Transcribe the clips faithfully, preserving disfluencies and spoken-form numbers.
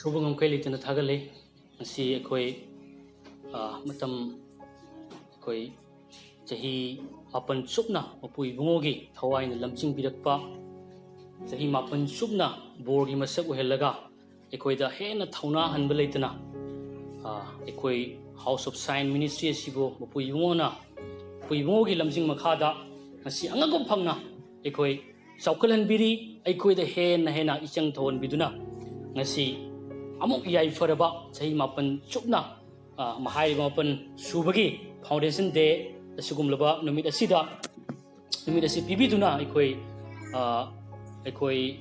ꯁꯨꯕ ꯉꯝꯈꯩ ꯂꯩꯇꯅ ꯊꯥꯒꯠꯂꯤ꯫ ꯉꯁꯤ ꯑꯩꯈꯣꯏ, ꯑ, ꯃꯇꯝ, ꯑꯩꯈꯣꯏ ꯆꯍꯤ ꯃꯥꯄꯟ ꯆꯨꯞꯅ ꯃꯄꯨ ꯏꯕꯨꯡꯉꯣꯒꯤ ꯊꯋꯥꯏꯅ ꯂꯝꯖꯤꯡꯕꯤꯔꯛꯄ, ꯆꯍꯤ ꯃꯥꯄꯟ ꯆꯨꯞꯅ ꯕꯣꯔꯒꯤ ꯃꯁꯛ ꯑꯣꯏꯍꯜꯂꯒ ꯑꯩꯈꯣꯏꯗ ꯍꯦꯟꯅ ꯊꯧꯅꯥ ꯍꯟꯕ ꯂꯩꯇꯅ, ꯑ, ꯑꯩꯈꯣꯏ House of Science Ministry ꯑꯁꯤꯕꯨ ꯃꯄꯨ ꯏꯕꯨꯡꯉꯣꯅ, ꯃꯄꯨ ꯏꯕꯨꯡꯉꯣꯒꯤ ꯂꯝꯖꯤꯡ ꯃꯈꯥꯗ ꯉꯁꯤ ꯑꯉꯛꯄ ꯐꯪꯅ ꯑꯩꯈꯣꯏ ꯆꯥꯎꯈꯠꯍꯟꯕꯤꯔꯤ꯫ ꯑꯩꯈꯣꯏꯗ ꯍꯦꯟꯅ ꯍꯦꯟꯅ ꯏꯆꯪ ꯊꯧꯍꯟꯕꯤꯗꯨꯅ ꯉꯁꯤ ꯑꯃꯨꯛ ꯌꯥꯏꯐꯔꯕ ꯆꯍꯤ ꯃꯥꯄꯟ ꯆꯨꯞꯅ, ꯑ, ꯍꯥꯏꯔꯤꯕ ꯃꯥꯄꯟ ꯁꯨꯕꯒꯤ Foundation Day ꯑꯁꯤꯒꯨꯝꯂꯕ ꯅꯨꯃꯤꯠ ꯑꯁꯤꯗ, ꯅꯨꯃꯤꯠ ꯑꯁꯤ ꯄꯤꯕꯤꯗꯨꯅ ꯑꯩꯈꯣꯏ, ꯑ, ꯑꯩꯈꯣꯏ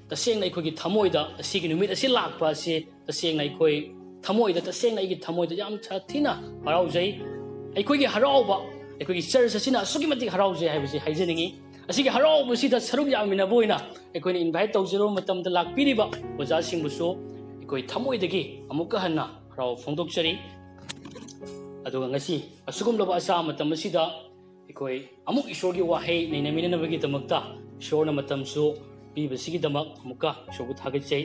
ꯇꯁꯦꯡꯅ ꯑꯩꯈꯣꯏꯒꯤ ꯊꯃꯣꯏꯗ ꯑꯁꯤꯒꯤ ꯅꯨꯃꯤꯠ ꯑꯁꯤ ꯂꯥꯛꯄ ꯑꯁꯤ ꯇꯁꯦꯡꯅ ꯑꯩꯈꯣꯏ ꯊꯃꯣꯏꯗ, ꯇꯁꯦꯡꯅ ꯑꯩꯒꯤ ꯊꯃꯣꯏꯗ ꯌꯥꯝ ꯁꯥꯊꯤꯅ ꯍꯔꯥꯎꯖꯩ꯫ ꯑꯩꯈꯣꯏꯒꯤ ꯍꯔꯥꯎꯕ, ꯑꯩꯈꯣꯏꯒꯤ church ꯑꯁꯤꯅ ꯑꯁꯨꯛꯀꯤ ꯃꯇꯤꯛ ꯍꯔꯥꯎꯖꯩ ꯍꯥꯏꯕꯁꯤ ꯍꯥꯏꯖꯅꯤꯡꯉꯤ꯫ ꯑꯁꯤꯒꯤ ꯍꯔꯥꯎꯕꯁꯤꯗ ꯁꯔꯨꯛ ꯌꯥꯃꯤꯟꯅꯕ ꯑꯣꯏꯅ ꯑꯩꯈꯣꯏꯅ invite ꯇꯧꯖꯔꯨꯕ ꯃꯇꯝꯗ ꯂꯥꯛꯄꯤꯔꯤꯕ ꯑꯣꯖꯥꯁꯤꯡꯕꯨꯁꯨ ꯑꯩꯈꯣꯏ ꯊꯃꯣꯏꯗꯒꯤ ꯑꯃꯨꯛꯀ ꯍꯟꯅ ꯍꯔꯥꯎꯕ ꯐꯣꯡꯗꯣꯛꯆꯔꯤ꯫ ꯑꯗꯨꯒ ꯉꯁꯤ ꯑꯁꯤꯒꯨꯝꯂꯕ ꯑꯆꯥ ꯃꯇꯝ ꯑꯁꯤꯗ ꯑꯩꯈꯣꯏ ꯑꯃꯨꯛ ꯏꯁꯣꯔꯒꯤ ꯋꯥꯍꯩ ꯅꯩꯅꯃꯤꯟꯅꯅꯕꯒꯤꯗꯃꯛꯇ ꯏꯁꯣꯔꯅ ꯃꯇꯝꯁꯨ ꯄꯤꯕꯁꯤꯒꯤꯗꯃꯛ ꯑꯃꯨꯛꯀ ꯏꯁꯣꯔꯕꯨ ꯊꯥꯒꯠꯆꯩ꯫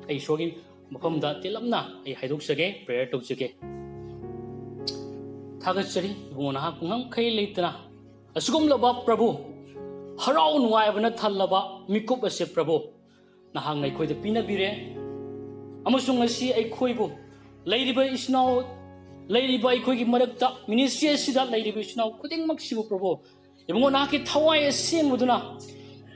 ꯑꯩ ꯏꯁꯣꯔꯒꯤ ꯃꯐꯝꯗ ꯇꯦꯜꯂꯞꯅ ꯑꯩ ꯍꯥꯏꯗꯣꯛꯆꯒꯦ, prayer ꯇꯧꯖꯒꯦ꯫ ꯊꯥꯒꯠꯆꯔꯤ ꯏꯕꯨꯡꯉꯣ, ꯅꯍꯥꯛꯄꯨ ꯉꯝꯈꯩ ꯂꯩꯇꯅ ꯑꯁꯤꯒꯨꯝꯂꯕ ꯄ꯭ꯔꯚꯨ, ꯍꯔꯥꯎ ꯅꯨꯡꯉꯥꯏꯕꯅ ꯊꯜꯂꯕ ꯃꯤꯀꯨꯞ ꯑꯁꯦ ꯄ꯭ꯔꯚꯨ ꯅꯍꯥꯛꯅ ꯑꯩꯈꯣꯏꯗ ꯄꯤꯅꯕꯤꯔꯦ꯫ ꯑꯃꯁꯨꯡ ꯉꯁꯤ ꯑꯩꯈꯣꯏꯕꯨ ꯂꯩꯔꯤꯕ ꯏꯆꯤꯟ ꯏꯅꯥꯎ, ꯂꯩꯔꯤꯕ ꯑꯩꯈꯣꯏꯒꯤ ꯃꯔꯛꯇ ministry ꯑꯁꯤꯗ ꯂꯩꯔꯤꯕ ꯏꯆꯤꯟ ꯏꯅꯥꯎ ꯈꯨꯗꯤꯡꯃꯛꯁꯤꯕꯨ ꯄ꯭ꯔꯚꯨ ꯏꯕꯨꯡꯉꯣ ꯅꯍꯥꯛꯀꯤ ꯊꯋꯥꯏ ꯑꯁꯦꯡꯕꯗꯨꯅ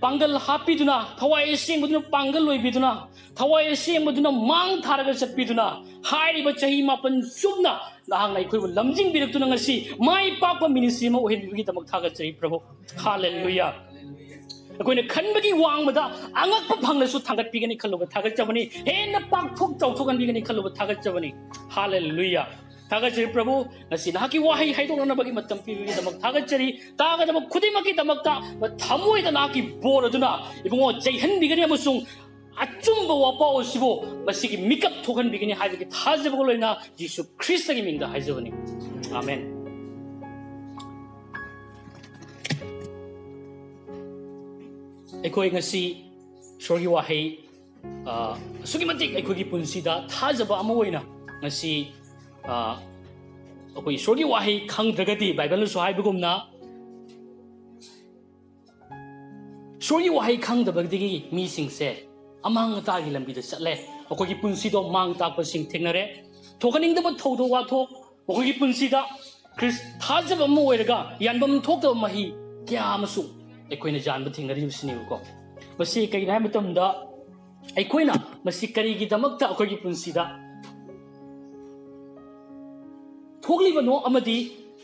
ꯄꯥꯡꯒꯜ ꯍꯥꯞꯄꯤꯗꯨꯅ, ꯊꯋꯥꯏ ꯑꯁꯦꯡꯕꯗꯨꯅ ꯄꯥꯡꯒꯜ ꯑꯣꯏꯕꯤꯗꯨꯅ, ꯊꯋꯥꯏ ꯑꯁꯦꯡꯕꯗꯨꯅ ꯃꯥꯡ ꯊꯥꯔꯒ ꯆꯠꯄꯤꯗꯨꯅ, ꯍꯥꯏꯔꯤꯕ ꯆꯍꯤ ꯃꯥꯄꯟ ꯆꯨꯞꯅ ꯅꯍꯥꯛꯅ ꯑꯩꯈꯣꯏꯕꯨ ꯂꯝꯖꯤꯡꯕꯤꯔꯛꯇꯨꯅ ꯉꯁꯤ ꯃꯥꯏ ꯄꯥꯛꯄ ministry ꯑꯃ ꯑꯣꯏꯍꯟꯕꯤꯕꯒꯤꯗꯃꯛ ꯊꯥꯒꯠꯆꯔꯤ ꯄ꯭ꯔꯚꯨ꯫ ꯍꯥꯂꯦꯂꯨꯌꯥ꯫ ꯑꯩꯈꯣꯏꯅ ꯈꯟꯕꯒꯤ ꯋꯥꯡꯃꯗ ꯑꯉꯛꯄ ꯐꯪꯂꯁꯨ ꯊꯥꯡꯒꯠꯄꯤꯒꯅꯤ ꯈꯜꯂꯨꯕ ꯊꯥꯒꯠꯆꯕꯅꯤ꯫ ꯍꯦꯟꯅ ꯄꯥꯛꯊꯣꯛ ꯆꯥꯎꯊꯣꯛꯍꯟꯕꯤꯒꯅꯤ ꯈꯜꯂꯨꯕ ꯊꯥꯒꯠꯆꯕꯅꯤ꯫ ꯍꯥꯂꯦꯂꯨꯌꯥ꯫ ꯊꯥꯒꯠꯆꯔꯤ ꯄ꯭ꯔꯚꯨ, ꯉꯁꯤ ꯅꯍꯥꯛꯀꯤ ꯋꯥꯍꯩ ꯍꯥꯏꯗꯣꯛꯅꯅꯕꯒꯤ ꯃꯇꯝ ꯄꯤꯕꯒꯤꯗꯃꯛ ꯊꯥꯒꯠꯆꯔꯤ꯫ ꯇꯥꯒꯗꯕ ꯈꯨꯗꯤꯡꯃꯛꯀꯤꯗꯃꯛꯇ ꯊꯃꯣꯏꯗ ꯅꯍꯥꯛꯀꯤ ꯕꯣꯔ ꯑꯗꯨꯅ ꯏꯕꯨꯡꯉꯣ ꯆꯩꯍꯟꯕꯤꯒꯅꯤ ꯑꯃꯁꯨꯡ ꯑꯆꯨꯝꯕ ꯋꯥꯄꯥꯎ ꯑꯁꯤꯕꯨ ꯃꯁꯤꯒꯤ ꯃꯤꯀꯞ ꯊꯣꯛꯍꯟꯕꯤꯒꯅꯤ ꯍꯥꯏꯕꯒꯤ ꯊꯥꯖꯕꯒ ꯂꯣꯏꯅ ꯖꯤꯁꯨ ꯈ꯭ꯔꯤꯁꯇꯒꯤ ꯃꯤꯡꯗ ꯍꯥꯏꯖꯕꯅꯤ꯫ ꯑꯥꯃꯦꯟ꯫ ꯑꯩꯈꯣꯏ ꯉꯁꯤ ꯏꯁꯣꯔꯒꯤ ꯋꯥꯍꯩ ꯑ, ꯑꯁꯨꯛꯀꯤ ꯃꯇꯤꯛ ꯑꯩꯈꯣꯏꯒꯤ ꯄꯨꯟꯁꯤꯗ ꯊꯥꯖꯕ ꯑꯃ ꯑꯣꯏꯅ ꯉꯁꯤ, ꯑ, ꯑꯩꯈꯣꯏ ꯏꯁꯣꯔꯒꯤ ꯋꯥꯍꯩ ꯈꯪꯗ꯭ꯔꯒꯗꯤ, ꯕꯥꯏꯕꯜꯅꯁꯨ ꯍꯥꯏꯕꯒꯨꯝꯅ, ꯏꯁꯣꯔꯒꯤ ꯋꯥꯍꯩ ꯈꯪꯗꯕꯗꯒꯤ ꯃꯤꯁꯤꯡꯁꯦ ꯑꯃꯥꯡ ꯑꯇꯥꯒꯤ ꯂꯝꯕꯤꯗ ꯆꯠꯂꯦ꯫ ꯑꯩꯈꯣꯏꯒꯤ ꯄꯨꯟꯁꯤꯗꯣ ꯃꯥꯡ ꯇꯥꯛꯄꯁꯤꯡ ꯊꯦꯡꯅꯔꯦ꯫ ꯊꯣꯛꯍꯟꯅꯤꯡꯗꯕ ꯊꯧꯗꯣꯛ ꯋꯥꯊꯣꯛ, ꯑꯩꯈꯣꯏꯒꯤ ꯄꯨꯟꯁꯤꯗ ꯈ꯭ꯔꯤꯁ-, ꯊꯥꯖꯕ ꯑꯃ ꯑꯣꯏꯔꯒ ꯌꯥꯟꯐꯝ ꯊꯣꯛꯇꯕ ꯃꯍꯩ ꯀꯌꯥ ꯑꯃꯁꯨ ꯑꯩꯈꯣꯏꯅ ꯌꯥꯟꯕ ꯊꯦꯡꯅꯔꯤꯕꯁꯤꯅꯦꯕꯀꯣ꯫ ꯃꯁꯤ ꯀꯩꯒꯤꯅꯣ ꯍꯥꯏꯕ ꯃꯇꯝꯗ, ꯑꯩꯈꯣꯏꯅ ꯃꯁꯤ ꯀꯔꯤꯒꯤꯗꯃꯛꯇ ꯑꯩꯈꯣꯏꯒꯤ ꯄꯨꯟꯁꯤꯗ ꯊꯣꯛꯂꯤꯕꯅꯣ ꯑꯃꯗꯤ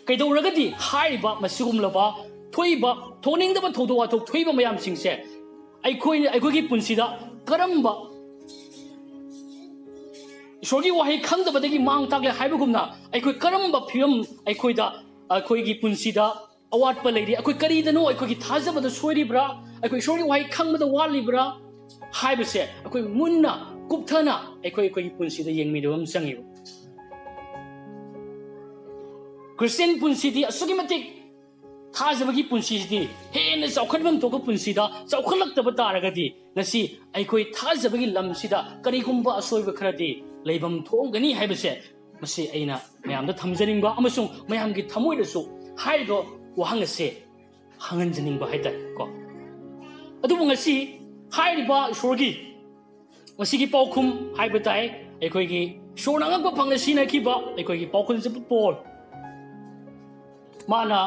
ꯀꯩꯗꯧꯔꯒꯗꯤ ꯍꯥꯏꯔꯤꯕ ꯃꯁꯤꯒꯨꯝꯂꯕ ꯊꯣꯛꯏꯕ, ꯊꯣꯛꯅꯤꯡꯗꯕ ꯊꯧꯗꯣꯛ ꯋꯥꯊꯣꯛ ꯊꯣꯛꯏꯕ ꯃꯌꯥꯝꯁꯤꯡꯁꯦ ꯑꯩꯈꯣꯏ, ꯑꯩꯈꯣꯏꯒꯤ ꯄꯨꯟꯁꯤꯗ ꯀꯔꯝꯕ, ꯏꯁꯣꯔꯒꯤ ꯋꯥꯍꯩ ꯈꯪꯗꯕꯗꯒꯤ ꯃꯥꯡ ꯇꯥꯛꯂꯦ ꯍꯥꯏꯕꯒꯨꯝꯅ ꯑꯩꯈꯣꯏ ꯀꯔꯝꯕ ꯐꯤꯕꯝ ꯑꯩꯈꯣꯏꯗ, ꯑꯩꯈꯣꯏꯒꯤ ꯄꯨꯟꯁꯤꯗ ꯑꯋꯥꯠꯄ ꯂꯩꯔꯤ? ꯑꯩꯈꯣꯏ ꯀꯔꯤꯗꯅꯣ ꯑꯩꯈꯣꯏꯒꯤ ꯊꯥꯖꯕꯗ ꯁꯣꯏꯔꯤꯕ꯭ꯔꯥ? ꯑꯩꯈꯣꯏ ꯏꯁꯣꯔꯒꯤ ꯋꯥꯍꯩ ꯈꯪꯕꯗ ꯋꯥꯠꯂꯤꯕ꯭ꯔꯥ ꯍꯥꯏꯕꯁꯦ ꯑꯩꯈꯣꯏ ꯃꯨꯟꯅ, ꯀꯨꯞꯊꯅ ꯑꯩꯈꯣꯏ, ꯑꯩꯈꯣꯏꯒꯤ ꯄꯨꯟꯁꯤꯗ ꯌꯦꯡꯃꯤꯟꯅꯕ ꯑꯃ ꯆꯪꯉꯤꯕ꯫ ꯈ꯭ꯔꯤꯁꯇꯤꯌꯟ ꯄꯨꯟꯁꯤꯗꯤ ꯑꯁꯨꯛꯀꯤ ꯃꯇꯤꯛ, ꯊꯥꯖꯕꯒꯤ ꯄꯨꯟꯁꯤꯁꯤꯗꯤ ꯍꯦꯟꯅ ꯆꯥꯎꯈꯠꯐꯝ ꯊꯣꯛꯄ ꯄꯨꯟꯁꯤꯗ ꯆꯥꯎꯈꯠꯂꯛꯇꯕ ꯇꯥꯔꯒꯗꯤ, ꯉꯁꯤ ꯑꯩꯈꯣꯏ ꯊꯥꯖꯕꯒꯤ ꯂꯝꯁꯤꯗ ꯀꯔꯤꯒꯨꯝꯕ ꯑꯁꯣꯏꯕ ꯈꯔꯗꯤ ꯂꯩꯐꯝ ꯊꯣꯛꯑꯝꯒꯅꯤ ꯍꯥꯏꯕꯁꯦ, ꯃꯁꯤ ꯑꯩꯅ ꯃꯌꯥꯝꯗ ꯊꯝꯖꯅꯤꯡꯕ ꯑꯃꯁꯨꯡ ꯃꯌꯥꯝꯒꯤ ꯊꯃꯣꯏꯗꯁꯨ ꯍꯥꯏꯔꯤꯕ ꯋꯥꯍꯪ ꯑꯁꯦ ꯍꯪꯍꯟꯖꯅꯤꯡꯕ ꯍꯥꯏꯇꯥꯔꯦ ꯀꯣ꯫ ꯑꯗꯨꯕꯨ ꯉꯁꯤ ꯍꯥꯏꯔꯤꯕ ꯏꯁꯣꯔꯒꯤ, ꯃꯁꯤꯒꯤ ꯄꯥꯎꯈꯨꯝ ꯍꯥꯏꯕ ꯇꯥꯏ, ꯑꯩꯈꯣꯏꯒꯤ ꯏꯁꯣꯔꯅ ꯑꯉꯛꯄ ꯐꯪꯅ ꯁꯤꯖꯤꯟꯅꯈꯤꯕ ꯑꯩꯈꯣꯏꯒꯤ ꯄꯥꯎꯈꯨꯝ ꯆꯠꯄ ꯄꯣꯜ, ꯃꯥꯅ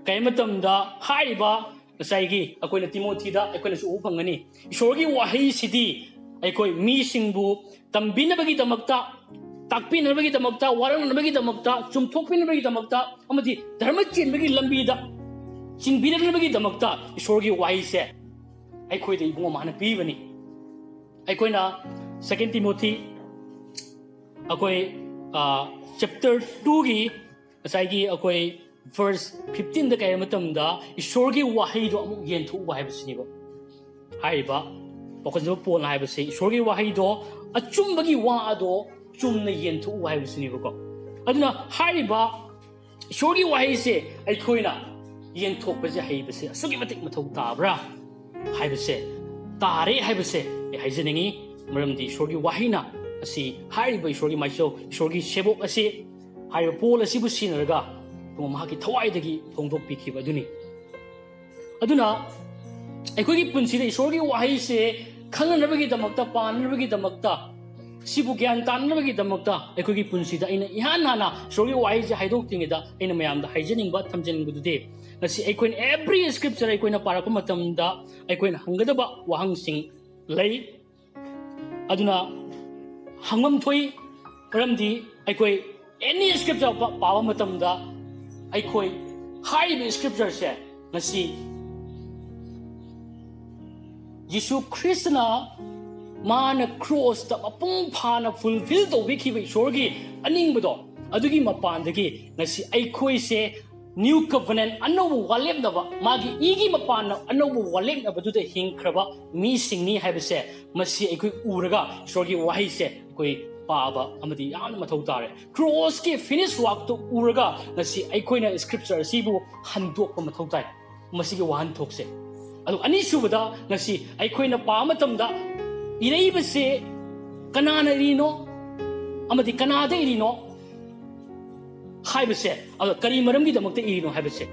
ꯀꯔꯤ ꯃꯇꯝꯗ ꯍꯥꯏꯔꯤꯕ, ꯉꯁꯥꯏꯒꯤ ꯑꯩꯈꯣꯏꯅ ꯇꯤꯃꯣꯊꯤꯗ ꯑꯩꯈꯣꯏꯅꯁꯨ ꯎꯕ ꯐꯪꯒꯅꯤ, ꯏꯁꯣꯔꯒꯤ ꯋꯥꯍꯩꯁꯤꯗꯤ ꯑꯩꯈꯣꯏ ꯃꯤꯁꯤꯡꯕꯨ ꯇꯝꯕꯤꯅꯕꯒꯤꯗꯃꯛꯇ, ꯇꯥꯛꯄꯤꯅꯕꯒꯤꯗꯃꯛꯇ, ꯋꯥꯔꯧꯅꯕꯒꯤꯗꯃꯛꯇ, ꯆꯨꯝꯊꯣꯛꯄꯤꯅꯕꯒꯤꯗꯃꯛꯇ ꯑꯃꯗꯤ ꯙꯔꯃ ꯆꯦꯟꯕꯒꯤ ꯂꯝꯕꯤꯗ ꯆꯤꯡꯕꯤꯅꯕꯒꯤꯗꯃꯛꯇ ꯏꯁꯣꯔꯒꯤ ꯋꯥꯍꯩꯁꯦ ꯑꯩꯈꯣꯏꯗ ꯏꯕꯨꯡꯉꯣ ꯃꯥꯅ ꯄꯤꯕꯅꯤ꯫ ꯑꯩꯈꯣꯏꯅ Second Timothy, ꯑꯩꯈꯣꯏ, ꯑ, chapter two ꯒꯤ ꯉꯁꯥꯏꯒꯤ ꯑꯩꯈꯣꯏ verse fifteen ꯗ ꯀꯩ ꯍꯥꯏꯕ ꯃꯇꯝꯗ, ꯏꯁꯣꯔꯒꯤ ꯋꯥꯍꯩꯗꯣ ꯑꯃꯨꯛ ꯌꯦꯟꯊꯣꯛꯎ ꯍꯥꯏꯕꯁꯤꯅꯦꯕ꯫ ꯍꯥꯏꯔꯤꯕ ꯄꯥꯎꯈꯨꯝ ꯆꯠꯄ ꯄꯣꯜꯅ ꯍꯥꯏꯕꯁꯤ ꯏꯁꯣꯔꯒꯤ ꯋꯥꯍꯩꯗꯣ, ꯑꯆꯨꯝꯕꯒꯤ ꯋꯥ ꯑꯗꯣ ꯆꯨꯝꯅ ꯌꯦꯟꯊꯣꯛꯎ ꯍꯥꯏꯕꯁꯤꯅꯦꯕꯀꯣ꯫ ꯑꯗꯨꯅ ꯍꯥꯏꯔꯤꯕ ꯏꯁꯣꯔꯒꯤ ꯋꯥꯍꯩꯁꯦ ꯑꯩꯈꯣꯏꯅ ꯌꯦꯟꯊꯣꯛꯄꯁꯦ ꯍꯩꯕꯁꯦ ꯑꯁꯨꯛꯀꯤ ꯃꯇꯤꯛ ꯃꯊꯧ ꯇꯥꯕ꯭ꯔꯥ ꯍꯥꯏꯕꯁꯦ, ꯇꯥꯔꯦ ꯍꯥꯏꯕꯁꯦ ꯑꯩ ꯍꯥꯏꯖꯅꯤꯡꯉꯤ꯫ ꯃꯔꯝꯗꯤ ꯏꯁꯣꯔꯒꯤ ꯋꯥꯍꯩꯅ ꯑꯁꯤ, ꯍꯥꯏꯔꯤꯕ ꯏꯁꯣꯔꯒꯤ ꯃꯥꯏꯁꯧ, ꯏꯁꯣꯔꯒꯤ ꯁꯦꯕꯣꯛ ꯑꯁꯤ ꯍꯥꯏꯔꯤꯕ ꯄꯣꯜ ꯑꯁꯤꯕꯨ ꯁꯤꯟꯅꯔꯒ ꯃꯍꯥꯛꯀꯤ ꯊꯋꯥꯏꯗꯒꯤ ꯐꯣꯡꯗꯣꯛꯄꯤꯈꯤꯕ ꯑꯗꯨꯅꯤ꯫ ꯑꯗꯨꯅ ꯑꯩꯈꯣꯏꯒꯤ ꯄꯨꯟꯁꯤꯗ ꯏꯁꯣꯔꯒꯤ ꯋꯥꯍꯩꯁꯦ ꯈꯪꯅꯅꯕꯒꯤꯗꯃꯛꯇ, ꯄꯥꯅꯅꯕꯒꯤꯗꯃꯛꯇ, ꯁꯤꯕꯨ ꯒ꯭ꯌꯥꯟ ꯇꯥꯅꯅꯕꯒꯤꯗꯃꯛꯇ ꯑꯩꯈꯣꯏꯒꯤ ꯄꯨꯟꯁꯤꯗ ꯑꯩꯅ ꯏꯍꯥꯟ ꯍꯥꯟꯅ ꯏꯁꯣꯔꯒꯤ ꯋꯥꯍꯩꯁꯦ ꯍꯥꯏꯗꯣꯛꯇ꯭ꯔꯤꯉꯩꯗ ꯑꯩꯅ ꯃꯌꯥꯝꯗ ꯍꯥꯏꯖꯅꯤꯡꯕ, ꯊꯝꯖꯅꯤꯡꯕꯗꯨꯗꯤ, ꯉꯁꯤ ꯑꯩꯈꯣꯏꯅ every scripture ꯑꯩꯈꯣꯏꯅ ꯄꯥꯔꯛꯄ ꯃꯇꯝꯗ ꯑꯩꯈꯣꯏꯅ ꯍꯪꯒꯗꯕ ꯋꯥꯍꯪꯁꯤꯡ ꯂꯩ꯫ ꯑꯗꯨꯅ ꯍꯪꯐꯝ ꯊꯣꯛꯏ, ꯃꯔꯝꯗꯤ ꯑꯩꯈꯣꯏ any scripture ꯄꯥꯕ ꯃꯇꯝꯗ ꯑꯩꯈꯣꯏ ꯍꯥꯏꯔꯤꯕ scriptureꯁꯦ ꯉꯁꯤ ꯌꯤꯁꯨ ꯈ꯭ꯔꯤꯁꯇꯅ ꯃꯥꯅ ꯀ꯭ꯔꯣꯁꯇ ꯃꯄꯨꯡ ꯐꯥꯅ fulfill ꯇꯧꯕꯤꯈꯤꯕ ꯏꯁꯣꯔꯒꯤ ꯑꯅꯤꯡꯕꯗꯣ, ꯑꯗꯨꯒꯤ ꯃꯄꯥꯟꯗꯒꯤ ꯉꯁꯤ ꯑꯩꯈꯣꯏꯁꯦ new covenant, ꯑꯅꯧꯕ ꯋꯥꯂꯦꯞꯅꯕ, ꯃꯥꯒꯤ ꯏꯒꯤ ꯃꯄꯥꯟꯅ ꯑꯅꯧꯕ ꯋꯥꯂꯦꯞꯅꯕꯗꯨꯗ ꯍꯤꯡꯈ꯭ꯔꯕ ꯃꯤꯁꯤꯡꯅꯤ ꯍꯥꯏꯕꯁꯦ ꯃꯁꯤ ꯑꯩꯈꯣꯏ ꯎꯔꯒ ꯏꯁꯣꯔꯒꯤ ꯋꯥꯍꯩꯁꯦ ꯑꯩꯈꯣꯏ ꯄꯥꯕ ꯑꯃꯗꯤ ꯌꯥꯝꯅ ꯃꯊꯧ ꯇꯥꯔꯦ꯫ ꯀ꯭ꯔꯣꯁꯀꯤ finish workꯇꯨ ꯎꯔꯒ ꯉꯁꯤ ꯑꯩꯈꯣꯏꯅ scripture ꯑꯁꯤꯕꯨ ꯍꯟꯗꯣꯛꯄ ꯃꯊꯧ ꯇꯥꯏ꯫ ꯃꯁꯤꯒꯤ ꯋꯥꯍꯟꯊꯣꯛꯁꯦ꯫ ꯑꯗꯨ ꯑꯅꯤꯁꯨꯕꯗ, ꯉꯁꯤ ꯑꯩꯈꯣꯏꯅ ꯄꯥꯕ ꯃꯇꯝꯗ ꯏꯔꯛꯏꯕꯁꯦ ꯀꯅꯥꯅ ꯏꯔꯤꯅꯣ ꯑꯃꯗꯤ ꯀꯅꯥꯗ ꯏꯔꯤꯅꯣ ꯍꯥꯏꯕꯁꯦ, ꯑꯗꯣ ꯀꯔꯤ ꯃꯔꯝꯒꯤꯗꯃꯛꯇ ꯏꯔꯤꯅꯣ ꯍꯥꯏꯕꯁꯦ,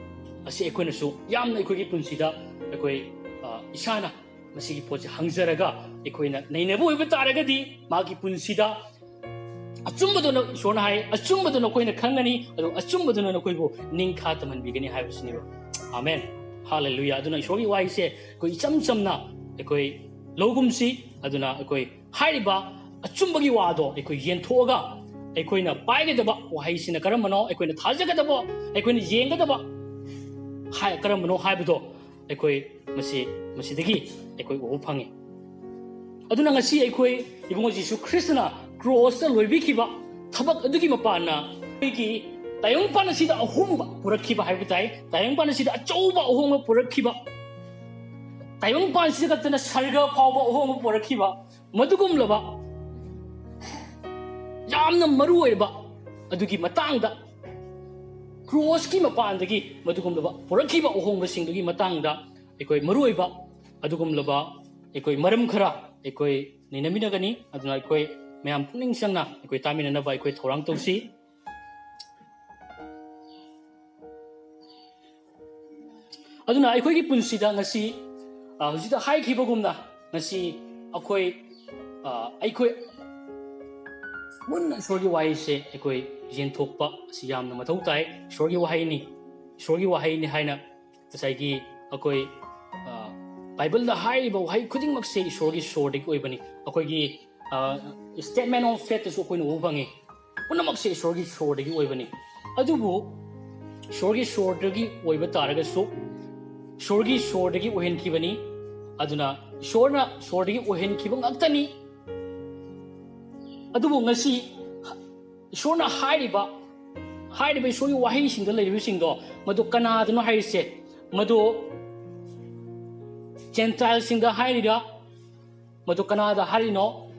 ꯑꯁꯤ ꯑꯩꯈꯣꯏꯅꯁꯨ ꯌꯥꯝꯅ ꯑꯩꯈꯣꯏꯒꯤ ꯄꯨꯟꯁꯤꯗ ꯑꯩꯈꯣꯏ, ꯑ, ꯏꯁꯥꯅ ꯃꯁꯤꯒꯤ ꯄꯣꯠꯁꯦ ꯍꯪꯖꯔꯒ ꯑꯩꯈꯣꯏꯅ ꯅꯩꯅꯕ ꯑꯣꯏꯕ ꯇꯥꯔꯒꯗꯤ, ꯃꯥꯒꯤ ꯄꯨꯟꯁꯤꯗ ꯑꯆꯨꯝꯕꯗꯨꯅ, ꯏꯁꯣꯔꯅ ꯍꯥꯏ, "ꯑꯆꯨꯝꯕꯗꯨ ꯅꯈꯣꯏꯅ ꯈꯪꯒꯅꯤ, ꯑꯗꯨꯒ ꯑꯆꯨꯝꯕꯗꯨꯅ ꯅꯈꯣꯏꯕꯨ ꯅꯤꯡꯈꯥ ꯇꯝꯍꯟꯕꯤꯒꯅꯤ" ꯍꯥꯏꯕꯁꯤꯅꯦꯕ꯫ ꯑꯥꯃꯦꯟ꯫ ꯍꯥꯂꯦꯂꯨꯌꯥ꯫ ꯑꯗꯨꯅ ꯏꯁꯣꯔꯒꯤ ꯋꯥꯍꯩꯁꯦ ꯑꯩꯈꯣꯏ ꯏꯆꯝ ꯆꯝꯅ ꯑꯩꯈꯣꯏ ꯂꯧꯒꯨꯝꯁꯤ꯫ ꯑꯗꯨꯅ ꯑꯩꯈꯣꯏ ꯍꯥꯏꯔꯤꯕ ꯑꯆꯨꯝꯕꯒꯤ ꯋꯥꯗꯣ ꯑꯩꯈꯣꯏ ꯌꯦꯟꯊꯣꯛꯑꯒ ꯑꯩꯈꯣꯏꯅ ꯄꯥꯏꯒꯗꯕ ꯋꯥꯍꯩꯁꯤꯅ ꯀꯔꯝꯕꯅꯣ, ꯑꯩꯈꯣꯏꯅ ꯊꯥꯖꯒꯗꯕ, ꯑꯩꯈꯣꯏꯅ ꯌꯦꯡꯒꯗꯕ ꯍꯥꯏ-, ꯀꯔꯝꯕꯅꯣ ꯍꯥꯏꯕꯗꯣ ꯑꯩꯈꯣꯏ ꯃꯁꯤ, ꯃꯁꯤꯗꯒꯤ ꯑꯩꯈꯣꯏ ꯎꯕ ꯐꯪꯉꯤ꯫ ꯑꯗꯨꯅ ꯉꯁꯤ ꯑꯩꯈꯣꯏ ꯏꯕꯨꯡꯉꯣ ꯖꯤꯁꯨ ꯈ꯭ꯔꯤꯁꯇꯅ ꯀ꯭ꯔꯣꯁꯇ ꯂꯣꯏꯕꯤꯈꯤꯕ ꯊꯕꯛ ꯑꯗꯨꯒꯤ ꯃꯄꯥꯟꯅ ꯑꯩꯈꯣꯏꯒꯤ ꯇꯥꯏꯕꯪꯄꯥꯟ ꯑꯁꯤꯗ ꯑꯍꯣꯡꯕ ꯄꯨꯔꯛꯈꯤꯕ ꯍꯥꯏꯕ ꯇꯥꯏ꯫ ꯇꯥꯏꯕꯪꯄꯥꯟ ꯑꯁꯤꯗ ꯑꯆꯧꯕ ꯑꯍꯣꯡꯕ ꯄꯨꯔꯛꯈꯤꯕ, ꯇꯥꯏꯕꯪꯄꯥꯟꯁꯤꯗ ꯈꯛꯇꯅ ꯁꯔꯒ ꯐꯥꯎꯕ ꯑꯍꯣꯡꯕ ꯄꯨꯔꯛꯈꯤꯕ, ꯃꯗꯨꯒꯨꯝꯂꯕ ꯌꯥꯝꯅ ꯃꯔꯨ ꯑꯣꯏꯔꯕ ꯑꯗꯨꯒꯤ ꯃꯇꯥꯡꯗ, ꯀ꯭ꯔꯣꯁꯀꯤ ꯃꯄꯥꯟꯗꯒꯤ ꯃꯗꯨꯒꯨꯝꯂꯕ ꯄꯨꯔꯛꯈꯤꯕ ꯑꯍꯣꯡꯕꯁꯤꯡꯗꯨꯒꯤ ꯃꯇꯥꯡꯗ ꯑꯩꯈꯣꯏ ꯃꯔꯨ ꯑꯣꯏꯕ ꯑꯗꯨꯒꯨꯝꯂꯕ ꯑꯩꯈꯣꯏ ꯃꯔꯝ ꯈꯔ ꯑꯩꯈꯣꯏ ꯅꯩꯅꯃꯤꯟꯅꯒꯅꯤ꯫ ꯑꯗꯨꯅ ꯑꯩꯈꯣꯏ ꯃꯌꯥꯝ ꯄꯨꯛꯅꯤꯡ ꯆꯪꯅ ꯑꯩꯈꯣꯏ ꯇꯥꯃꯤꯟꯅꯅꯕ ꯑꯩꯈꯣꯏ ꯊꯧꯔꯥꯡ ꯇꯧꯁꯤ꯫ ꯑꯗꯨꯅ ꯑꯩꯈꯣꯏꯒꯤ ꯄꯨꯟꯁꯤꯗ ꯉꯁꯤ, ꯑ, ꯍꯧꯖꯤꯛꯇ ꯍꯥꯏꯈꯤꯕꯒꯨꯝꯅ, ꯉꯁꯤ ꯑꯩꯈꯣꯏ, ꯑ, ꯑꯩꯈꯣꯏ ꯃꯨꯟꯅ ꯏꯁꯣꯔꯒꯤ ꯋꯥꯍꯩꯁꯦ ꯑꯩꯈꯣꯏ ꯌꯦꯟꯊꯣꯛꯄ ꯑꯁꯤ ꯌꯥꯝꯅ ꯃꯊꯧ ꯇꯥꯏ꯫ ꯏꯁꯣꯔꯒꯤ ꯋꯥꯍꯩꯅꯤ, ꯏꯁꯣꯔꯒꯤ ꯋꯥꯍꯩꯅꯤ ꯍꯥꯏꯅ ꯉꯁꯥꯏꯒꯤ ꯑꯩꯈꯣꯏ, ꯑ, ꯕꯥꯏꯕꯜꯗ ꯍꯥꯏꯔꯤꯕ ꯋꯥꯍꯩ ꯈꯨꯗꯤꯡꯃꯛꯁꯦ ꯏꯁꯣꯔꯒꯤ ꯁꯣꯔꯗꯒꯤ ꯑꯣꯏꯕꯅꯤ꯫ ꯑꯩꯈꯣꯏꯒꯤ, ꯑ, statement of faithꯇꯁꯨ ꯑꯩꯈꯣꯏꯅ ꯎꯕ ꯐꯪꯉꯤ꯫ ꯄꯨꯝꯅꯃꯛꯁꯦ ꯏꯁꯣꯔꯒꯤ ꯁꯣꯔꯗꯒꯤ ꯑꯣꯏꯕꯅꯤ꯫ ꯑꯗꯨꯕꯨ ꯏꯁꯣꯔꯒꯤ ꯁꯣꯔꯗꯒꯤ ꯑꯣꯏꯕ ꯇꯥꯔꯒꯁꯨ, ꯏꯁꯣꯔꯒꯤ ꯁꯣꯔꯗꯒꯤ ꯑꯣꯏꯍꯟꯈꯤꯕꯅꯤ꯫ ꯑꯗꯨꯅ ꯏꯁꯣꯔꯅ ꯁꯣꯔꯗꯒꯤ ꯑꯣꯏꯍꯟꯈꯤꯕ ꯉꯥꯛꯇꯅꯤ꯫ ꯑꯗꯨꯕꯨ ꯉꯁꯤ ꯏꯁꯣꯔꯅ ꯍꯥꯏꯔꯤꯕ, ꯍꯥꯏꯔꯤꯕ ꯏꯁꯣꯔꯒꯤ ꯋꯥꯍꯩꯁꯤꯡꯗ ꯂꯩꯔꯤꯕꯁꯤꯡꯗꯣ, ꯃꯗꯨ ꯀꯅꯥꯗꯅꯣ ꯍꯥꯏꯔꯤꯁꯦ? ꯃꯗꯨ Gentileꯁꯤꯡꯗ ꯍꯥꯏꯔꯤꯔꯥ? ꯃꯗꯨ ꯀꯅꯥꯗ ꯍꯥꯏꯔꯤꯅꯣ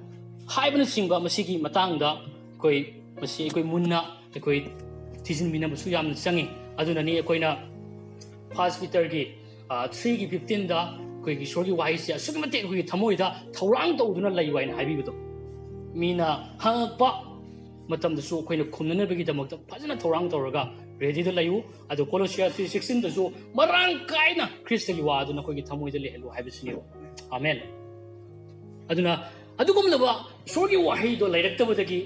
ꯍꯥꯏꯕꯅꯆꯤꯡꯕ ꯃꯁꯤꯒꯤ ꯃꯇꯥꯡꯗ ꯑꯩꯈꯣꯏ, ꯃꯁꯤ ꯑꯩꯈꯣꯏ ꯃꯨꯟꯅ ꯑꯩꯈꯣꯏ ꯊꯤꯖꯤꯟꯃꯤꯟꯅꯕꯁꯨ ꯌꯥꯝꯅ ꯆꯪꯉꯤ꯫ ꯑꯗꯨꯅꯅꯤ ꯑꯩꯈꯣꯏꯅ First Peterꯒꯤ, ꯑ, threeꯒꯤ fifteenꯗ ꯑꯩꯈꯣꯏꯒꯤ ꯏꯁꯣꯔꯒꯤ ꯋꯥꯍꯩꯁꯦ ꯑꯁꯨꯛꯀꯤ ꯃꯇꯤꯛ ꯑꯩꯈꯣꯏꯒꯤ ꯊꯃꯣꯏꯗ ꯊꯧꯔꯥꯡ ꯇꯧꯗꯨꯅ ꯂꯩꯌꯨ ꯍꯥꯏꯅ ꯍꯥꯏꯕꯤꯕꯗꯣ꯫ ꯃꯤꯅ ꯍꯪꯉꯛꯄ ꯃꯇꯝꯗꯁꯨ ꯑꯩꯈꯣꯏꯅ ꯈꯨꯝꯅꯅꯕꯒꯤꯗꯃꯛꯇ ꯐꯖꯅ ꯊꯧꯔꯥꯡ ꯇꯧꯔꯒ readyꯗ ꯂꯩꯌꯨ꯫ ꯑꯗꯣ Colossians three sixteenꯗꯁꯨ ꯃꯔꯥꯡ ꯀꯥꯏꯅ ꯈ꯭ꯔꯤꯁꯇꯒꯤ ꯋꯥ ꯑꯗꯨ ꯅꯈꯣꯏꯒꯤ ꯊꯃꯣꯏꯗ ꯂꯩꯍꯜꯂꯨ ꯍꯥꯏꯕꯁꯤꯅꯦꯕ꯫ ꯑꯃꯦꯟ꯫ ꯑꯗꯨꯅ ꯑꯗꯨꯒꯨꯝꯂꯕ ꯏꯁꯣꯔꯒꯤ ꯋꯥꯍꯩꯗꯣ ꯂꯩꯔꯛꯇꯕꯗꯒꯤ,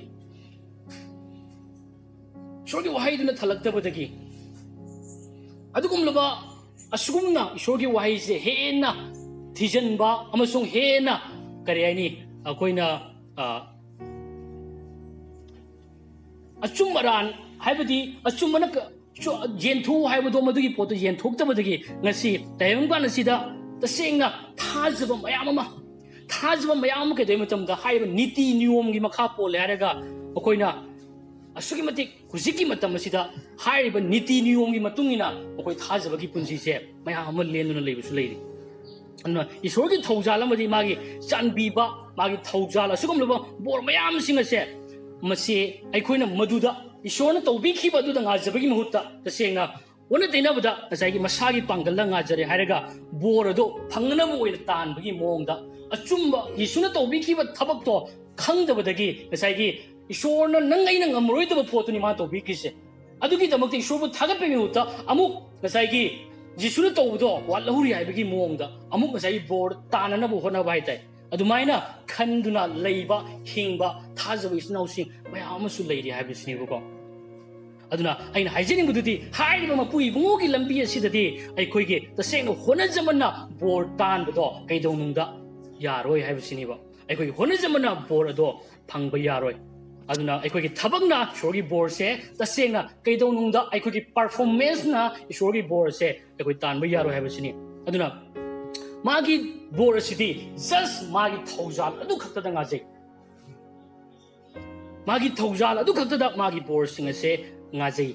ꯏꯁꯣꯔꯒꯤ ꯋꯥꯍꯩꯗꯨꯅ ꯊꯜꯂꯛꯇꯕꯗꯒꯤ, ꯑꯗꯨꯒꯨꯝꯂꯕ, ꯑꯁꯤꯒꯨꯝꯅ ꯏꯁꯣꯔꯒꯤ ꯋꯥꯍꯩꯁꯦ ꯍꯦꯟꯅ ꯊꯤꯖꯤꯟꯕ ꯑꯃꯁꯨꯡ ꯍꯦꯟꯅ, ꯀꯔꯤ ꯍꯥꯏꯅꯤ, ꯑꯩꯈꯣꯏꯅ, ꯑ, ꯑꯆꯨꯝ ꯑꯔꯥꯟ, ꯍꯥꯏꯕꯗꯤ ꯑꯆꯨꯝꯕꯅ ꯀ-, ꯆꯨ-, ꯌꯦꯟꯊꯣꯛꯎ ꯍꯥꯏꯕꯗꯣ, ꯃꯗꯨꯒꯤ ꯄꯣꯠꯇꯨ ꯌꯦꯟꯊꯣꯛꯇꯕꯗꯒꯤ ꯉꯁꯤ ꯇꯥꯏꯕꯪ ꯄꯥꯟ ꯑꯁꯤꯗ ꯇꯁꯦꯡꯅ ꯊꯥꯖꯕ ꯃꯌꯥꯝ ꯑꯃ, ꯊꯥꯖꯕ ꯃꯌꯥꯝ ꯑꯃ ꯀꯩꯗꯧꯕ ꯃꯇꯝꯗ ꯍꯥꯏꯔꯤꯕ ꯅꯤꯇꯤ ꯅꯤꯌꯣꯝꯒꯤ ꯃꯈꯥ ꯄꯣꯜꯂꯦ ꯍꯥꯏꯔꯒ ꯑꯩꯈꯣꯏꯅ ꯑꯁꯨꯛꯀꯤ ꯃꯇꯤꯛ ꯍꯧꯖꯤꯛꯀꯤ ꯃꯇꯝ ꯑꯁꯤꯗ ꯍꯥꯏꯔꯤꯕ ꯅꯤꯇꯤ ꯅꯤꯌꯣꯝꯒꯤ ꯃꯇꯨꯡ ꯏꯟꯅ ꯑꯩꯈꯣꯏ ꯊꯥꯖꯕꯒꯤ ꯄꯨꯟꯁꯤꯁꯦ ꯃꯌꯥꯝ ꯑꯃ ꯂꯦꯟꯗꯨꯅ ꯂꯩꯕꯁꯨ ꯂꯩꯔꯤ꯫ ꯑꯗꯨꯅ ꯏꯁꯣꯔꯒꯤ ꯊꯧꯖꯥꯜ ꯑꯃꯗꯤ ꯃꯥꯒꯤ ꯆꯥꯟꯕꯤꯕ, ꯃꯥꯒꯤ ꯊꯧꯖꯥꯜ, ꯑꯁꯤꯒꯨꯝꯂꯕ ꯕꯣꯔ ꯃꯌꯥꯝꯁꯤꯡ ꯑꯁꯦ, ꯃꯁꯤ ꯑꯩꯈꯣꯏꯅ ꯃꯗꯨꯗ ꯏꯁꯣꯔꯅ ꯇꯧꯕꯤꯈꯤꯕ ꯑꯗꯨꯗ ꯉꯥꯏꯖꯕꯒꯤ ꯃꯍꯨꯠꯇ, ꯇꯁꯦꯡꯅ ꯑꯣꯟꯅ ꯇꯩꯅꯕꯗ ꯉꯁꯥꯏꯒꯤ ꯃꯁꯥꯒꯤ ꯄꯥꯡꯒꯜꯗ ꯉꯥꯏꯖꯔꯦ ꯍꯥꯏꯔꯒ ꯕꯣꯔ ꯑꯗꯨ ꯐꯪꯅꯕ ꯑꯣꯏꯅ ꯇꯥꯟꯕꯒꯤ ꯃꯑꯣꯡꯗ, ꯑꯆꯨꯝꯕ ꯌꯦꯁꯨꯅ ꯇꯧꯕꯤꯈꯤꯕ ꯊꯕꯛꯇꯣ ꯈꯪꯗꯕꯗꯒꯤ ꯉꯁꯥꯏꯒꯤ ꯏꯁꯣꯔꯅ ꯅꯪ ꯑꯩꯅ ꯉꯝꯃꯔꯣꯏꯗꯕ ꯄꯣꯠꯇꯨꯅꯤ ꯃꯥ ꯇꯧꯕꯤꯈ꯭ꯔꯤꯁꯦ꯫ ꯑꯗꯨꯒꯤꯗꯃꯛꯇ ꯏꯁꯣꯔꯕꯨ ꯊꯥꯒꯠꯄꯒꯤ ꯃꯍꯨꯠꯇ ꯑꯃꯨꯛ ꯉꯁꯥꯏꯒꯤ ꯖꯤꯁꯨꯅ ꯇꯧꯕꯗꯣ ꯋꯥꯠꯍꯧꯔꯤ ꯍꯥꯏꯕꯒꯤ ꯃꯑꯣꯡꯗ ꯑꯃꯨꯛ ꯉꯁꯥꯏꯒꯤ ꯕꯣꯔ ꯇꯥꯅꯅꯕ ꯍꯣꯠꯅꯕ ꯍꯥꯏꯇꯥꯔꯦ꯫ ꯑꯗꯨꯃꯥꯏꯅ ꯈꯟꯗꯨꯅ ꯂꯩꯕ, ꯍꯤꯡꯕ, ꯊꯥꯖꯕ ꯏꯆꯤꯟ ꯏꯅꯥꯎꯁꯤꯡ ꯃꯌꯥꯝ ꯑꯃꯁꯨ ꯂꯩꯔꯤ ꯍꯥꯏꯕꯁꯤꯅꯦꯕꯀꯣ꯫ ꯑꯗꯨꯅ ꯑꯩꯅ ꯍꯥꯏꯖꯅꯤꯡꯕꯗꯨꯗꯤ, ꯍꯥꯏꯔꯤꯕ ꯃꯄꯨ ꯏꯕꯨꯡꯉꯣꯒꯤ ꯂꯝꯕꯤ ꯑꯁꯤꯗꯗꯤ ꯑꯩꯈꯣꯏꯒꯤ ꯇꯁꯦꯡꯅ ꯍꯣꯠꯅꯖꯃꯟꯅ ꯕꯣꯔ ꯇꯥꯟꯕꯗꯣ ꯀꯩꯗꯧꯅꯨꯡꯗ ꯌꯥꯔꯣꯏ ꯍꯥꯏꯕꯁꯤꯅꯦꯕ꯫ ꯑꯩꯈꯣꯏꯒꯤ ꯍꯣꯠꯅꯖꯃꯟꯅ ꯕꯣꯔ ꯑꯗꯣ ꯐꯪꯕ ꯌꯥꯔꯣꯏ꯫ ꯑꯗꯨꯅ ꯑꯩꯈꯣꯏꯒꯤ ꯊꯕꯛꯅ ꯏꯁꯣꯔꯒꯤ ꯕꯣꯔꯁꯦ ꯇꯁꯦꯡꯅ ꯀꯩꯗꯧꯅꯨꯡꯗ, ꯑꯩꯈꯣꯏꯒꯤ ꯄꯔꯐꯣꯔꯃꯦꯟꯁꯅ ꯏꯁꯣꯔꯒꯤ ꯕꯣꯔꯁꯦ ꯑꯩꯈꯣꯏ ꯇꯥꯟꯕ ꯌꯥꯔꯣꯏ ꯍꯥꯏꯕꯁꯤꯅꯤ꯫ ꯑꯗꯨꯅ ꯃꯥꯒꯤ ꯕꯣꯔ ꯑꯁꯤꯗꯤ just ꯃꯥꯒꯤ ꯊꯧꯖꯥꯜ ꯑꯗꯨ ꯈꯛꯇꯗ ꯉꯥꯖꯩ꯫ ꯃꯥꯒꯤ ꯊꯧꯖꯥꯜ ꯑꯗꯨ ꯈꯛꯇꯗ ꯃꯥꯒꯤ ꯕꯣꯔꯁꯤꯡ ꯑꯁꯦ ꯉꯥꯖꯩ꯫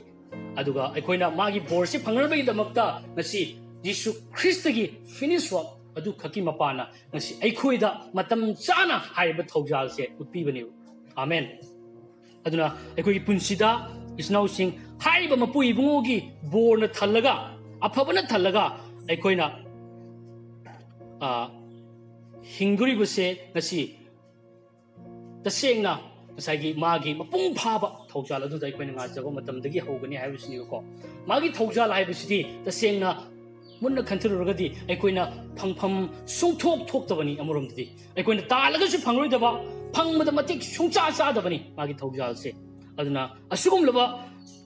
ꯑꯗꯨꯒ ꯑꯩꯈꯣꯏꯅ ꯃꯥꯒꯤ ꯕꯣꯔꯁꯤ ꯐꯪꯅꯕꯒꯤꯗꯃꯛꯇ ꯉꯁꯤ ꯖꯤꯁꯨ ꯈ꯭ꯔꯤꯁꯇꯒꯤ ꯐꯤꯅꯤꯁ ꯋꯥꯔꯛ ꯑꯗꯨ ꯈꯛꯀꯤ ꯃꯄꯥꯟꯅ ꯉꯁꯤ ꯑꯩꯈꯣꯏꯗ ꯃꯇꯝ ꯆꯥꯅ ꯍꯥꯏꯔꯤꯕ ꯊꯧꯖꯥꯜꯁꯦ ꯎꯠꯄꯤꯕꯅꯦꯕ꯫ ꯑꯃꯦꯟ꯫ ꯑꯗꯨꯅ ꯑꯩꯈꯣꯏꯒꯤ ꯄꯨꯟꯁꯤꯗ ꯏꯆꯤꯟ ꯏꯅꯥꯎꯁꯤꯡ, ꯍꯥꯏꯔꯤꯕ ꯃꯄꯨ ꯏꯕꯨꯡꯉꯣꯒꯤ ꯕꯣꯔꯅ ꯊꯜꯂꯒ, ꯑꯐꯕꯅ ꯊꯜꯂꯒ ꯑꯩꯈꯣꯏꯅ, ꯑ, ꯍꯤꯡꯗꯣꯔꯤꯕꯁꯦ ꯉꯁꯤ ꯇꯁꯦꯡꯅ ꯉꯁꯥꯏꯒꯤ ꯃꯥꯒꯤ ꯃꯄꯨꯡ ꯐꯥꯕ ꯊꯧꯖꯥꯜ ꯑꯗꯨꯗ ꯑꯩꯈꯣꯏꯅ ꯉꯥꯏꯖꯕ ꯃꯇꯝꯗꯒꯤ ꯍꯧꯒꯅꯤ ꯍꯥꯏꯕꯁꯤꯅꯦꯕꯀꯣ꯫ ꯃꯥꯒꯤ ꯊꯧꯖꯥꯜ ꯍꯥꯏꯕꯁꯤꯗꯤ ꯇꯁꯦꯡꯅ ꯃꯨꯟꯅ ꯈꯟꯊꯔꯨꯔꯒꯗꯤ ꯑꯩꯈꯣꯏꯅ ꯐꯪꯐꯝ ꯁꯨꯡꯊꯣꯛ ꯊꯣꯛꯇꯕꯅꯤ꯫ ꯑꯃꯔꯣꯝꯗꯗꯤ ꯑꯩꯈꯣꯏꯅ ꯇꯥꯜꯂꯒꯁꯨ ꯐꯪꯂꯣꯏꯗꯕ, ꯐꯪꯕꯗ ꯃꯇꯤꯛ ꯁꯨꯡꯆꯥ ꯆꯥꯗꯕꯅꯤ ꯃꯥꯒꯤ ꯊꯧꯖꯥꯜꯁꯦ꯫ ꯑꯗꯨꯅ ꯑꯁꯤꯒꯨꯝꯂꯕ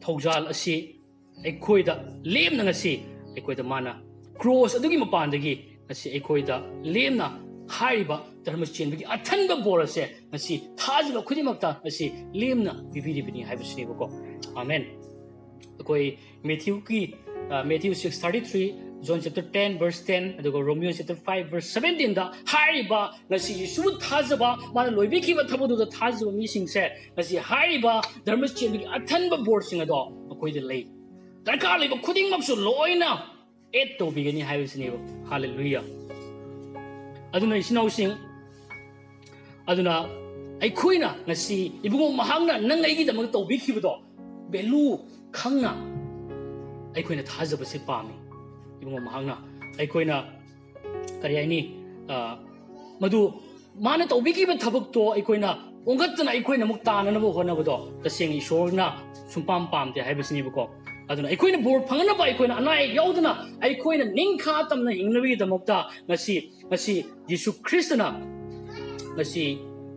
ꯊꯧꯖꯥꯜ ꯑꯁꯤ ꯑꯩꯈꯣꯏꯗ ꯂꯦꯝꯅ ꯉꯁꯤ ꯑꯩꯈꯣꯏꯗ ꯃꯥꯅ ꯀ꯭ꯔꯣꯁ ꯑꯗꯨꯒꯤ ꯃꯄꯥꯟꯗꯒꯤ ꯉꯁꯤ ꯑꯩꯈꯣꯏꯗ ꯂꯦꯝꯅ ꯍꯥꯏꯔꯤꯕ ꯙꯔꯃ ꯆꯦꯟꯕꯒꯤ ꯑꯊꯟꯕ ꯕꯣꯔ ꯑꯁꯦ ꯉꯁꯤ ꯊꯥꯖꯕ ꯈꯨꯗꯤꯡꯃꯛꯇ ꯉꯁꯤ ꯂꯦꯝꯅ ꯄꯤꯕꯤꯔꯤꯕꯅꯤ ꯍꯥꯏꯕꯁꯤꯅꯦꯕꯀꯣ꯫ ꯑꯃꯦꯟ꯫ ꯑꯩꯈꯣꯏ ꯃꯦꯊ꯭ꯌꯨꯒꯤ, ꯑ, Matthew six thirty three, John chapter ten verse ten, ꯑꯗꯨꯒ Romans chapter five verse seventeen ꯗ ꯍꯥꯏꯔꯤꯕ ꯉꯁꯤ ꯌꯦꯁꯨꯕꯨ ꯊꯥꯖꯕ, ꯃꯥꯅ ꯂꯣꯏꯕꯤꯈꯤꯕ ꯊꯕꯛꯇꯨꯗ ꯊꯥꯖꯕ ꯃꯤꯁꯤꯡꯁꯦ ꯉꯁꯤ ꯍꯥꯏꯔꯤꯕ ꯙꯔꯃ ꯆꯦꯟꯕꯒꯤ ꯑꯊꯟꯕ ꯕꯣꯔꯁꯤꯡ ꯑꯗꯣ ꯃꯈꯣꯏꯗ ꯂꯩ꯫ ꯗꯔꯀꯥꯔ ꯂꯩꯕ ꯈꯨꯗꯤꯡꯃꯛꯁꯨ ꯂꯣꯏꯅ ꯑꯦꯗ ꯇꯧꯕꯤꯒꯅꯤ ꯍꯥꯏꯕꯁꯤꯅꯦꯕ꯫ ꯍꯥꯂꯦꯂꯨꯌꯥ꯫ ꯑꯗꯨꯅ ꯏꯆꯤꯟ ꯏꯅꯥꯎꯁꯤꯡ, ꯑꯗꯨꯅ ꯑꯩꯈꯣꯏꯅ ꯉꯁꯤ ꯏꯕꯨꯡꯉꯣ ꯃꯍꯥꯛꯅ ꯅꯪ ꯑꯩꯒꯤꯗꯃꯛ ꯇꯧꯕꯤꯈꯤꯕꯗꯣ ꯚꯦꯂꯨ ꯈꯪꯅ ꯑꯩꯈꯣꯏꯅ ꯊꯥꯖꯕꯁꯦ ꯄꯥꯝꯃꯤ꯫ ꯏꯕꯨꯡꯉꯣ ꯃꯍꯥꯛꯅ ꯑꯩꯈꯣꯏꯅ ꯀꯔꯤ ꯍꯥꯏꯅꯤ, ꯑ, ꯃꯗꯨ ꯃꯥꯅ ꯇꯧꯕꯤꯈꯤꯕ ꯊꯕꯛꯇꯣ ꯑꯩꯈꯣꯏꯅ ꯑꯣꯟꯒꯠꯇꯅ ꯑꯩꯈꯣꯏꯅ ꯑꯃꯨꯛ ꯇꯥꯅꯅꯕ ꯍꯣꯠꯅꯕꯗꯣ ꯇꯁꯦꯡꯅ ꯏꯁꯣꯔꯅ ꯁꯨꯡꯄꯥꯝ ꯄꯥꯝꯗꯦ ꯍꯥꯏꯕꯁꯤꯅꯦꯕꯀꯣ꯫ ꯑꯗꯨꯅ ꯑꯩꯈꯣꯏꯅ ꯕꯣꯔ ꯐꯪꯅꯕ ꯑꯩꯈꯣꯏꯅ ꯑꯅꯥ ꯑꯌꯦꯛ ꯌꯥꯎꯗꯅ ꯑꯩꯈꯣꯏꯅ ꯅꯤꯡꯈꯥ ꯇꯝꯅ ꯍꯤꯡꯅꯕꯒꯤꯗꯃꯛꯇ ꯉꯁꯤ ꯉꯁꯤ ꯌꯤꯁꯨ ꯈ꯭ꯔꯤꯁꯇꯅ ꯉꯁꯤ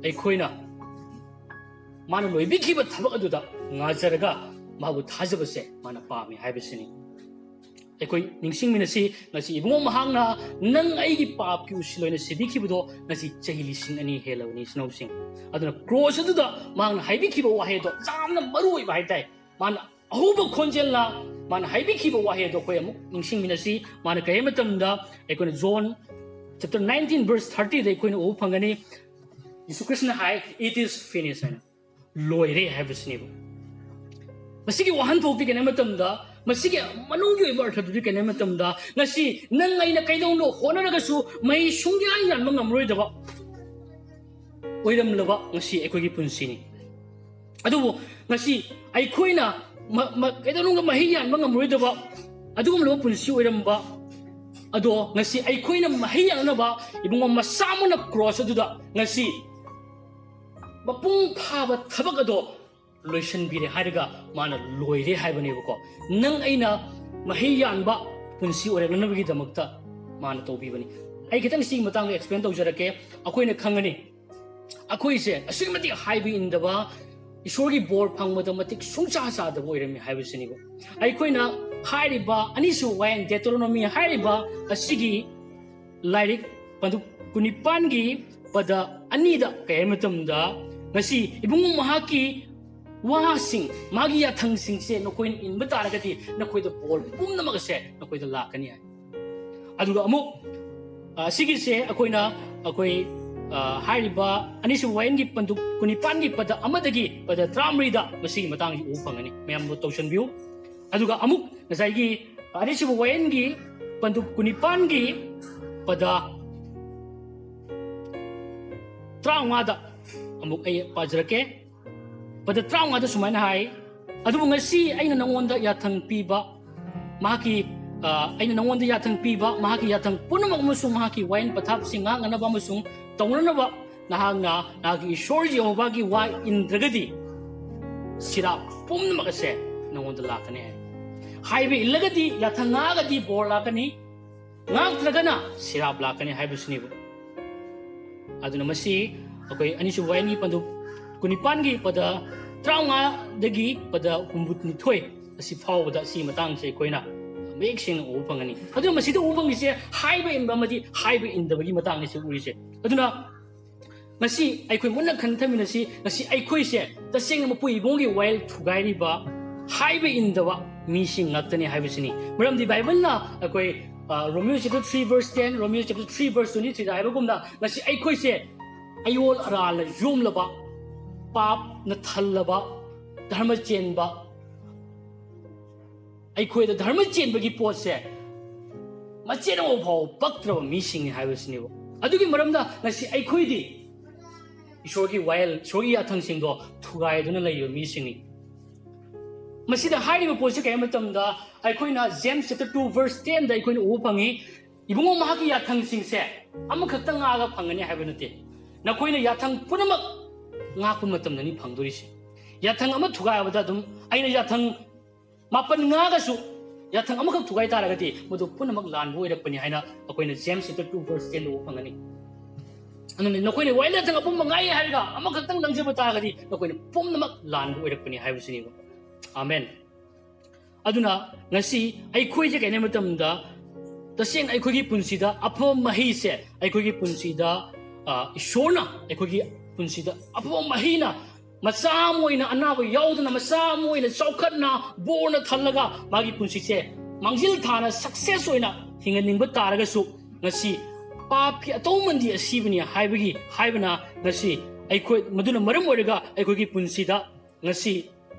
ꯑꯩꯈꯣꯏꯅ ꯃꯥꯅ ꯂꯣꯏꯕꯤꯈꯤꯕ ꯊꯕꯛ ꯑꯗꯨꯗ ꯉꯥꯖꯔꯒ ꯃꯥꯕꯨ ꯊꯥꯖꯕꯁꯦ ꯃꯥꯅ ꯄꯥꯝꯃꯤ ꯍꯥꯏꯕꯁꯤꯅꯤ꯫ ꯑꯩꯈꯣꯏ ꯅꯤꯡꯁꯤꯡꯃꯤꯟꯅꯁꯤ, ꯉꯁꯤ ꯏꯕꯨꯡꯉꯣ ꯃꯍꯥꯛꯅ ꯅꯪ ꯑꯩꯒꯤ ꯄꯥꯞꯀꯤ ꯎꯁꯤꯜ ꯑꯣꯏꯅ ꯁꯤꯕꯤꯈꯤꯕꯗꯣ ꯉꯁꯤ ꯆꯍꯤ ꯂꯤꯁꯤꯡ ꯑꯅꯤ ꯍꯦꯜꯂꯕꯅꯤ, ꯏꯆꯤꯟ ꯏꯅꯥꯎꯁꯤꯡ꯫ ꯑꯗꯨꯅ ꯀ꯭ꯔꯣꯁ ꯑꯗꯨꯗ ꯃꯍꯥꯛꯅ ꯍꯥꯏꯕꯤꯈꯤꯕ ꯋꯥꯍꯩ ꯑꯗꯣ ꯌꯥꯝꯅ ꯃꯔꯨ ꯑꯣꯏꯕ ꯍꯥꯏ ꯇꯥꯏ꯫ ꯃꯥꯅ ꯑꯍꯧꯕ ꯈꯣꯟꯖꯦꯜꯅ ꯃꯥꯅ ꯍꯥꯏꯕꯤꯈꯤꯕ ꯋꯥꯍꯩ ꯑꯗꯣ ꯑꯩꯈꯣꯏ ꯑꯃꯨꯛ ꯅꯤꯡꯁꯤꯡꯃꯤꯟꯅꯁꯤ꯫ ꯃꯥꯅ ꯀꯔꯤ ꯍꯥꯏ ꯃꯇꯝꯗ ꯑꯩꯈꯣꯏꯅ ꯖꯣꯟ ꯆꯦꯞꯇꯔ ꯅꯥꯏꯟꯇꯤꯟ ꯚꯔꯁ ꯊꯥꯔꯇꯤꯗ ꯑꯩꯈꯣꯏꯅ ꯎꯕ ꯐꯪꯒꯅꯤ꯫ ꯌꯤꯁꯨ ꯈ꯭ꯔꯤꯁꯅ ꯍꯥꯏ, "It is finished" ꯍꯥꯏꯅ, "ꯂꯣꯏꯔꯦ" ꯍꯥꯏꯕꯁꯤꯅꯦꯕ꯫ ꯃꯁꯤꯒꯤ ꯋꯥꯍꯟꯊꯣꯛꯇꯤ ꯀꯩꯅꯣ ꯃꯇꯝꯗ, ꯃꯁꯤꯒꯤ ꯃꯅꯨꯡꯒꯤ ꯑꯣꯏꯕ ꯑꯔꯊꯗꯨꯗꯤ ꯀꯩꯅꯣ ꯃꯇꯝꯗ, ꯉꯁꯤ ꯅꯪ ꯑꯩꯅ ꯀꯩꯗꯧꯅ ꯍꯣꯠꯅꯔꯒꯁꯨ ꯃꯍꯩ ꯁꯨꯡꯌꯥꯟ ꯌꯥꯟꯕ ꯉꯝꯂꯔꯣꯏꯗꯕ ꯑꯣꯏꯔꯝꯂꯕ ꯉꯁꯤ ꯑꯩꯈꯣꯏꯒꯤ ꯄꯨꯟꯁꯤꯅꯤ꯫ ꯑꯗꯨꯕꯨ ꯉꯁꯤ ꯑꯩꯈꯣꯏꯅ ꯃ-, ꯃ-, ꯀꯩꯗꯧꯅꯨꯡꯗ ꯃꯍꯩ ꯌꯥꯟꯕ ꯉꯝꯂꯣꯏꯗꯕ ꯑꯗꯨꯒꯨꯝꯂꯕ ꯄꯨꯟꯁꯤ ꯑꯣꯏꯔꯝꯕ ꯑꯗꯣ ꯉꯁꯤ ꯑꯩꯈꯣꯏꯅ ꯃꯍꯩ ꯌꯥꯟꯅꯕ ꯏꯕꯨꯡꯉꯣ ꯃꯆꯥ ꯑꯃꯅ ꯀ꯭ꯔꯣꯁ ꯑꯗꯨꯗ ꯉꯁꯤ ꯃꯄꯨꯡ ꯐꯥꯕ ꯊꯕꯛ ꯑꯗꯣ ꯂꯣꯏꯁꯤꯟꯕꯤꯔꯦ ꯍꯥꯏꯔꯒ ꯃꯥꯅ ꯂꯣꯏꯔꯦ ꯍꯥꯏꯕꯅꯦꯕꯀꯣ꯫ ꯅꯪ ꯑꯩꯅ ꯃꯍꯩ ꯌꯥꯟꯕ ꯄꯨꯟꯁꯤ ꯑꯣꯏꯔꯛꯅꯅꯕꯒꯤꯗꯃꯛꯇ ꯃꯥꯅ ꯇꯧꯕꯤꯕꯅꯤ꯫ ꯑꯩ ꯈꯤꯇꯪ ꯁꯤꯒꯤ ꯃꯇꯥꯡꯗ ꯑꯦꯛꯁꯄ꯭ꯂꯦꯟ ꯇꯧꯖꯔꯛꯀꯦ꯫ ꯑꯩꯈꯣꯏꯅ ꯈꯪꯒꯅꯤ, ꯑꯩꯈꯣꯏꯁꯦ ꯑꯁꯨꯛꯀꯤ ꯃꯇꯤꯛ ꯍꯥꯏꯕ ꯏꯟꯗꯕ, ꯏꯁꯣꯔꯒꯤ ꯕꯣꯔ ꯐꯪꯕꯗ ꯃꯇꯤꯛ ꯁꯨꯡꯆꯥ ꯆꯥꯗꯕ ꯑꯣꯏꯔꯝꯃꯤ ꯍꯥꯏꯕꯁꯤꯅꯤꯕ꯫ ꯑꯩꯈꯣꯏꯅ ꯍꯥꯏꯔꯤꯕ ꯑꯅꯤꯁꯨꯕ ꯋꯥꯍꯦꯡ, ꯗꯦꯇꯔꯣꯅꯣꯃꯤ ꯍꯥꯏꯔꯤꯕ ꯑꯁꯤꯒꯤ ꯂꯥꯏꯔꯤꯛ ꯄꯟꯗꯨꯞ ꯀꯨꯟꯅꯤꯄꯥꯟꯒꯤ ꯄꯗ ꯑꯅꯤꯗ ꯀꯩ ꯍꯥꯏ ꯃꯇꯝꯗ, ꯉꯁꯤ ꯏꯕꯨꯡꯉꯣ ꯃꯍꯥꯛꯀꯤ ꯋꯥꯁꯤꯡ, ꯃꯥꯒꯤ ꯌꯥꯊꯪꯁꯤꯡꯁꯦ ꯅꯈꯣꯏꯅ ꯏꯟꯕ ꯇꯥꯔꯒꯗꯤ ꯅꯈꯣꯏꯗ ꯕꯣꯔ ꯄꯨꯝꯅꯃꯛ ꯑꯁꯦ ꯅꯈꯣꯏꯗ ꯂꯥꯛꯀꯅꯤ ꯍꯥꯏ꯫ ꯑꯗꯨꯒ ꯑꯃꯨꯛ, ꯑ, ꯁꯤꯒꯤꯁꯦ ꯑꯩꯈꯣꯏꯅ, ꯑꯩꯈꯣꯏ, ꯑ, ꯍꯥꯏꯔꯤꯕ ꯑꯅꯤꯁꯨꯕ ꯋꯥꯍꯦꯡꯒꯤ ꯄꯟꯗꯨꯞ ꯀꯨꯟꯅꯤꯄꯥꯟꯒꯤ ꯄꯗ ꯑꯃꯗꯒꯤ ꯄꯗ ꯇꯔꯥꯃꯔꯤꯗ ꯃꯁꯤꯒꯤ ꯃꯇꯥꯡꯁꯤ ꯎꯕ ꯐꯪꯒꯅꯤ꯫ ꯃꯌꯥꯝ ꯅꯣꯠ ꯇꯧꯁꯟꯕꯤꯌꯨ꯫ ꯑꯗꯨꯒ ꯑꯃꯨꯛ ꯉꯁꯥꯏꯒꯤ ꯑꯅꯤꯁꯨꯕ ꯋꯥꯍꯦꯡꯒꯤ ꯄꯟꯗꯨꯞ ꯀꯨꯟꯅꯤꯄꯥꯟꯒꯤ ꯄꯗ ꯇꯔꯥꯃꯉꯥꯗ ꯑꯃꯨꯛ ꯑꯩ ꯄꯥꯖꯔꯛꯀꯦ꯫ ꯄꯗ ꯇꯔꯥꯃꯉꯥꯗ ꯁꯨꯃꯥꯏꯅ ꯍꯥꯏ, "ꯑꯗꯨꯕꯨ ꯉꯁꯤ ꯑꯩꯅ ꯅꯉꯣꯟꯗ ꯌꯥꯊꯪ ꯄꯤꯕ ꯃꯍꯥꯛꯀꯤ ꯑ, ꯑꯩꯅ ꯅꯉꯣꯟꯗ ꯌꯥꯊꯪ ꯄꯤꯕ, ꯃꯍꯥꯛꯀꯤ ꯌꯥꯊꯪ ꯄꯨꯝꯅꯃꯛ ꯑꯃꯁꯨꯡ ꯃꯍꯥꯛꯀꯤ ꯋꯥꯌꯦꯜ ꯄꯊꯥꯞꯁꯤꯡ ꯉꯥꯛꯅꯅꯕ ꯑꯃꯁꯨꯡ ꯇꯧꯅꯅꯕ ꯅꯍꯥꯛꯅ ꯅꯍꯥꯛꯀꯤ ꯏꯁꯣꯔ ꯌꯦꯍꯣꯚꯥꯒꯤ ꯋꯥ ꯏꯟꯗ꯭ꯔꯒꯗꯤ, ꯁꯤꯔꯥꯞ ꯄꯨꯝꯅꯃꯛ ꯑꯁꯦ ꯅꯉꯣꯟꯗ ꯂꯥꯛꯀꯅꯤ ꯍꯥꯏ꯫ ꯍꯥꯏꯕ ꯏꯜꯂꯒꯗꯤ, ꯌꯥꯊꯪ ꯉꯥꯛꯑꯒꯗꯤ ꯕꯣꯔ ꯂꯥꯛꯀꯅꯤ, ꯉꯥꯛꯇ꯭ꯔꯒꯅ ꯁꯤꯔꯥꯞ ꯂꯥꯛꯀꯅꯤ ꯍꯥꯏꯕꯁꯤꯅꯦꯕ꯫ ꯑꯗꯨꯅ ꯃꯁꯤ ꯑꯩꯈꯣꯏ ꯑꯅꯤꯁꯨꯕ ꯋꯥꯌꯦꯜꯒꯤ ꯄꯟꯗꯨꯞ ꯀꯨꯟꯅꯤꯄꯥꯟꯒꯤ ꯄꯗ ꯇꯔꯥꯃꯉꯥꯗꯒꯤ ꯄꯗ ꯍꯨꯝꯐꯨꯅꯤꯊꯣꯏ ꯑꯁꯤ ꯐꯥꯎꯕꯗ ꯁꯤ ꯃꯇꯥꯡꯁꯦ ꯑꯩꯈꯣꯏꯅ ꯃꯌꯦꯛ ꯁꯦꯡꯅ ꯎꯕ ꯐꯪꯒꯅꯤ꯫ ꯑꯗꯨꯅ ꯃꯁꯤꯗ ꯎꯕ ꯐꯪꯉꯤꯁꯦ ꯍꯥꯏꯕ ꯏꯟꯕ ꯑꯃꯗꯤ ꯍꯥꯏꯕ ꯏꯟꯗꯕꯒꯤ ꯃꯇꯥꯡꯅꯤ ꯁꯤ ꯎꯔꯤꯁꯦ꯫ ꯑꯗꯨꯅ ꯉꯁꯤ ꯑꯩꯈꯣꯏ ꯃꯨꯟꯅ ꯈꯟꯊꯃꯤꯟꯅꯁꯤ꯫ ꯉꯁꯤ ꯑꯩꯈꯣꯏꯁꯦ ꯇꯁꯦꯡꯅ ꯃꯄꯨ ꯏꯕꯨꯡꯒꯤ ꯋꯥꯌꯦꯜ ꯊꯨꯒꯥꯏꯔꯤꯕ, ꯍꯥꯏꯕ ꯏꯟꯗꯕ ꯃꯤꯁꯤꯡ ꯉꯥꯛꯇꯅꯤ ꯍꯥꯏꯕꯁꯤꯅꯤ꯫ ꯃꯔꯝꯗꯤ ꯕꯥꯏꯕꯜꯅ ꯑꯩꯈꯣꯏ, ꯑ, Romans chapter three verse ten, Romans chapter three verse twenty-three ꯗ ꯍꯥꯏꯕꯒꯨꯝꯅ, ꯉꯁꯤ ꯑꯩꯈꯣꯏꯁꯦ ꯑꯌꯣꯜ ꯑꯔꯥꯜꯅ ꯌꯣꯝꯂꯕ, ꯄꯥꯞꯅ ꯊꯜꯂꯕ, ꯙꯔꯃ ꯆꯦꯟꯕ, ꯑꯩꯈꯣꯏꯗ ꯙꯔꯃ ꯆꯦꯟꯕꯒꯤ ꯄꯣꯠꯁꯦ ꯃꯆꯦꯠ ꯑꯃ ꯐꯥꯎꯕ ꯄꯛꯇ꯭ꯔꯕ ꯃꯤꯁꯤꯡꯅꯤ ꯍꯥꯏꯕꯁꯤꯅꯦꯕ꯫ ꯑꯗꯨꯒꯤ ꯃꯔꯝꯗ ꯉꯁꯤ ꯑꯩꯈꯣꯏꯗꯤ ꯏꯁꯣꯔꯒꯤ ꯋꯥꯌꯦꯜ, ꯏꯁꯣꯔꯒꯤ ꯌꯥꯊꯪꯁꯤꯡꯗꯣ ꯊꯨꯒꯥꯏꯗꯨꯅ ꯂꯩꯕ ꯃꯤꯁꯤꯡꯅꯤ꯫ ꯃꯁꯤꯗ ꯍꯥꯏꯔꯤꯕ ꯄꯣꯠꯁꯤ ꯀꯔꯤ ꯃꯇꯝꯗ, ꯑꯩꯈꯣꯏꯅ James chapter two verse ten ꯗ ꯑꯩꯈꯣꯏꯅ ꯎꯕ ꯐꯪꯉꯤ, "ꯏꯕꯨꯡꯉꯣ, ꯃꯍꯥꯛꯀꯤ ꯌꯥꯊꯪꯁꯤꯡꯁꯦ ꯑꯃꯈꯛꯇ ꯉꯥꯛꯑꯒ ꯐꯪꯒꯅꯤ ꯍꯥꯏꯕ ꯅꯠꯇꯦ, ꯅꯈꯣꯏꯅ ꯌꯥꯊꯪ ꯄꯨꯝꯅꯃꯛ ꯉꯥꯛꯄ ꯃꯇꯝꯗꯅꯤ ꯐꯪꯗꯣꯔꯤꯁꯦ꯫ ꯌꯥꯊꯪ ꯑꯃ ꯊꯨꯒꯥꯏꯕꯗ ꯑꯗꯨꯝ ꯑꯩꯅ ꯌꯥꯊꯪ ꯃꯥꯄꯟ ꯉꯥꯛꯑꯒꯁꯨ, ꯌꯥꯊꯪ ꯑꯃꯈꯛ ꯊꯨꯒꯥꯏ ꯇꯥꯔꯒꯗꯤ ꯃꯗꯨ ꯄꯨꯝꯅꯃꯛ ꯂꯥꯟꯕ ꯑꯣꯏꯔꯛꯄꯅꯤ" ꯍꯥꯏꯅ ꯑꯩꯈꯣꯏꯅ James chapter two verse ten ꯗ ꯎꯕ ꯐꯪꯒꯅꯤ꯫ ꯑꯗꯨꯅ ꯅꯈꯣꯏꯅ ꯋꯥꯌꯦꯜ ꯌꯥꯊꯪ ꯑꯄꯨꯝꯕ ꯉꯥꯛꯏ ꯍꯥꯏꯔꯒ ꯑꯃꯈꯛꯇꯪ ꯂꯪꯖꯕ ꯇꯥꯔꯒꯗꯤ ꯅꯈꯣꯏꯅ ꯄꯨꯝꯅꯃꯛ ꯂꯥꯟꯕ ꯑꯣꯏꯔꯛꯄꯅꯤ ꯍꯥꯏꯕꯁꯤꯅꯦꯕ꯫ ꯑꯥꯃꯦꯟ꯫ ꯑꯗꯨꯅ ꯉꯁꯤ ꯑꯩꯈꯣꯏꯁꯦ ꯀꯩꯅꯣ ꯃꯇꯝꯗ ꯇꯁꯦꯡꯅ ꯑꯩꯈꯣꯏꯒꯤ ꯄꯨꯟꯁꯤꯗ ꯑꯐꯕ ꯃꯍꯩꯁꯦ, ꯑꯩꯈꯣꯏꯒꯤ ꯄꯨꯟꯁꯤꯗ, ꯑ, ꯏꯁꯣꯔꯅ ꯑꯩꯈꯣꯏꯒꯤ ꯄꯨꯟꯁꯤꯗ ꯑꯐꯕ ꯃꯍꯩꯅ ꯃꯆꯥ ꯑꯃ ꯑꯣꯏꯅ ꯑꯅꯥꯕ ꯌꯥꯎꯗꯅ, ꯃꯆꯥ ꯑꯃ ꯑꯣꯏꯅ ꯆꯥꯎꯈꯠꯅ, ꯕꯣꯔꯅ ꯊꯜꯂꯒ ꯃꯥꯒꯤ ꯄꯨꯟꯁꯤꯁꯦ ꯃꯥꯡꯖꯤꯜ ꯊꯥꯅ success ꯑꯣꯏꯅ ꯍꯤꯡꯍꯟꯅꯤꯡꯕ ꯇꯥꯔꯒꯁꯨ, ꯉꯁꯤ ꯄꯥꯞꯀꯤ ꯑꯇꯧꯃꯟꯗꯤ ꯑꯁꯤꯕꯅꯤ ꯍꯥꯏꯕꯒꯤ, ꯍꯥꯏꯕꯅ ꯉꯁꯤ ꯑꯩꯈꯣꯏ, ꯃꯗꯨꯅ ꯃꯔꯝ ꯑꯣꯏꯔꯒ ꯑꯩꯈꯣꯏꯒꯤ ꯄꯨꯟꯁꯤꯗ ꯉꯁꯤ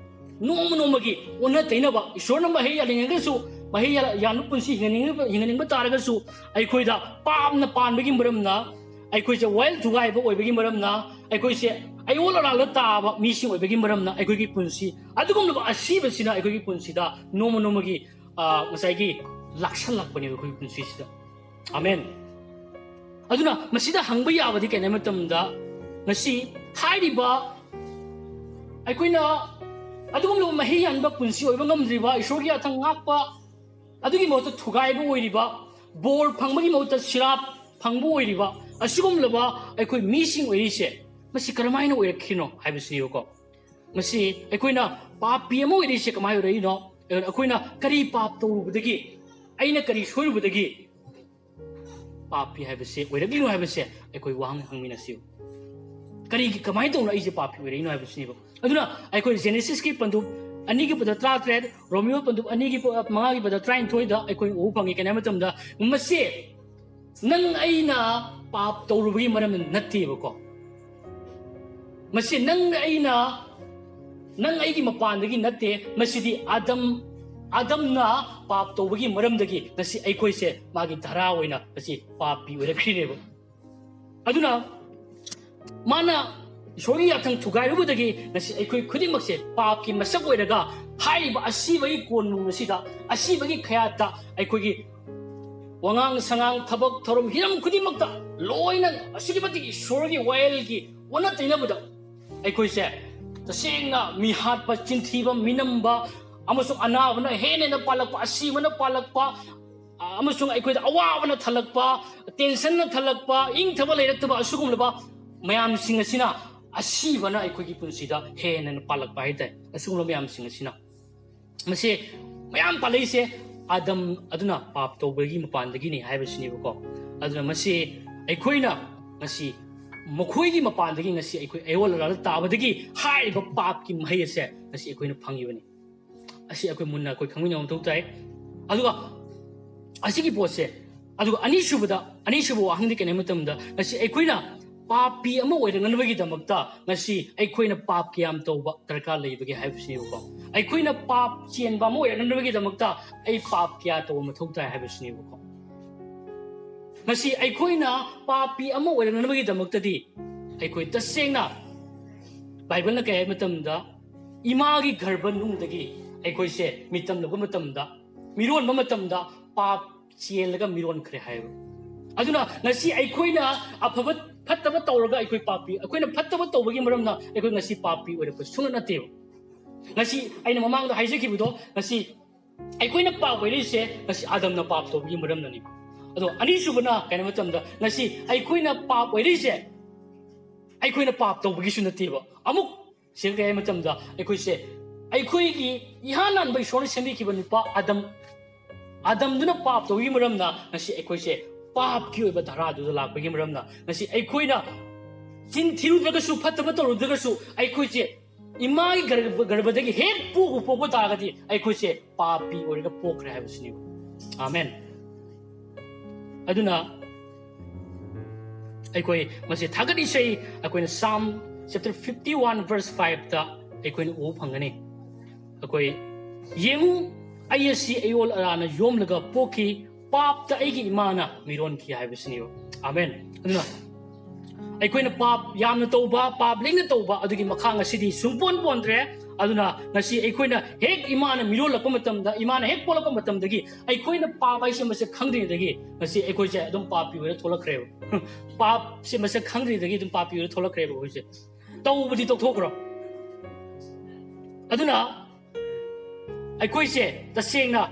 ꯅꯣꯡꯃ ꯅꯣꯡꯃꯒꯤ ꯑꯣꯟꯅ ꯇꯩꯅꯕ, ꯏꯁꯣꯔꯅ ꯃꯍꯩ ꯌꯥꯜꯂꯤꯉꯩꯗꯁꯨ, ꯃꯍꯩ ꯌꯥꯜ-, ꯌꯥꯟꯕ ꯄꯨꯟꯁꯤ ꯍꯤꯡꯍꯟꯅꯤꯡꯕ, ꯍꯤꯡꯍꯟꯅꯤꯡꯕ ꯇꯥꯔꯒꯁꯨ, ꯑꯩꯈꯣꯏꯗ ꯄꯥꯞꯅ ꯄꯥꯟꯕꯒꯤ ꯃꯔꯝꯅ ꯑꯩꯈꯣꯏꯁꯦ ꯋꯥꯌꯦꯜ ꯊꯨꯒꯥꯏꯕ ꯑꯣꯏꯕꯒꯤ ꯃꯔꯝꯅ, ꯑꯩꯈꯣꯏꯁꯦ ꯑꯌꯣꯜ ꯑꯔꯥꯜꯗ ꯇꯥꯕ ꯃꯤꯁꯤꯡ ꯑꯣꯏꯕꯒꯤ ꯃꯔꯝꯅ, ꯑꯩꯈꯣꯏꯒꯤ ꯄꯨꯟꯁꯤ ꯑꯗꯨꯒꯨꯝꯂꯕ ꯑꯁꯤꯕꯁꯤꯅ ꯑꯩꯈꯣꯏꯒꯤ ꯄꯨꯟꯁꯤꯗ ꯅꯣꯡꯃ ꯅꯣꯡꯃꯒꯤ, ꯑ, ꯉꯁꯥꯏꯒꯤ ꯂꯥꯛꯁꯜꯂꯛꯄꯅꯦꯕ ꯑꯩꯈꯣꯏꯒꯤ ꯄꯨꯟꯁꯤꯁꯤꯗ꯫ ꯑꯃꯦꯟ꯫ ꯑꯗꯨꯅ ꯃꯁꯤꯗ ꯍꯪꯕ ꯌꯥꯕꯗꯤ ꯀꯩꯅꯣ ꯍꯥꯏꯕ ꯃꯇꯝꯗ, ꯉꯁꯤ ꯍꯥꯏꯔꯤꯕ ꯑꯩꯈꯣꯏꯅ ꯑꯗꯨꯒꯨꯝꯂꯕ ꯃꯍꯩ ꯌꯥꯟꯕ ꯄꯨꯟꯁꯤ ꯑꯣꯏꯕ ꯉꯝꯗ꯭ꯔꯤꯕ, ꯏꯁꯣꯔꯒꯤ ꯌꯥꯊꯪ ꯉꯥꯛꯄ, ꯑꯗꯨꯒꯤ ꯃꯍꯨꯠꯇ ꯊꯨꯒꯥꯏꯕ ꯑꯣꯏꯔꯤꯕ, ꯕꯣꯔ ꯐꯪꯕꯒꯤ ꯃꯍꯨꯠꯇ ꯁꯤꯔꯥꯞ ꯐꯪꯕ ꯑꯣꯏꯔꯤꯕ, ꯑꯁꯤꯒꯨꯝꯂꯕ ꯑꯩꯈꯣꯏ ꯃꯤꯁꯤꯡ ꯑꯣꯏꯔꯤꯁꯦ, ꯃꯁꯤ ꯀꯔꯝꯍꯥꯏꯅ ꯑꯣꯏꯔꯛꯈꯤꯅꯣ ꯍꯥꯏꯕꯁꯤꯅꯦꯕꯀꯣ꯫ ꯃꯁꯤ ꯑꯩꯈꯣꯏꯅ ꯄꯥꯄꯤ ꯑꯃ ꯑꯣꯏꯔꯤꯁꯦ ꯀꯃꯥꯏꯅ ꯑꯣꯏꯔꯛꯏꯅꯣ? ꯑꯩꯈꯣꯏꯅ ꯀꯔꯤ ꯄꯥꯞ ꯇꯧꯔꯨꯕꯗꯒꯤ ꯑꯩꯅ ꯀꯔꯤ ꯁꯣꯏꯔꯨꯕꯗꯒꯤ ꯄꯥꯞꯄꯤ ꯍꯥꯏꯕꯁꯦ ꯑꯣꯏꯔꯛꯂꯤꯅꯣ ꯍꯥꯏꯕꯁꯦ ꯑꯩꯈꯣꯏ ꯋꯥꯍꯪ ꯍꯪꯃꯤꯟꯅꯁꯤꯌꯨ꯫ ꯀꯔꯤꯒꯤ, ꯀꯃꯥꯏꯅ ꯇꯧꯅ ꯑꯩꯁꯦ ꯄꯥꯞꯄꯤ ꯑꯣꯏꯔꯛꯏꯅꯣ ꯍꯥꯏꯕꯁꯤꯅꯦꯕ꯫ ꯑꯗꯨꯅ ꯑꯩꯈꯣꯏ ꯖꯦꯅꯦꯁꯤꯁꯀꯤ ꯄꯟꯗꯨꯞ ꯑꯅꯤꯒꯤ ꯄꯗ ꯇꯔꯥꯇꯔꯦꯠ, ꯔꯣꯃꯤꯌꯣ ꯄꯟꯗꯨꯞ ꯑꯅꯤꯒꯤ ꯄ-, ꯃꯉꯥꯒꯤ ꯄꯗ ꯇꯔꯥꯅꯤꯊꯣꯏꯗ ꯑꯩꯈꯣꯏ ꯎꯕ ꯐꯪꯉꯤ꯫ ꯀꯩꯅꯣ ꯍꯥꯏꯕ ꯃꯇꯝꯗ, ꯃꯁꯤ ꯅꯪ ꯑꯩꯅ ꯄꯥꯞ ꯇꯧꯔꯨꯕꯒꯤ ꯃꯔꯝ ꯅꯠꯇꯦꯕꯀꯣ꯫ ꯃꯁꯤ ꯅꯪ ꯑꯩꯅ, ꯅꯪ ꯑꯩꯒꯤ ꯃꯄꯥꯟꯗꯒꯤ ꯅꯠꯇꯦ꯫ ꯃꯁꯤꯗꯤ ꯑꯥꯗꯝ, ꯑꯥꯗꯝꯅ ꯄꯥꯞ ꯇꯧꯕꯒꯤ ꯃꯔꯝꯗꯒꯤ ꯉꯁꯤ ꯑꯩꯈꯣꯏꯁꯦ ꯃꯥꯒꯤ ꯙꯔꯥ ꯑꯣꯏꯅ ꯉꯁꯤ ꯄꯥꯞꯄꯤ ꯑꯣꯏꯔꯛꯈ꯭ꯔꯤꯅꯦꯕ꯫ ꯑꯗꯨꯅ ꯃꯥꯅ ꯏꯁꯣꯔꯒꯤ ꯌꯥꯊꯪ ꯊꯨꯒꯥꯏꯔꯨꯕꯗꯒꯤ ꯉꯁꯤ ꯑꯩꯈꯣꯏ ꯈꯨꯗꯤꯡꯃꯛꯁꯦ ꯄꯥꯞꯀꯤ ꯃꯁꯛ ꯑꯣꯏꯔꯒ, ꯍꯥꯏꯔꯤꯕ ꯑꯁꯤꯕꯒꯤ ꯀꯣꯅꯨꯡ ꯑꯁꯤꯗ, ꯑꯁꯤꯕꯒꯤ ꯈꯌꯥꯠꯇ ꯑꯩꯈꯣꯏꯒꯤ ꯋꯥꯉꯥꯡ ꯁꯉꯥꯡ, ꯊꯕꯛ ꯊꯧꯔꯝ, ꯍꯤꯔꯝ ꯈꯨꯗꯤꯡꯃꯛꯇ ꯂꯣꯏꯅ ꯑꯁꯨꯛꯀꯤ ꯃꯇꯤꯛ ꯏꯁꯣꯔꯒꯤ ꯋꯥꯌꯦꯜꯒꯤ ꯑꯣꯟꯅ ꯇꯩꯅꯕꯗ ꯑꯩꯈꯣꯏꯁꯦ ꯇꯁꯦꯡꯅ ꯃꯤꯍꯥꯠꯄ, ꯆꯤꯟꯊꯤꯕ, ꯃꯤꯅꯝꯕ, ꯑꯃꯁꯨꯡ ꯑꯅꯥꯕꯅ ꯍꯦꯟꯅ ꯍꯦꯟꯅ ꯄꯥꯜꯂꯛꯄ, ꯑꯁꯤꯕꯅ ꯄꯥꯜꯂꯛꯄ, ꯑ, ꯑꯃꯁꯨꯡ ꯑꯩꯈꯣꯏꯗ ꯑꯋꯥꯕꯅ ꯊꯜꯂꯛꯄ, ꯇꯦꯟꯁꯟꯅ ꯊꯜꯂꯛꯄ, ꯏꯪꯊꯕ ꯂꯩꯔꯛꯇꯕ, ꯑꯁꯤꯒꯨꯝꯂꯕ ꯃꯌꯥꯝꯁꯤꯡ ꯑꯁꯤꯅ ꯑꯁꯤꯕꯅ ꯑꯩꯈꯣꯏꯒꯤ ꯄꯨꯟꯁꯤꯗ ꯍꯦꯟꯅ ꯍꯦꯟꯅ ꯄꯥꯜꯂꯛꯄ ꯍꯥꯏꯇꯥꯔꯦ꯫ ꯑꯁꯤꯒꯨꯝꯂꯕ ꯃꯌꯥꯝꯁꯤꯡ ꯑꯁꯤꯅ, ꯃꯁꯤ ꯃꯌꯥꯝ ꯄꯥꯜꯂꯛꯏꯁꯦ ꯑꯥꯗꯝ ꯑꯗꯨꯅ ꯄꯥꯞ ꯇꯧꯕꯒꯤ ꯃꯄꯥꯟꯗꯒꯤꯅꯤ ꯍꯥꯏꯕꯁꯤꯅꯦꯕꯀꯣ꯫ ꯑꯗꯨꯅ ꯃꯁꯤ ꯑꯩꯈꯣꯏꯅ ꯉꯁꯤ ꯃꯈꯣꯏꯒꯤ ꯃꯄꯥꯟꯗꯒꯤ ꯉꯁꯤ ꯑꯩꯈꯣꯏ ꯑꯌꯣꯜ ꯑꯔꯥꯜ ꯇꯥꯕꯗꯒꯤ ꯍꯥꯏꯔꯤꯕ ꯄꯥꯞꯀꯤ ꯃꯍꯩ ꯑꯁꯦ ꯉꯁꯤ ꯑꯩꯈꯣꯏꯅ ꯐꯪꯉꯤꯕꯅꯤ꯫ ꯑꯁꯤ ꯑꯩꯈꯣꯏ ꯃꯨꯟꯅ ꯑꯩꯈꯣꯏ ꯈꯪꯃꯤꯟꯅꯕ ꯃꯊꯧ ꯇꯥꯏ꯫ ꯑꯗꯨꯒ ꯑꯁꯤꯒꯤ ꯄꯣꯠꯁꯦ, ꯑꯗꯨꯒ ꯑꯅꯤꯁꯨꯕꯗ, ꯑꯅꯤꯁꯨꯕ ꯋꯥꯍꯪꯗꯤ ꯀꯩꯅꯣ ꯍꯥꯏꯕ ꯃꯇꯝꯗ, ꯉꯁꯤ ꯑꯩꯈꯣꯏꯅ ꯄꯥꯄꯤ ꯑꯃ ꯑꯣꯏꯔꯛꯅꯕꯒꯤꯗꯃꯛꯇ ꯉꯁꯤ ꯑꯩꯈꯣꯏꯅ ꯄꯥꯞ ꯀꯌꯥꯝ ꯇꯧꯕ ꯗꯔꯀꯥꯔ ꯂꯩꯕꯒꯦ ꯍꯥꯏꯕꯁꯤꯅꯦꯕꯀꯣ꯫ ꯑꯩꯈꯣꯏꯅ ꯄꯥꯞ ꯆꯦꯟꯕ ꯑꯃ ꯑꯣꯏꯔꯛꯅꯕꯒꯤꯗꯃꯛꯇ ꯑꯩ ꯄꯥꯞ ꯀꯌꯥ ꯇꯧꯕ ꯃꯊꯧ ꯇꯥꯏ ꯍꯥꯏꯕꯁꯤꯅꯦꯕꯀꯣ꯫ ꯉꯁꯤ ꯑꯩꯈꯣꯏꯅ ꯄꯥꯄꯤ ꯑꯃ ꯑꯣꯏꯔꯛꯅꯕꯒꯤꯗꯃꯛꯇꯗꯤ ꯑꯩꯈꯣꯏ ꯇꯁꯦꯡꯅ ꯕꯥꯏꯕꯜꯅ ꯀꯩ ꯍꯥꯏꯕ ꯃꯇꯝꯗ, ꯏꯃꯥꯒꯤ ꯒꯔꯚꯅꯨꯡꯗꯒꯤ ꯑꯩꯈꯣꯏꯁꯦ ꯃꯤꯇꯝꯂꯛꯄ ꯃꯇꯝꯗ ꯃꯤꯔꯣꯟꯕ ꯃꯇꯝꯗ ꯄꯥꯞ ꯆꯦꯜꯂꯒ ꯃꯤꯔꯣꯟꯈ꯭ꯔꯦ ꯍꯥꯏꯕ꯫ ꯑꯗꯨꯅ ꯉꯁꯤ ꯑꯩꯈꯣꯏꯅ ꯑꯐꯕ, ꯐꯠꯇꯕ ꯇꯧꯔꯒ ꯑꯩꯈꯣꯏ ꯄꯥꯞꯄꯤ, ꯑꯩꯈꯣꯏꯅ ꯐꯠꯇꯕ ꯇꯧꯕꯒꯤ ꯃꯔꯝꯅ ꯑꯩꯈꯣꯏ ꯉꯁꯤ ꯄꯥꯞꯄꯤ ꯑꯣꯏꯔꯛꯄ ꯁꯨꯡꯅꯠ ꯅꯠꯇꯦꯕ꯫ ꯉꯁꯤ ꯑꯩꯅ ꯃꯃꯥꯡꯗ ꯍꯥꯏꯖꯈꯤꯕꯗꯣ, ꯉꯁꯤ ꯑꯩꯈꯣꯏꯅ ꯄꯥꯞ ꯑꯣꯏꯔꯛꯏꯁꯦ ꯉꯁꯤ ꯑꯥꯗꯝꯅ ꯄꯥꯞ ꯇꯧꯕꯒꯤ ꯃꯔꯝꯅꯅꯤ꯫ ꯑꯗꯣ ꯑꯅꯤꯁꯨꯕꯅ ꯀꯩꯅꯣ ꯃꯇꯝꯗ, ꯉꯁꯤ ꯑꯩꯈꯣꯏꯅ ꯄꯥꯞ ꯑꯣꯏꯔꯛꯏꯁꯦ ꯑꯩꯈꯣꯏꯅ ꯄꯥꯞ ꯇꯧꯕꯒꯤꯁꯨ ꯅꯠꯇꯦꯕ꯫ ꯑꯃꯨꯛ ꯁꯤꯗ ꯀꯩ ꯍꯥꯏ ꯃꯇꯝꯗ, ꯑꯩꯈꯣꯏꯁꯦ, ꯑꯩꯈꯣꯏꯒꯤ ꯏꯍꯥꯟ ꯍꯥꯟꯕ ꯏꯁꯣꯔꯅ ꯁꯦꯝꯕꯤꯈꯤꯕ ꯅꯨꯄꯥ ꯑꯥꯗꯝ, ꯑꯥꯗꯝꯗꯨꯅ ꯄꯥꯞ ꯇꯧꯕꯒꯤ ꯃꯔꯝꯅ ꯉꯁꯤ ꯑꯩꯈꯣꯏꯁꯦ ꯄꯥꯞꯀꯤ ꯑꯣꯏꯕ ꯙꯔꯥꯗꯨꯗ ꯂꯥꯛꯄꯒꯤ ꯃꯔꯝꯅ ꯉꯁꯤ ꯑꯩꯈꯣꯏꯅ ꯆꯤꯟ ꯊꯤꯔꯨꯗ꯭ꯔꯒꯁꯨ, ꯐꯠꯇꯕ ꯇꯧꯔꯨꯗ꯭ꯔꯒꯁꯨ, ꯑꯩꯈꯣꯏꯁꯦ ꯏꯃꯥꯒꯤ ꯒꯔꯚ-, ꯒꯔꯚꯗꯒꯤ ꯍꯦꯛ ꯄꯣꯛꯄ, ꯄꯣꯛꯄ ꯇꯥꯔꯒꯗꯤ ꯑꯩꯈꯣꯏꯁꯦ ꯄꯥꯄꯤ ꯑꯣꯏꯔꯒ ꯄꯣꯛꯈ꯭ꯔꯦ ꯍꯥꯏꯕꯁꯤꯅꯦꯕ꯫ ꯑꯥꯃꯦꯟ꯫ ꯑꯗꯨꯅ ꯑꯩꯈꯣꯏ ꯃꯁꯤ ꯊꯥꯒꯠ ꯏꯁꯩ ꯑꯩꯈꯣꯏꯅ Psalm chapter fifty one verse five ꯇ ꯑꯩꯈꯣꯏꯅ ꯎꯕ ꯐꯪꯒꯅꯤ꯫ ꯑꯩꯈꯣꯏ, "ꯌꯦꯡꯉꯨ, ꯑꯩ ꯑꯁꯤ ꯑꯌꯣꯜ ꯑꯔꯥꯅ ꯌꯣꯝꯂꯒ ꯄꯣꯛꯈꯤ, ꯄꯥꯞꯇ ꯑꯩꯒꯤ ꯏꯃꯥꯅ ꯃꯤꯔꯣꯟꯈꯤ" ꯍꯥꯏꯕꯁꯤꯅꯦꯕ꯫ ꯑꯥꯃꯦꯟ꯫ ꯑꯗꯨꯅ ꯑꯩꯈꯣꯏꯅ ꯄꯥꯞ ꯌꯥꯝꯅ ꯇꯧꯕ, ꯄꯥꯞ ꯂꯤꯛꯅ ꯇꯧꯕ, ꯑꯗꯨꯒꯤ ꯃꯈꯥ ꯉꯁꯤꯗꯤ ꯁꯨꯡꯄꯣꯟ ꯄꯣꯟꯗ꯭ꯔꯦ꯫ ꯑꯗꯨꯅ ꯉꯁꯤ ꯑꯩꯈꯣꯏꯅ ꯍꯦꯛ ꯏꯃꯥꯅ ꯃꯤꯔꯣꯜꯂꯛꯄ ꯃꯇꯝꯗ, ꯏꯃꯥꯅ ꯍꯦꯛ ꯄꯣꯛꯂꯛꯄ ꯃꯇꯝꯗꯒꯤ ꯑꯩꯈꯣꯏꯅ ꯄꯥꯞ ꯍꯥꯏꯁꯦ ꯃꯁꯛ ꯈꯪꯗ꯭ꯔꯤꯉꯩꯗꯒꯤ ꯉꯁꯤ ꯑꯩꯈꯣꯏꯁꯦ ꯑꯗꯨꯝ ꯄꯥꯄꯤ ꯑꯣꯏꯔ ꯊꯣꯛꯂꯛꯈ꯭ꯔꯦꯕ꯫ ꯄꯥꯞꯁꯦ ꯃꯁꯛ ꯈꯪꯗ꯭ꯔꯤꯉꯩꯗꯒꯤ ꯑꯗꯨꯝ ꯄꯥꯄꯤ ꯑꯣꯏꯔ ꯊꯣꯛꯂꯛꯈ꯭ꯔꯦꯕ ꯑꯩꯈꯣꯏꯁꯦ꯫ ꯇꯧꯕꯗꯤ ꯇꯧꯊꯣꯛꯈ꯭ꯔꯣ꯫ ꯑꯗꯨꯅ ꯑꯩꯈꯣꯏꯁꯦ ꯇꯁꯦꯡꯅ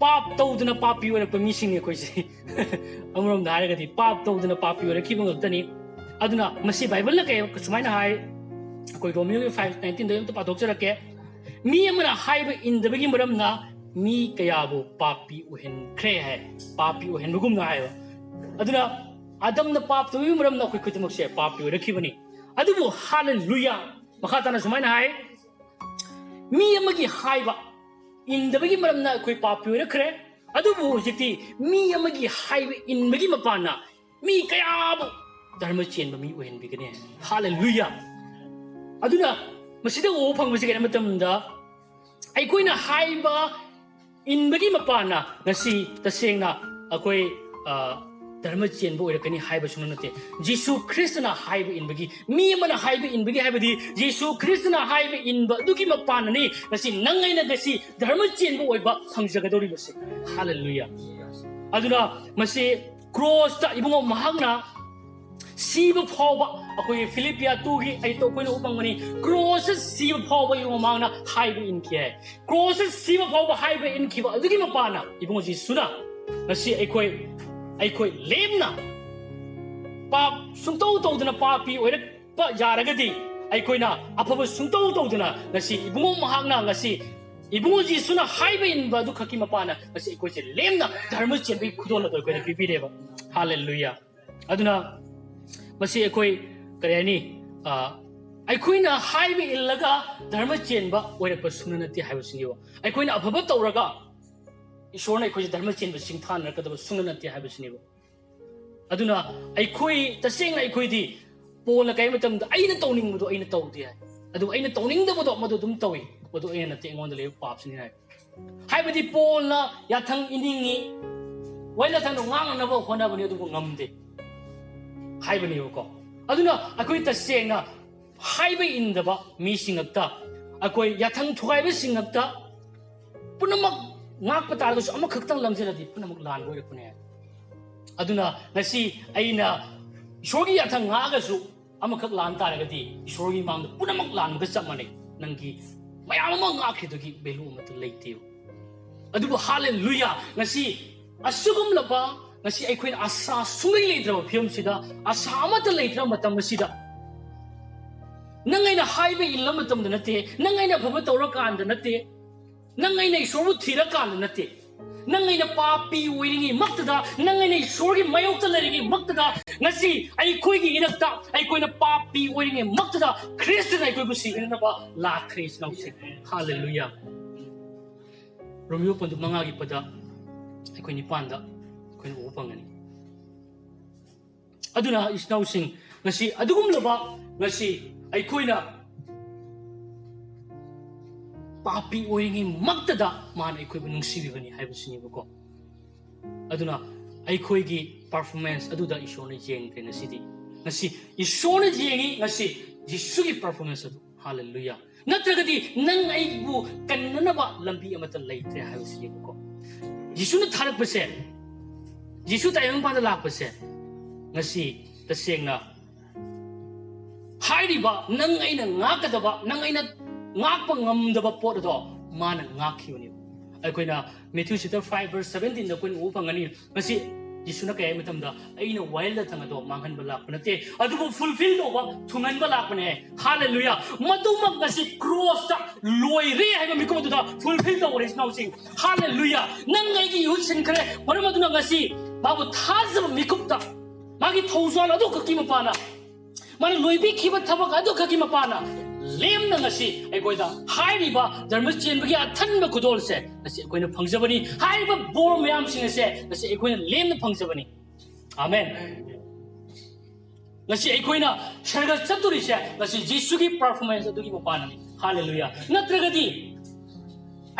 ꯄꯥꯞ ꯇꯧꯗꯅ ꯄꯥꯄꯤ ꯑꯣꯏꯔꯛꯄ ꯃꯤꯁꯤꯡꯅꯤ ꯑꯩꯈꯣꯏꯁꯦ꯫ ꯑꯃꯔꯣꯝꯗ ꯍꯥꯏꯔꯒꯗꯤ ꯄꯥꯞ ꯇꯧꯗꯅ ꯄꯥꯄꯤ ꯑꯣꯏꯔꯛꯈꯤꯕ ꯉꯥꯛꯇꯅꯤ꯫ ꯑꯗꯨꯅ ꯃꯁꯤ ꯕꯥꯏꯕꯜꯅ ꯀꯩ, ꯁꯨꯃꯥꯏꯅ ꯍꯥꯏ, ꯑꯩꯈꯣꯏ ꯔꯣꯃꯤꯌꯣꯒꯤ five nineteen ꯗ ꯑꯝꯇ ꯄꯥꯊꯣꯛꯆꯔꯛꯀꯦ꯫ "ꯃꯤ ꯑꯃꯅ ꯍꯥꯏꯕ ꯏꯟꯗꯕꯒꯤ ꯃꯔꯝꯅ ꯃꯤ ꯀꯌꯥꯕꯨ ꯄꯥꯄꯤ ꯑꯣꯏꯍꯟꯈ꯭ꯔꯦ" ꯍꯥꯏ, ꯄꯥꯄꯤ ꯑꯣꯏꯍꯟꯕꯒꯨꯝꯅ ꯍꯥꯏꯕ꯫ ꯑꯗꯨꯅ ꯑꯥꯗꯝꯅ ꯄꯥꯞ ꯇꯧꯕꯒꯤ ꯃꯔꯝꯅ ꯑꯩꯈꯣꯏ ꯈꯨꯗꯤꯡꯃꯛꯁꯦ ꯄꯥꯄꯤ ꯑꯣꯏꯔꯛꯈꯤꯕꯅꯤ꯫ ꯑꯗꯨꯕꯨ ꯍꯥꯂꯦꯂꯨꯌꯥ, ꯃꯈꯥ ꯇꯥꯅ ꯁꯨꯃꯥꯏꯅ ꯍꯥꯏ, "ꯃꯤ ꯑꯃꯒꯤ ꯍꯥꯏꯕ ꯏꯟꯗꯕꯒꯤ ꯃꯔꯝꯅ ꯑꯩꯈꯣꯏ ꯄꯥꯄꯤ ꯑꯣꯏꯔꯛꯈ꯭ꯔꯦ, ꯑꯗꯨꯕꯨ ꯍꯧꯖꯤꯛꯇꯤ ꯃꯤ ꯑꯃꯒꯤ ꯍꯥꯏꯕ ꯏꯟꯕꯒꯤ ꯃꯄꯥꯟꯅ ꯃꯤ ꯀꯌꯥꯕꯨ ꯙꯔꯃ ꯆꯦꯟꯕ ꯃꯤ ꯑꯣꯏꯍꯟꯕꯤꯒꯅꯤ"꯫ ꯍꯥꯂꯦꯂꯨꯌꯥ! ꯑꯗꯨꯅ ꯃꯁꯤꯗ ꯎꯕ ꯐꯪꯕꯁꯤ ꯀꯩꯅꯣ ꯃꯇꯝꯗ, ꯑꯩꯈꯣꯏꯅ ꯍꯥꯏꯕ ꯏꯟꯕꯒꯤ ꯃꯄꯥꯟꯅ ꯉꯁꯤ ꯇꯁꯦꯡꯅ ꯑꯩꯈꯣꯏ, ꯑ, ꯙꯔꯃ ꯆꯦꯟꯕ ꯑꯣꯏꯔꯛꯀꯅꯤ ꯍꯥꯏꯕꯁꯨ ꯅꯠꯇꯦ꯫ ꯖꯤꯁꯨ ꯈ꯭ꯔꯤꯁꯇꯅ ꯍꯥꯏꯕ ꯏꯟꯕꯒꯤ, ꯃꯤ ꯑꯃꯅ ꯍꯥꯏꯕ ꯏꯟꯕꯒꯤ ꯍꯥꯏꯕꯗꯤ ꯖꯤꯁꯨ ꯈ꯭ꯔꯤꯁꯇꯅ ꯍꯥꯏꯕ ꯏꯟꯕ ꯑꯗꯨꯒꯤ ꯃꯄꯥꯟꯅꯅꯤ ꯉꯁꯤ ꯅꯪ ꯑꯩꯅ ꯉꯁꯤ ꯙꯔꯃ ꯆꯦꯟꯕ ꯑꯣꯏꯕ ꯐꯪꯖꯒꯗꯧꯔꯤꯕꯁꯦ꯫ ꯍꯥꯂꯦꯂꯨꯌꯥ꯫ ꯑꯗꯨꯅ ꯃꯁꯤ ꯀ꯭ꯔꯣꯁꯇ ꯏꯕꯨꯡꯉꯣ ꯃꯍꯥꯛꯅ ꯁꯤꯕ ꯐꯥꯎꯕ, ꯑꯩꯈꯣꯏꯒꯤ ꯐꯤꯂꯤꯄꯤꯌꯥ ꯇꯨꯒꯤ ꯑꯩ ꯑꯩꯈꯣꯏꯅ ꯎꯕ ꯐꯪꯕꯅꯤ, ꯀ꯭ꯔꯣꯁꯇ ꯁꯤꯕ ꯐꯥꯎꯕ ꯏꯕꯨꯡꯉꯣ ꯃꯍꯥꯛꯅ ꯍꯥꯏꯕ ꯏꯟꯈꯤ ꯍꯥꯏ꯫ ꯀ꯭ꯔꯣꯁꯇ ꯁꯤꯕ ꯐꯥꯎꯕ ꯍꯥꯏꯕ ꯏꯟꯈꯤꯕ ꯑꯗꯨꯒꯤ ꯃꯄꯥꯟꯅ ꯏꯕꯨꯡꯉꯣ ꯖꯤꯁꯨꯅ ꯉꯁꯤ ꯑꯩꯈꯣꯏ, ꯑꯩꯈꯣꯏ ꯂꯦꯝꯅ ꯄꯥꯞ ꯁꯨꯡꯇꯧ ꯇꯧꯗꯅ ꯄꯥꯄꯤ ꯑꯣꯏꯔꯛꯄ ꯌꯥꯔꯒꯗꯤ, ꯑꯩꯈꯣꯏꯅ ꯑꯐꯕ ꯁꯨꯡꯇꯧ ꯇꯧꯗꯅ ꯉꯁꯤ ꯏꯕꯨꯡꯉꯣ ꯃꯍꯥꯛꯅ ꯉꯁꯤ ꯏꯕꯨꯡꯉꯣ ꯖꯤꯁꯨꯅ ꯍꯥꯏꯕ ꯏꯟꯕ ꯑꯗꯨ ꯈꯛꯀꯤ ꯃꯄꯥꯟꯅ ꯉꯁꯤ ꯑꯩꯈꯣꯏꯁꯦ ꯂꯦꯝꯅ ꯙꯔꯃ ꯆꯦꯟꯕꯒꯤ ꯈꯨꯗꯣꯜ ꯑꯗꯨ ꯑꯩꯈꯣꯏꯗ ꯄꯤꯕꯤꯔꯦꯕ꯫ ꯍꯥꯂꯦꯂꯨꯌꯥ꯫ ꯑꯗꯨꯅ ꯃꯁꯤ ꯑꯩꯈꯣꯏ ꯀꯔꯤ ꯍꯥꯏꯅꯤ, ꯑ, ꯑꯩꯈꯣꯏꯅ ꯍꯥꯏꯕ ꯏꯜꯂꯒ ꯙꯔꯃ ꯆꯦꯟꯕ ꯑꯣꯏꯔꯛꯄ ꯁꯨꯡꯅ ꯅꯠꯇꯦ ꯍꯥꯏꯕꯁꯤꯅꯦꯕ꯫ ꯑꯩꯈꯣꯏꯅ ꯑꯐꯕ ꯇꯧꯔꯒ ꯏꯁꯣꯔꯅ ꯑꯩꯈꯣꯏꯁꯦ ꯙꯔꯃ ꯆꯦꯟꯕ ꯁꯤꯡꯊꯥꯅꯔꯛꯀꯗꯕ ꯁꯨꯡꯅ ꯅꯠꯇꯦ ꯍꯥꯏꯕꯁꯤꯅꯦꯕ꯫ ꯑꯗꯨꯅ ꯑꯩꯈꯣꯏ ꯇꯁꯦꯡꯅ ꯑꯩꯈꯣꯏꯗꯤ ꯄꯣꯜꯅ ꯀꯩ ꯍꯥꯏ ꯃꯇꯝꯗ ꯑꯩꯅ ꯇꯧꯅꯤꯡꯕꯗꯣ ꯑꯩꯅ ꯇꯧꯗꯦ ꯍꯥꯏ, ꯑꯗꯨꯕꯨ ꯑꯩꯅ ꯇꯧꯅꯤꯡꯗꯕꯗꯣ ꯃꯗꯨ ꯑꯗꯨꯝ ꯇꯧꯏ, ꯃꯗꯨ ꯑꯩꯅ ꯅꯠꯇꯦ, ꯑꯩꯉꯣꯟꯗ ꯂꯩꯕ ꯄꯥꯞꯁꯤꯅꯤ ꯍꯥꯏ꯫ ꯍꯥꯏꯕꯗꯤ ꯄꯣꯜꯅ ꯌꯥꯊꯪ ꯏꯅꯤꯡꯉꯤ, ꯋꯥ ꯌꯥꯊꯪꯗꯣ ꯉꯥꯡꯅꯅꯕ ꯍꯣꯠꯅꯕꯅꯤ ꯑꯗꯨꯕꯨ ꯉꯝꯗꯦ ꯍꯥꯏꯕꯅꯦꯕꯀꯣ꯫ ꯑꯗꯨꯅ ꯑꯩꯈꯣꯏ ꯇꯁꯦꯡꯅ ꯍꯥꯏꯕ ꯏꯟꯗꯕ ꯃꯤꯁꯤꯡ ꯉꯛꯇ, ꯑꯩꯈꯣꯏ ꯌꯥꯊꯪ ꯊꯨꯒꯥꯏꯕꯁꯤꯡ ꯉꯛꯇ ꯄꯨꯝꯅꯃꯛ ꯉꯥꯛꯄ ꯇꯥꯔꯒꯁꯨ ꯑꯃꯈꯛꯇꯪ ꯂꯪꯁꯤꯜꯂꯗꯤ ꯄꯨꯝꯅꯃꯛ ꯂꯥꯟꯕ ꯑꯣꯏꯔꯛꯄꯅꯦ꯫ ꯑꯗꯨꯅ ꯉꯁꯤ ꯑꯩꯅ ꯏꯁꯣꯔꯒꯤ ꯌꯥꯊꯪ ꯉꯥꯛꯑꯒꯁꯨ ꯑꯃꯈꯛ ꯂꯥꯟ ꯇꯥꯔꯒꯗꯤ ꯏꯁꯣꯔꯒꯤ ꯃꯥꯡꯗ ꯄꯨꯝꯅꯃꯛ ꯂꯥꯟꯕꯒ ꯆꯞ ꯃꯥꯟꯅꯩ꯫ ꯅꯪꯒꯤ ꯃꯌꯥꯝ ꯑꯃ ꯉꯥꯛꯈꯤꯗꯨꯒꯤ value ꯑꯃꯠꯇ ꯂꯩꯇꯦꯕ꯫ ꯑꯗꯨꯕꯨ ꯍꯥꯂꯦꯂꯨꯌꯥ, ꯉꯁꯤ ꯑꯁꯤꯒꯨꯝꯂꯕ, ꯉꯁꯤ ꯑꯩꯈꯣꯏꯅ ꯑꯁꯥ ꯁꯨꯡꯂꯩ ꯂꯩꯇ꯭ꯔꯕ ꯐꯤꯕꯝꯁꯤꯗ, ꯑꯁꯥ ꯑꯃꯠꯇ ꯂꯩꯇ꯭ꯔꯕ ꯃꯇꯝ ꯑꯁꯤꯗ, ꯅꯪ ꯑꯩꯅ ꯍꯥꯏꯕ ꯏꯜꯂ ꯃꯇꯝꯗ ꯅꯠꯇꯦ, ꯅꯪ ꯑꯩꯅ ꯑꯐꯕ ꯇꯧꯔꯀꯥꯟꯗ ꯅꯠꯇꯦ, ꯅꯪ ꯑꯩꯅ ꯏꯁꯣꯔꯕꯨ ꯊꯤꯔꯀꯥꯟꯗ ꯅꯠꯇꯦ, ꯅꯪ ꯑꯩꯅ ꯄꯥꯄꯤ ꯑꯣꯏꯔꯤꯉꯩ ꯃꯛꯇꯗ, ꯅꯪ ꯑꯩꯅ ꯏꯁꯣꯔꯒꯤ ꯃꯥꯌꯣꯛꯇ ꯂꯩꯔꯤꯉꯩ ꯃꯛꯇꯗ, ꯉꯁꯤ ꯑꯩꯈꯣꯏꯒꯤ ꯏꯔꯛꯇ ꯑꯩꯈꯣꯏꯅ ꯄꯥꯄꯤ ꯑꯣꯏꯔꯤꯉꯩ ꯃꯛꯇꯗ ꯈ꯭ꯔꯤꯁꯇꯅ ꯑꯩꯈꯣꯏꯕꯨ ꯁꯤꯕꯤꯅꯅꯕ ꯂꯥꯛꯈ꯭ꯔꯦ, ꯏꯆꯤꯟ ꯏꯅꯥꯎꯁꯤꯡ꯫ ꯍꯥꯂꯦꯂꯨꯌꯥ꯫ ꯔꯣꯃꯤꯌꯣ ꯄꯟꯗꯨ ꯃꯉꯥꯒꯤ ꯄꯗ ꯑꯩꯈꯣꯏ ꯅꯤꯄꯥꯟꯗ ꯑꯩꯈꯣꯏꯅ ꯎꯕ ꯐꯪꯒꯅꯤ꯫ ꯑꯗꯨꯅ ꯏꯆꯤꯟ ꯏꯅꯥꯎꯁꯤꯡ, ꯉꯁꯤ ꯑꯗꯨꯒꯨꯝꯂꯕ, ꯉꯁꯤ ꯑꯩꯈꯣꯏꯅ ꯄꯥꯄꯤ ꯑꯣꯏꯔꯤꯉꯩ ꯃꯛꯇꯗ ꯃꯥꯅ ꯑꯩꯈꯣꯏꯕꯨ ꯅꯨꯡꯁꯤꯕꯤꯕꯅꯤ ꯍꯥꯏꯕꯁꯤꯅꯦꯕꯀꯣ꯫ ꯑꯗꯨꯅ ꯑꯩꯈꯣꯏꯒꯤ performance ꯑꯗꯨꯗ ꯏꯁꯣꯔꯅ ꯌꯦꯡꯗ꯭ꯔꯦ ꯉꯁꯤꯗꯤ꯫ ꯉꯁꯤ ꯏꯁꯣꯔꯅ ꯌꯦꯡꯉꯤ, ꯉꯁꯤ ꯖꯤꯁꯨꯒꯤ performance ꯑꯗꯨ꯫ ꯍꯥꯂꯦꯂꯨꯌꯥ! ꯅꯠꯇ꯭ꯔꯒꯗꯤ ꯅꯪ ꯑꯩꯕꯨ ꯀꯟꯅꯅꯕ ꯂꯝꯕꯤ ꯑꯃꯠꯇ ꯂꯩꯇ꯭ꯔꯦ ꯍꯥꯏꯕꯁꯤꯅꯦꯕꯀꯣ꯫ ꯖꯤꯁꯨꯅ ꯊꯥꯔꯛꯄꯁꯦ, ꯖꯤꯁꯨ ꯇꯥꯏꯕꯪꯄꯥꯟꯗ ꯂꯥꯛꯄꯁꯦ, ꯉꯁꯤ ꯇꯁꯦꯡꯅ ꯍꯥꯏꯔꯤꯕ ꯅꯪ ꯑꯩꯅ ꯉꯥꯛꯀꯗꯕ, ꯅꯪ ꯑꯩꯅ ꯉꯥꯛꯄ ꯉꯝꯗꯕ ꯄꯣꯠ ꯑꯗꯣ ꯃꯥꯅ ꯉꯥꯛꯈꯤꯕꯅꯦꯕ꯫ ꯑꯩꯈꯣꯏꯅ Matthew chapter five verse seventeen ꯗ ꯑꯩꯈꯣꯏꯅ ꯎꯕ ꯐꯪꯒꯅꯤ꯫ ꯉꯁꯤ ꯖꯤꯁꯨꯅ ꯀꯩ ꯍꯥꯏ ꯃꯇꯝꯗ, "ꯑꯩꯅ ꯋꯥꯌꯦꯜ ꯂꯥꯊꯪ ꯑꯗꯣ ꯃꯥꯡꯍꯟꯕ ꯂꯥꯛꯄ ꯅꯠꯇꯦ, ꯑꯗꯨꯕꯨ fulfill ꯇꯧꯕ, ꯊꯨꯡꯍꯟꯕ ꯂꯥꯛꯄꯅꯦ꯫" ꯍꯥꯂꯦꯂꯨꯌꯥ! ꯃꯗꯨꯃꯛ ꯉꯁꯤ cross ꯇ ꯂꯣꯏꯔꯦ ꯍꯥꯏꯕ ꯃꯤꯀꯨꯞ ꯑꯗꯨꯗ fulfill ꯇꯧꯔꯦ, ꯏꯆꯤꯟ ꯏꯅꯥꯎꯁꯤꯡ꯫ ꯍꯥꯂꯦꯂꯨꯌꯥ! ꯅꯪ ꯑꯩꯒꯤ ꯏꯍꯨꯠ ꯁꯤꯟꯈ꯭ꯔꯦ꯫ ꯃꯔꯝ ꯑꯗꯨꯅ ꯉꯁꯤ ꯃꯥꯕꯨ ꯊꯥꯖꯕ ꯃꯤꯀꯨꯞꯇ ꯃꯥꯒꯤ ꯊꯧꯖꯥꯜ ꯑꯗꯨꯈꯛꯀꯤ ꯃꯄꯥꯅ, ꯃꯥꯅ ꯂꯣꯏꯕꯤꯈꯤꯕ ꯊꯕꯛ ꯑꯗꯨꯈꯛꯀꯤ ꯃꯄꯥꯅ ꯂꯦꯝꯅ ꯉꯁꯤ ꯑꯩꯈꯣꯏꯗ ꯍꯥꯏꯔꯤꯕ ꯙꯔꯃ ꯆꯦꯟꯕꯒꯤ ꯑꯊꯟꯕ ꯈꯨꯗꯣꯜꯁꯦ ꯉꯁꯤ ꯑꯩꯈꯣꯏꯅ ꯐꯪꯖꯕꯅꯤ꯫ ꯍꯥꯏꯔꯤꯕ ꯕꯣꯔ ꯃꯌꯥꯝꯁꯤꯡ ꯑꯁꯦ ꯉꯁꯤ ꯑꯩꯈꯣꯏꯅ ꯂꯦꯝꯅ ꯐꯪꯖꯕꯅꯤ꯫ ꯑꯥꯃꯦꯟ꯫ ꯉꯁꯤ ꯑꯩꯈꯣꯏꯅ ꯁꯔꯒ ꯆꯠꯇꯣꯔꯤꯁꯦ ꯉꯁꯤ ꯖꯤꯁꯨꯒꯤ performance ꯑꯗꯨꯒꯤ ꯃꯄꯥꯟꯅꯅꯤ꯫ ꯍꯥꯂꯦꯂꯨꯌꯥ! ꯅꯠꯇ꯭ꯔꯒꯗꯤ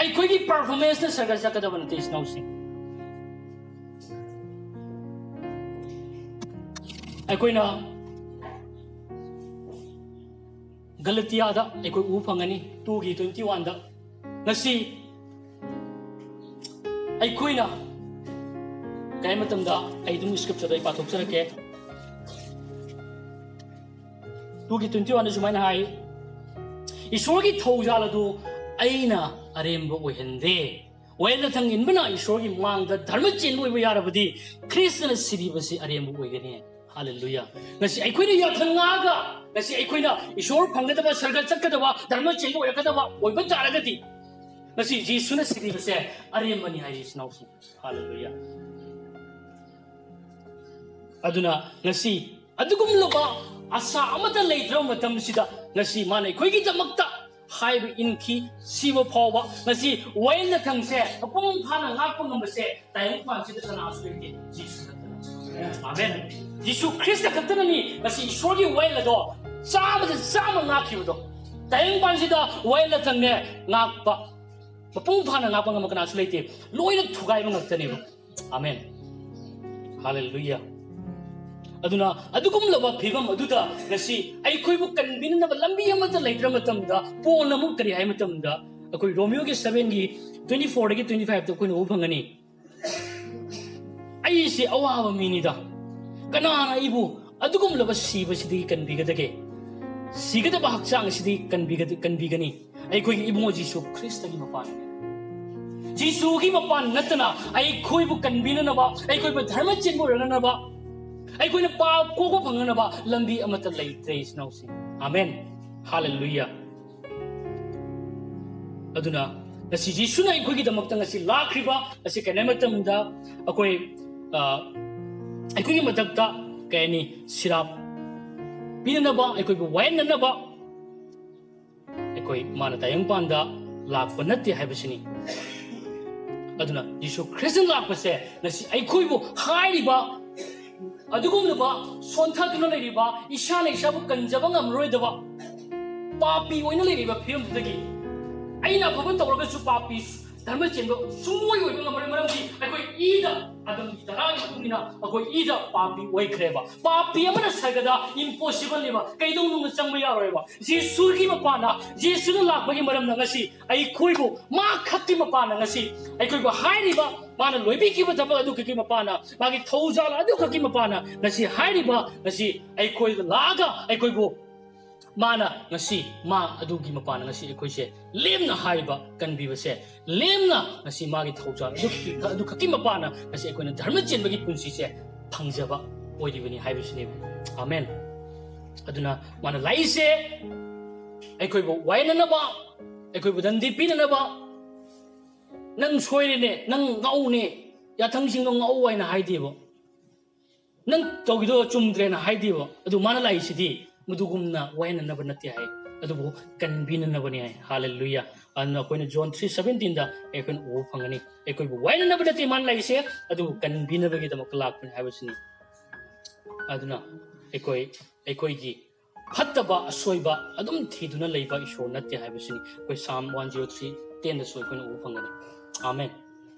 ꯑꯩꯈꯣꯏꯒꯤ performance ꯅ ꯁꯔꯒ ꯆꯠꯀꯗꯕ ꯅꯠꯇꯦ, ꯏꯆꯤꯟ ꯏꯅꯥꯎꯁꯤꯡ꯫ ꯑꯩꯈꯣꯏꯅ ꯒꯂꯇꯤꯌꯥꯗ ꯑꯩꯈꯣꯏ ꯎꯕ ꯐꯪꯒꯅꯤ, two ꯒꯤ twenty one ꯗ꯫ ꯉꯁꯤ ꯑꯩꯈꯣꯏꯅ ꯀꯩ ꯍꯥꯏ ꯃꯇꯝꯗ, ꯑꯩ ꯑꯗꯨꯝ scripture ꯗꯣ ꯑꯩ ꯄꯥꯊꯣꯛꯆꯔꯛꯀꯦ꯫ Two ꯒꯤ twenty one ꯗ ꯁꯨꯃꯥꯏꯅ ꯍꯥꯏ, "ꯏꯁꯣꯔꯒꯤ ꯊꯧꯖꯥꯜ ꯑꯗꯨ ꯑꯩꯅ ꯑꯔꯦꯝꯕ ꯑꯣꯏꯍꯟꯗꯦ꯫" ꯋꯥꯌꯦꯜ ꯂꯥꯊꯪ ꯏꯟꯕꯅ ꯏꯁꯣꯔꯒꯤ ꯃꯥꯡꯗ ꯙꯔꯃ ꯆꯦꯟꯕ ꯑꯣꯏꯕ ꯌꯥꯔꯕꯗꯤ, ꯈ꯭ꯔꯤꯁꯇꯅ ꯁꯤꯕꯤꯕꯁꯤ ꯑꯔꯦꯝꯕ ꯑꯣꯏꯒꯅꯤ꯫ ꯍꯥꯂꯦꯂꯨꯌꯥ! ꯉꯁꯤ ꯑꯩꯈꯣꯏꯅ ꯌꯥꯊꯪ ꯉꯥꯛꯑꯒ, ꯉꯁꯤ ꯑꯩꯈꯣꯏꯅ ꯏꯁꯣꯔ ꯐꯪꯒꯗꯕ, ꯁꯔꯒ ꯆꯠꯀꯗꯕ, ꯙꯔꯃ ꯆꯦꯟꯕ ꯑꯣꯏꯔꯛꯀꯗꯕ ꯑꯣꯏꯕ ꯇꯥꯔꯒꯗꯤ, ꯉꯁꯤ ꯖꯤꯁꯨꯅ ꯁꯤꯕꯤꯕꯁꯦ ꯑꯔꯦꯝꯕꯅꯤ ꯍꯥꯏꯔꯤ, ꯏꯆꯤꯟ ꯏꯅꯥꯎꯁꯤꯡ꯫ ꯍꯥꯂꯦꯂꯨꯌꯥ! ꯑꯗꯨꯅ ꯉꯁꯤ ꯑꯗꯨꯒꯨꯝꯂꯕ ꯑꯁꯥ ꯑꯃꯠꯇ ꯂꯩꯇ꯭ꯔꯕ ꯃꯇꯝꯁꯤꯗ, ꯉꯁꯤ ꯃꯥꯅ ꯑꯩꯈꯣꯏꯒꯤꯗꯃꯛꯇ ꯍꯥꯏꯕ ꯏꯟꯈꯤ, ꯁꯤꯕ ꯐꯥꯎꯕ꯫ ꯉꯁꯤ ꯋꯥꯌꯦꯜ ꯂꯥꯊꯪꯁꯦ ꯃꯄꯨꯡ ꯐꯥꯅ ꯉꯥꯛꯄ ꯉꯝꯕꯁꯦ ꯇꯥꯏꯕꯪꯄꯥꯟꯁꯤꯗ ꯀꯅꯥꯁꯨ ꯂꯩꯇꯦ, ꯖꯤꯁꯨ ꯅꯠꯇꯅ꯫ ꯑꯥꯃꯦꯟ꯫ ꯖꯤꯁꯨ ꯈ꯭ꯔꯤꯁꯇ ꯈꯛꯇꯅꯅꯤ ꯉꯁꯤ ꯏꯁꯣꯔꯒꯤ ꯋꯥꯌꯦꯜ ꯑꯗꯣ ꯆꯥꯝꯃꯗ ꯆꯥꯝꯃ ꯉꯥꯛꯈꯤꯕꯗꯣ꯫ ꯇꯥꯏꯕꯪꯄꯥꯟꯁꯤꯗ ꯋꯥꯌꯦꯜ ꯂꯥꯊꯪꯅꯦ ꯉꯥꯛꯄ, ꯃꯄꯨꯡ ꯐꯥꯅ ꯉꯥꯛꯄ ꯉꯝꯕ ꯀꯅꯥꯁꯨ ꯂꯩꯇꯦ, ꯂꯣꯏꯅ ꯊꯨꯒꯥꯏꯕ ꯉꯥꯛꯇꯅꯦꯕ꯫ ꯑꯥꯃꯦꯟ꯫ Hallelujah. ꯑꯗꯨꯅ ꯑꯗꯨꯒꯨꯝꯂꯕ ꯐꯤꯕꯝ ꯑꯗꯨꯗ ꯉꯁꯤ ꯑꯩꯈꯣꯏꯕꯨ ꯀꯟꯕꯤꯅꯅꯕ ꯂꯝꯕꯤ ꯑꯃꯠꯇ ꯂꯩꯇ꯭ꯔ ꯃꯇꯝꯗ, ꯄꯣꯜꯅ ꯑꯃꯨꯛ ꯀꯔꯤ ꯍꯥꯏ ꯃꯇꯝꯗ, ꯑꯩꯈꯣꯏ ꯔꯣꯃꯤꯌꯣꯒꯤ ꯁꯚꯦꯟꯒꯤ ꯇ꯭ꯋꯦꯟꯇꯤ ꯐꯣꯔꯗꯒꯤ ꯇ꯭ꯋꯦꯟꯇꯤ ꯐꯥꯏꯚꯇ ꯑꯩꯈꯣꯏꯅ ꯎꯕ ꯐꯪꯒꯅꯤ, "ꯑꯩꯁꯦ ꯑꯋꯥꯕ ꯃꯤꯅꯤꯗ, ꯀꯅꯥꯅ ꯑꯩꯕꯨ ꯑꯗꯨꯒꯨꯝꯂꯕ ꯁꯤꯕꯁꯤꯗꯒꯤ ꯀꯟꯕꯤꯒꯗꯒꯦ? ꯁꯤꯒꯗꯕ ꯍꯛꯆꯥꯡ ꯑꯁꯤꯗꯒꯤ ꯀꯟꯕꯤꯒꯗ-, ꯀꯟꯕꯤꯒꯅꯤ ꯑꯩꯈꯣꯏꯒꯤ ꯏꯕꯨꯡꯉꯣ ꯖꯤꯁꯨ ꯈ꯭ꯔꯤꯁꯇꯒꯤ ꯃꯄꯥꯟ꯫ ꯖꯤꯁꯨꯒꯤ ꯃꯄꯥꯟ ꯅꯠꯇꯅ ꯑꯩꯈꯣꯏꯕꯨ ꯀꯟꯕꯤꯅꯅꯕ, ꯑꯩꯈꯣꯏꯕꯨ ꯙꯔꯃ ꯆꯦꯟꯕ ꯑꯣꯏꯔꯛꯅꯅꯕ, ꯑꯩꯈꯣꯏꯅ ꯄꯥꯞ ꯀꯣꯛꯄ ꯐꯪꯅꯅꯕ ꯂꯝꯕꯤ ꯑꯃꯠꯇ ꯂꯩꯇ꯭ꯔꯦ, ꯏꯆꯤꯟ ꯏꯅꯥꯎꯁꯤꯡ꯫ ꯑꯥꯃꯦꯟ꯫ ꯍꯥꯂꯦꯂꯨꯌꯥ꯫ ꯑꯗꯨꯅ ꯉꯁꯤ ꯖꯤꯁꯨꯅ ꯑꯩꯈꯣꯏꯒꯤꯗꯃꯛꯇ ꯉꯁꯤ ꯂꯥꯛꯈ꯭ꯔꯤꯕ ꯑꯁꯤ ꯀꯩꯅꯣ ꯃꯇꯝꯗ ꯑꯩꯈꯣꯏ, ꯑ, ꯑꯩꯈꯣꯏꯒꯤ ꯃꯊꯛꯇ ꯀꯩ ꯍꯥꯏꯅꯤ, ꯁꯤꯔꯥꯞ ꯄꯤꯅꯅꯕ, ꯑꯩꯈꯣꯏꯕꯨ ꯋꯥꯌꯦꯟꯅꯅꯕ ꯑꯩꯈꯣꯏ ꯃꯥꯅ ꯇꯥꯏꯕꯪꯄꯥꯟꯗ ꯂꯥꯛꯄ ꯅꯠꯇꯦ ꯍꯥꯏꯕꯁꯤꯅꯤ꯫ ꯑꯗꯨꯅ ꯖꯤꯁꯨ ꯈ꯭ꯔꯤꯁꯇ ꯂꯥꯛꯄꯁꯦ ꯉꯁꯤ ꯑꯩꯈꯣꯏꯕꯨ ꯍꯥꯏꯔꯤꯕ ꯑꯗꯨꯒꯨꯝꯂꯕ ꯁꯣꯟꯊꯗꯨꯅ ꯂꯩꯔꯤꯕ, ꯏꯁꯥꯅ ꯏꯁꯥꯕꯨ ꯀꯟꯖꯕ ꯉꯝꯂꯔꯣꯏꯗꯕ ꯄꯥꯄꯤ ꯑꯣꯏꯅ ꯂꯩꯔꯤꯕ ꯐꯤꯕꯝꯗꯨꯗꯒꯤ, ꯑꯩꯅ ꯑꯐꯕ ꯇꯧꯔꯒꯁꯨ ꯄꯥꯄꯤ ꯙꯔꯃ ꯆꯦꯟꯕ ꯁꯨꯡꯑꯣꯏ ꯑꯣꯏꯕ ꯉꯝꯃꯔꯣꯏ꯫ ꯃꯔꯝꯗꯤ ꯑꯩꯈꯣꯏ ꯏꯗ, ꯑꯗꯝꯒꯤ ꯇꯔꯥꯒꯤ ꯃꯇꯨꯡ ꯏꯟꯅ ꯑꯩꯈꯣꯏ ꯏꯗ ꯄꯥꯄꯤ ꯑꯣꯏꯈ꯭ꯔꯦꯕ꯫ ꯄꯥꯄꯤ ꯑꯃꯅ ꯁꯔꯒꯗ impossible ꯅꯦꯕ, ꯀꯩꯗꯧꯅꯨꯡꯗ ꯆꯪꯕ ꯌꯥꯔꯣꯏꯕ꯫ ꯖꯤꯁꯨꯒꯤ ꯃꯄꯥꯟꯅ, ꯖꯤꯁꯨꯅ ꯂꯥꯛꯄꯒꯤ ꯃꯔꯝꯅ ꯉꯁꯤ ꯑꯩꯈꯣꯏꯕꯨ, ꯃꯥ ꯈꯛꯀꯤ ꯃꯄꯥꯟꯅ ꯉꯁꯤ ꯑꯩꯈꯣꯏꯕꯨ ꯍꯥꯏꯔꯤꯕ, ꯃꯥꯅ ꯂꯣꯏꯕꯤꯈꯤꯕ ꯊꯕꯛ ꯑꯗꯨ ꯈꯛꯀꯤ ꯃꯄꯥꯟꯅ, ꯃꯥꯒꯤ ꯊꯧꯖꯥꯜ ꯑꯗꯨ ꯈꯛꯀꯤ ꯃꯄꯥꯟꯅ ꯉꯁꯤ ꯍꯥꯏꯔꯤꯕ, ꯉꯁꯤ ꯑꯩꯈꯣꯏꯗ ꯂꯥꯛꯑꯒ ꯑꯩꯈꯣꯏꯕꯨ ꯃꯥꯅ ꯉꯁꯤ, ꯃꯥ ꯑꯗꯨꯒꯤ ꯃꯄꯥꯟꯅ ꯉꯁꯤ ꯑꯩꯈꯣꯏꯁꯦ ꯂꯦꯝꯅ ꯍꯥꯏꯔꯤꯕ ꯀꯟꯕꯤꯕꯁꯦ, ꯂꯦꯝꯅ ꯉꯁꯤ ꯃꯥꯒꯤ ꯊꯧꯖꯥꯜ ꯑꯗꯨ, ꯑꯗꯨ ꯈꯛꯀꯤ ꯃꯄꯥꯟꯅ ꯉꯁꯤ ꯑꯩꯈꯣꯏꯅ ꯙꯔꯃ ꯆꯦꯟꯕꯒꯤ ꯄꯨꯟꯁꯤꯁꯦ ꯐꯪꯖꯕ ꯑꯣꯏꯔꯤꯕꯅꯤ ꯍꯥꯏꯕꯁꯤꯅꯦꯕ꯫ ꯑꯥꯃꯦꯟ꯫ ꯑꯗꯨꯅ ꯃꯥꯅ ꯂꯥꯛꯏꯁꯦ ꯑꯩꯈꯣꯏꯕꯨ ꯋꯥꯌꯦꯟꯅꯅꯕ, ꯑꯩꯈꯣꯏꯕꯨ ꯗꯟꯗꯤ ꯄꯤꯅꯅꯕ, "ꯅꯪ ꯁꯣꯏꯔꯦꯅꯦ, ꯅꯪ ꯉꯥꯎꯅꯦ, ꯌꯥꯊꯪꯁꯤꯡꯗꯣ ꯉꯥꯎ" ꯍꯥꯏꯅ ꯍꯥꯏꯗꯦꯕ꯫ "ꯅꯪ ꯇꯧꯈꯤꯗꯣ ꯆꯨꯝꯗ꯭ꯔꯦꯅ" ꯍꯥꯏꯗꯦꯕ꯫ ꯑꯗꯨ ꯃꯥꯅ ꯂꯥꯛꯏꯁꯤꯗꯤ ꯃꯗꯨꯒꯨꯝꯅ ꯋꯥꯌꯦꯟꯅꯅꯕ ꯅꯠꯇꯦ ꯍꯥꯏ, ꯑꯗꯨꯕꯨ ꯀꯟꯕꯤꯅꯅꯕꯅꯤ ꯍꯥꯏ꯫ ꯍꯥꯂꯦꯂꯨꯌꯥ꯫ ꯑꯗꯨꯅ ꯑꯩꯈꯣꯏꯅ ꯖꯣꯟ ꯊ꯭ꯔꯤ ꯁꯚꯦꯟꯇꯤꯟꯗ ꯑꯩꯈꯣꯏꯅ ꯎꯕ ꯐꯪꯒꯅꯤ꯫ ꯑꯩꯈꯣꯏꯕꯨ ꯋꯥꯌꯦꯟꯅꯅꯕ ꯅꯠꯇꯦ ꯃꯥꯅ ꯂꯥꯛꯏꯁꯦ, ꯑꯗꯨꯕꯨ ꯀꯟꯕꯤꯅꯕꯒꯤꯗꯃꯛꯇ ꯂꯥꯛꯄꯅꯤ ꯍꯥꯏꯕꯁꯤꯅꯤ꯫ ꯑꯗꯨꯅ ꯑꯩꯈꯣꯏ, ꯑꯩꯈꯣꯏꯒꯤ ꯐꯠꯇꯕ, ꯑꯁꯣꯏꯕ ꯑꯗꯨꯝ ꯊꯤꯗꯨꯅ ꯂꯩꯕ ꯏꯁꯣꯔ ꯅꯠꯇꯦ ꯍꯥꯏꯕꯁꯤꯅꯤ꯫ ꯑꯩꯈꯣꯏ ꯁꯥꯝ ꯋꯥꯟ ꯖꯤꯔꯣ ꯊ꯭ꯔꯤ ꯇꯦꯟꯗꯁꯨ ꯑꯩꯈꯣꯏꯅ ꯎꯕ ꯐꯪꯒꯅꯤ꯫ ꯑꯥꯃꯦꯟ꯫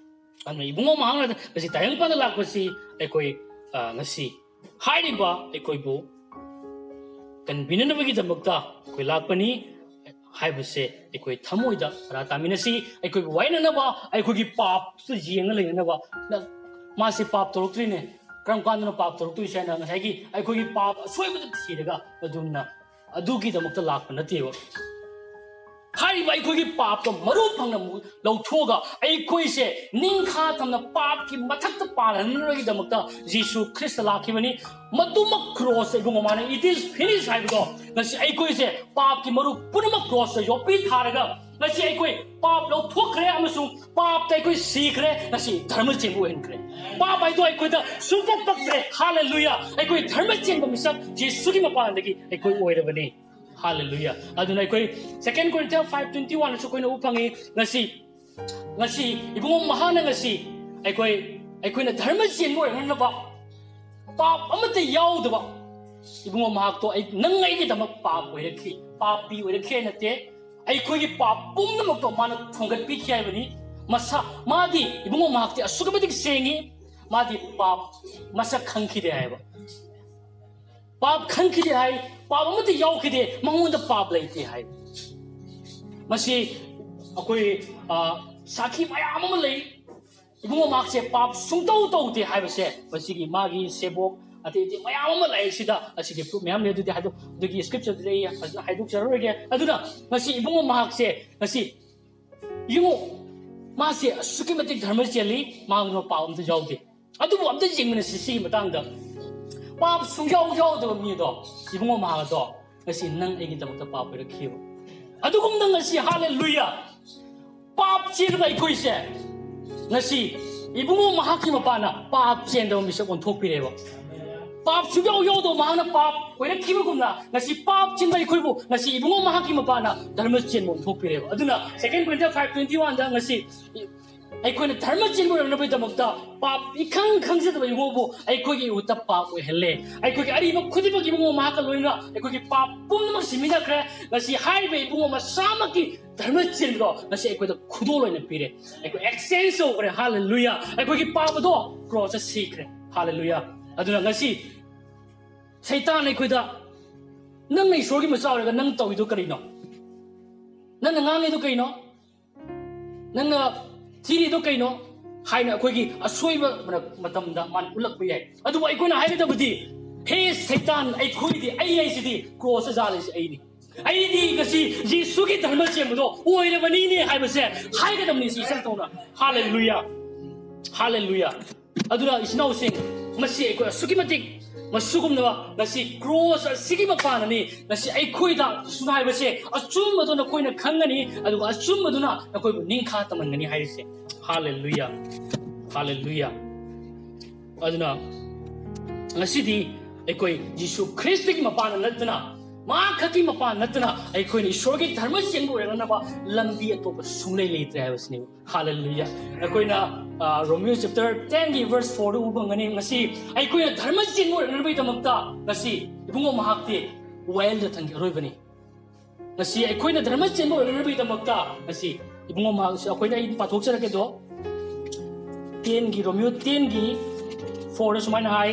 ꯑꯗꯨꯅ ꯏꯕꯨꯡꯉꯣ ꯃꯍꯥꯛꯅ ꯉꯁꯤ ꯇꯥꯏꯕꯪꯄꯥꯟꯗ ꯂꯥꯛꯄꯁꯤ ꯑꯩꯈꯣꯏ, ꯑ, ꯉꯁꯤ ꯍꯥꯏꯔꯤꯕ ꯑꯩꯈꯣꯏꯕꯨ ꯀꯟꯕꯤꯅꯅꯕꯒꯤꯗꯃꯛꯇ ꯑꯩꯈꯣꯏ ꯂꯥꯛꯄꯅꯤ ꯍꯥꯏꯕꯁꯦ ꯑꯩꯈꯣꯏ ꯊꯃꯣꯏꯗ ꯈꯔ ꯇꯥꯃꯤꯟꯅꯁꯤ꯫ ꯑꯩꯈꯣꯏꯕꯨ ꯋꯥꯏꯅꯅꯕ, ꯑꯩꯈꯣꯏꯒꯤ ꯄꯥꯞꯇ ꯌꯦꯡꯉ ꯂꯩꯅꯅꯕ, ꯅ-, ꯃꯥꯁꯦ ꯄꯥꯞ ꯇꯧꯔꯛꯇ꯭ꯔꯤꯅꯦ, ꯀꯔꯝ ꯀꯥꯟꯗꯅ ꯄꯥꯞ ꯇꯧꯔꯛꯇꯣꯏꯁꯦ ꯍꯥꯏꯅ ꯉꯁꯥꯏꯒꯤ ꯑꯩꯈꯣꯏꯒꯤ ꯄꯥꯞ ꯑꯁꯣꯏꯕꯗ ꯊꯤꯔꯒ ꯑꯗꯨꯝꯅ ꯑꯗꯨꯒꯤꯗꯃꯛꯇ ꯂꯥꯛꯄ ꯅꯠꯇꯦꯕ꯫ ꯍꯥꯏꯔꯤꯕ ꯑꯩꯈꯣꯏꯒꯤ ꯄꯥꯞꯇꯣ ꯃꯔꯨ ꯐꯪꯅ ꯑꯃꯨꯛ ꯂꯧꯊꯣꯛꯑꯒ ꯑꯩꯈꯣꯏꯁꯦ ꯅꯤꯡꯈꯥ ꯊꯝꯅ ꯄꯥꯞꯀꯤ ꯃꯊꯛꯇ ꯄꯥꯜꯍꯟꯅꯕꯒꯤꯗꯃꯛꯇ ꯖꯤꯁꯨ ꯈ꯭ꯔꯤꯁꯇ ꯂꯥꯛꯈꯤꯕꯅꯤ꯫ ꯃꯗꯨꯃꯛ ꯀ꯭ꯔꯣꯁꯇ ꯏꯕꯨꯡꯉꯣ ꯃꯥꯅ "It is finished" ꯍꯥꯏꯕꯗꯣ ꯉꯁꯤ ꯑꯩꯈꯣꯏꯁꯦ ꯄꯥꯞꯀꯤ ꯃꯔꯨ ꯄꯨꯝꯅꯃꯛ ꯀ꯭ꯔꯣꯁꯇ ꯌꯣꯠꯄꯤ ꯊꯥꯔꯒ ꯉꯁꯤ ꯑꯩꯈꯣꯏ ꯄꯥꯞ ꯂꯧꯊꯣꯛꯈ꯭ꯔꯦ ꯑꯃꯁꯨꯡ ꯄꯥꯞꯇ ꯑꯩꯈꯣꯏ ꯁꯤꯈ꯭ꯔꯦ꯫ ꯉꯁꯤ ꯙꯔꯃ ꯆꯦꯟꯕ ꯑꯣꯏꯍꯟꯈ꯭ꯔꯦ꯫ ꯄꯥꯞ ꯍꯥꯏꯗꯣ ꯑꯩꯈꯣꯏꯗ ꯁꯨꯡꯄꯛ ꯄꯛꯇ꯭ꯔꯦ꯫ ꯍꯥꯂꯦꯂꯨꯌꯥ! ꯑꯩꯈꯣꯏ ꯙꯔꯃ ꯆꯦꯟꯕ ꯃꯤꯁꯛ ꯖꯤꯁꯨꯒꯤ ꯃꯄꯥꯟꯗꯒꯤ ꯑꯩꯈꯣꯏ ꯑꯣꯏꯔꯕꯅꯤ꯫ ꯍꯥꯂꯦꯂꯨꯌꯥ! ꯑꯗꯨꯅ ꯑꯩꯈꯣꯏ Second Corinthians five twenty one ꯁꯨ ꯑꯩꯈꯣꯏꯅ ꯎꯕ ꯐꯪꯉꯤ꯫ ꯉꯁꯤ, ꯉꯁꯤ ꯏꯕꯨꯡꯉꯣ ꯃꯍꯥꯛꯅ ꯉꯁꯤ ꯑꯩꯈꯣꯏ, ꯑꯩꯈꯣꯏꯅ ꯙꯔꯃ ꯆꯦꯟꯕ ꯑꯣꯏꯍꯟꯅꯕ ꯄꯥꯞ ꯑꯃꯠꯇ ꯌꯥꯎꯗꯕ ꯏꯕꯨꯡꯉꯣ ꯃꯍꯥꯛꯇꯣ ꯑꯩ, ꯅꯪ ꯑꯩꯒꯤꯗꯃꯛ ꯄꯥꯞ ꯑꯣꯏꯔꯛꯈꯤ, ꯄꯥꯄꯤ ꯑꯣꯏꯔꯛꯈꯤ ꯅꯠꯇꯦ, ꯑꯩꯈꯣꯏꯒꯤ ꯄꯥꯞ ꯄꯨꯝꯅꯃꯛꯇꯣ ꯃꯥꯅ ꯊꯣꯡꯒꯠꯄꯤꯈꯤ ꯍꯥꯏꯕꯅꯤ꯫ ꯃꯁꯥ, ꯃꯥꯗꯤ, ꯏꯕꯨꯡꯉꯣ ꯃꯍꯥꯛꯇꯤ ꯑꯁꯨꯛꯀꯤ ꯃꯇꯤꯛ ꯁꯦꯡꯉꯤ, ꯃꯥꯗꯤ ꯄꯥꯞ ꯃꯁꯛ ꯈꯪꯈꯤꯗꯦ ꯍꯥꯏꯕ꯫ ꯄꯥꯞ ꯈꯪꯈꯤꯗꯦ ꯍꯥꯏ, ꯄꯥꯞ ꯑꯃꯠꯇ ꯌꯥꯎꯈꯤꯗꯦ, ꯃꯉꯣꯟꯗ ꯄꯥꯞ ꯂꯩꯇꯦ ꯍꯥꯏ꯫ ꯃꯁꯤ ꯑꯩꯈꯣꯏ, ꯑ, ꯁꯥꯈꯤ ꯃꯌꯥꯝ ꯑꯃ ꯂꯩ꯫ ꯏꯕꯨꯡꯉꯣ ꯃꯍꯥꯛꯁꯦ ꯄꯥꯞ ꯁꯨꯡꯇꯧ ꯇꯧꯗꯦ ꯍꯥꯏꯕꯁꯦ ꯃꯁꯤꯒꯤ ꯃꯥꯒꯤ ꯁꯦꯕꯣꯛ ꯑꯇꯩ ꯑꯇꯩ ꯃꯌꯥꯝ ꯑꯃ ꯂꯥꯏꯔꯤꯛꯁꯤꯗ ꯑꯁꯤꯒꯤ proof ꯃꯌꯥꯝ ꯂꯩ꯫ ꯑꯗꯨꯗꯤ ꯍꯥꯏꯗꯣꯛ-, ꯑꯗꯨꯒꯤ scripture ꯗꯨꯗꯤ ꯑꯩ ꯐꯖꯅ ꯍꯥꯏꯗꯣꯛꯆꯔꯔꯣꯏꯒꯦ꯫ ꯑꯗꯨꯅ ꯉꯁꯤ ꯏꯕꯨꯡꯉꯣ ꯃꯍꯥꯛꯁꯦ ꯉꯁꯤ ꯌꯦꯡꯉꯨ, ꯃꯥꯁꯦ ꯑꯁꯨꯛꯀꯤ ꯃꯇꯤꯛ ꯙꯔꯃ ꯆꯦꯜꯂꯤ, ꯃꯥꯉꯣꯟꯗ ꯄꯥꯞ ꯑꯝꯇ ꯌꯥꯎꯗꯦ꯫ ꯑꯗꯨꯕꯨ ꯑꯝꯇ ꯌꯦꯡꯃꯤꯟꯅꯁꯤ ꯁꯤꯒꯤ ꯃꯇꯥꯡꯗ꯫ ꯄꯥꯞ ꯁꯨꯡꯌꯥꯎ ꯌꯥꯎꯗꯕ ꯃꯤꯗꯣ, ꯏꯕꯨꯡꯉꯣ ꯃꯍꯥꯛ ꯑꯗꯣ ꯉꯁꯤ ꯅꯪ ꯑꯩꯒꯤꯗꯃꯛꯇ ꯄꯥꯞ ꯑꯣꯏꯔꯛꯈꯤꯕ꯫ ꯑꯗꯨꯒꯨꯝꯅ ꯉꯁꯤ, ꯍꯥꯂꯦꯂꯨꯌꯥ, ꯄꯥꯞ ꯆꯦꯟꯕ ꯑꯩꯈꯣꯏꯁꯦ ꯉꯁꯤ ꯏꯕꯨꯡꯉꯣ ꯃꯍꯥꯛꯀꯤ ꯃꯄꯥꯅ ꯄꯥꯞ ꯆꯦꯟꯗꯕ ꯃꯤꯁꯛ ꯑꯣꯟꯊꯣꯛꯄꯤꯔꯦꯕ꯫ ꯄꯥꯞ ꯁꯨꯡꯌꯥꯎ ꯌꯥꯎꯗꯕ ꯃꯍꯥꯛꯅ ꯄꯥꯞ ꯑꯣꯏꯔꯛꯈꯤꯕꯒꯨꯝꯅ ꯉꯁꯤ ꯄꯥꯞ ꯆꯦꯟꯕ ꯑꯩꯈꯣꯏꯕꯨ ꯉꯁꯤ ꯏꯕꯨꯡꯉꯣ ꯃꯍꯥꯛꯀꯤ ꯃꯄꯥꯅ ꯙꯔꯃ ꯆꯦꯟꯕ ꯑꯣꯟꯊꯣꯛꯄꯤꯔꯦꯕ꯫ ꯑꯗꯨꯅ Second Corinthians five twenty one ꯗ ꯉꯁꯤ ꯑꯩꯈꯣꯏꯅ ꯙꯔꯃ ꯆꯦꯟꯕ ꯑꯣꯏꯔꯛꯅꯕꯒꯤꯗꯃꯛꯇ ꯄꯥꯞ ꯏꯈꯪ ꯈꯪꯖꯗꯕ ꯏꯕꯨꯡꯉꯣꯕꯨ ꯑꯩꯈꯣꯏꯒꯤ ꯏꯍꯨꯠꯇ ꯄꯥꯞ ꯑꯣꯏꯍꯜꯂꯦ꯫ ꯑꯩꯈꯣꯏꯒꯤ ꯑꯔꯤꯕ ꯈꯨꯗꯤꯡꯃꯛ ꯏꯕꯨꯡꯉꯣ ꯃꯍꯥꯛꯀ ꯂꯣꯏꯅꯅ ꯑꯩꯈꯣꯏꯒꯤ ꯄꯥꯞ ꯄꯨꯝꯅꯃꯛ ꯁꯤꯃꯤꯟꯅꯈ꯭ꯔꯦ꯫ ꯉꯁꯤ ꯍꯥꯏꯔꯤꯕ ꯏꯕꯨꯡꯉꯣ ꯃꯁꯥꯃꯛꯀꯤ ꯙꯔꯃ ꯆꯦꯟꯕꯗꯣ ꯉꯁꯤ ꯑꯩꯈꯣꯏꯗ ꯈꯨꯗꯣꯜ ꯑꯣꯏꯅ ꯄꯤꯔꯦ꯫ ꯑꯩꯈꯣꯏ exchange ꯇꯧꯈ꯭ꯔꯦ꯫ ꯍꯥꯂꯦꯂꯨꯌꯥ! ꯑꯩꯈꯣꯏꯒꯤ ꯄꯥꯞ ꯑꯗꯣ ꯀ꯭ꯔꯣꯁꯇ ꯁꯤꯈ꯭ꯔꯦ꯫ ꯍꯥꯂꯦꯂꯨꯌꯥ! ꯑꯗꯨꯅ ꯉꯁꯤ ꯁꯩꯇꯥꯟ ꯑꯩꯈꯣꯏꯗ, "ꯅꯪꯅ ꯏꯁꯣꯔꯒꯤ ꯃꯆꯥ ꯑꯣꯏꯔꯒ ꯅꯪ ꯇꯧꯔꯤꯗꯣ ꯀꯔꯤꯅꯣ? ꯅꯪꯅ ꯉꯥꯡꯉꯤꯗꯣ ꯀꯩꯅꯣ? ꯅꯪꯅ ꯊꯤꯔꯤꯗꯣ ꯀꯩꯅꯣ?" ꯍꯥꯏꯅ ꯑꯩꯈꯣꯏꯒꯤ ꯑꯁꯣꯏꯕ ꯃꯇꯝꯗ ꯃꯥꯅ ꯎꯠꯂꯛꯄ ꯌꯥꯏ꯫ ꯑꯗꯨꯕꯨ ꯑꯩꯈꯣꯏꯅ ꯍꯥꯏꯒꯗꯕꯗꯤ, "ꯍꯦ ꯁꯩꯇꯥꯟ, ꯑꯩꯈꯣꯏꯗꯤ, ꯑꯩ ꯍꯥꯏꯁꯤꯗꯤ ꯀ꯭ꯔꯣꯁꯇ ꯖꯥꯜꯂꯤꯁꯤ ꯑꯩꯅꯤ꯫ ꯑꯩꯗꯤ ꯉꯁꯤ ꯖꯤꯁꯨꯒꯤ ꯙꯔꯃ ꯆꯦꯟꯕꯗꯣ ꯑꯣꯏꯔꯕꯅꯤꯅꯦ" ꯍꯥꯏꯕꯁꯦ ꯍꯥꯏꯒꯗꯕꯅꯤ ꯁꯤ ꯏꯆꯝ ꯆꯧꯅ꯫ ꯍꯥꯂꯦꯂꯨꯌꯥ! ꯍꯥꯂꯦꯂꯨꯌꯥ! ꯑꯗꯨꯅ ꯏꯆꯤꯟ ꯏꯅꯥꯎꯁꯤꯡ, ꯃꯁꯤ ꯑꯩꯈꯣꯏ ꯑꯁꯨꯛꯀꯤ ꯃꯇꯤꯛ ꯃꯁꯤꯒꯨꯝꯂꯕ ꯉꯁꯤ ꯀ꯭ꯔꯣꯁ ꯑꯁꯤꯒꯤ ꯃꯄꯥꯟꯅꯅꯤ ꯉꯁꯤ ꯑꯩꯈꯣꯏꯗ ꯖꯤꯁꯨꯅ ꯍꯥꯏꯕꯁꯦ ꯑꯆꯨꯝꯕꯗꯣ ꯅꯈꯣꯏꯅ ꯈꯪꯒꯅꯤ, ꯑꯗꯨꯒ ꯑꯆꯨꯝꯕꯗꯨꯅ ꯅꯈꯣꯏꯕꯨ ꯅꯤꯡꯈꯥ ꯇꯝꯍꯟꯒꯅꯤ ꯍꯥꯏꯔꯤꯁꯦ꯫ ꯍꯥꯂꯦꯂꯨꯌꯥ! ꯍꯥꯂꯦꯂꯨꯌꯥ! ꯑꯗꯨꯅ ꯉꯁꯤꯗꯤ ꯑꯩꯈꯣꯏ ꯖꯤꯁꯨ ꯈ꯭ꯔꯤꯁꯇꯒꯤ ꯃꯄꯥꯟꯗ ꯅꯠꯇꯅ, ꯃꯥ ꯈꯛꯀꯤ ꯃꯄꯥꯟ ꯅꯠꯇꯅ ꯑꯩꯈꯣꯏꯅ ꯏꯁꯣꯔꯒꯤ ꯙꯔꯃ ꯆꯦꯟꯕ ꯑꯣꯏꯔꯛꯅꯕ ꯂꯝꯕꯤ ꯑꯇꯣꯞꯄ ꯁꯨꯡꯂꯩ ꯂꯩꯇ꯭ꯔꯦ ꯍꯥꯏꯕꯁꯤꯅꯦꯕ꯫ ꯍꯥꯂꯦꯂꯨꯌꯥ! ꯑꯩꯈꯣꯏꯅ, ꯑ, ꯔꯣꯃꯤꯌꯣ chapter ten ꯒꯤ verse four ꯗ ꯎꯕ ꯐꯪꯒꯅꯤ꯫ ꯉꯁꯤ ꯑꯩꯈꯣꯏꯅ ꯙꯔꯃ ꯆꯦꯟꯕ ꯑꯣꯏꯔꯛꯅꯕꯒꯤꯗꯃꯛꯇ ꯉꯁꯤ ꯏꯕꯨꯡꯉꯣ ꯃꯍꯥꯛꯇꯤ ꯋꯥꯌꯦꯜ ꯌꯥꯊꯪꯒꯤ ꯑꯔꯣꯏꯕꯅꯤ꯫ ꯉꯁꯤ ꯑꯩꯈꯣꯏꯅ ꯙꯔꯃ ꯆꯦꯟꯕ ꯑꯣꯏꯔꯛꯅꯕꯒꯤꯗꯃꯛꯇ ꯉꯁꯤ ꯏꯕꯨꯡꯉꯣ ꯃꯍꯥꯛꯁꯨ ꯑꯩꯈꯣꯏꯅ, ꯑꯩ ꯄꯥꯊꯣꯛꯆꯔꯛꯀꯦꯗꯣ꯫ Ten ꯒꯤ, ꯔꯣꯃꯤꯌꯣ ten ꯒꯤ four ꯗ ꯁꯨꯃꯥꯏꯅ ꯍꯥꯏ,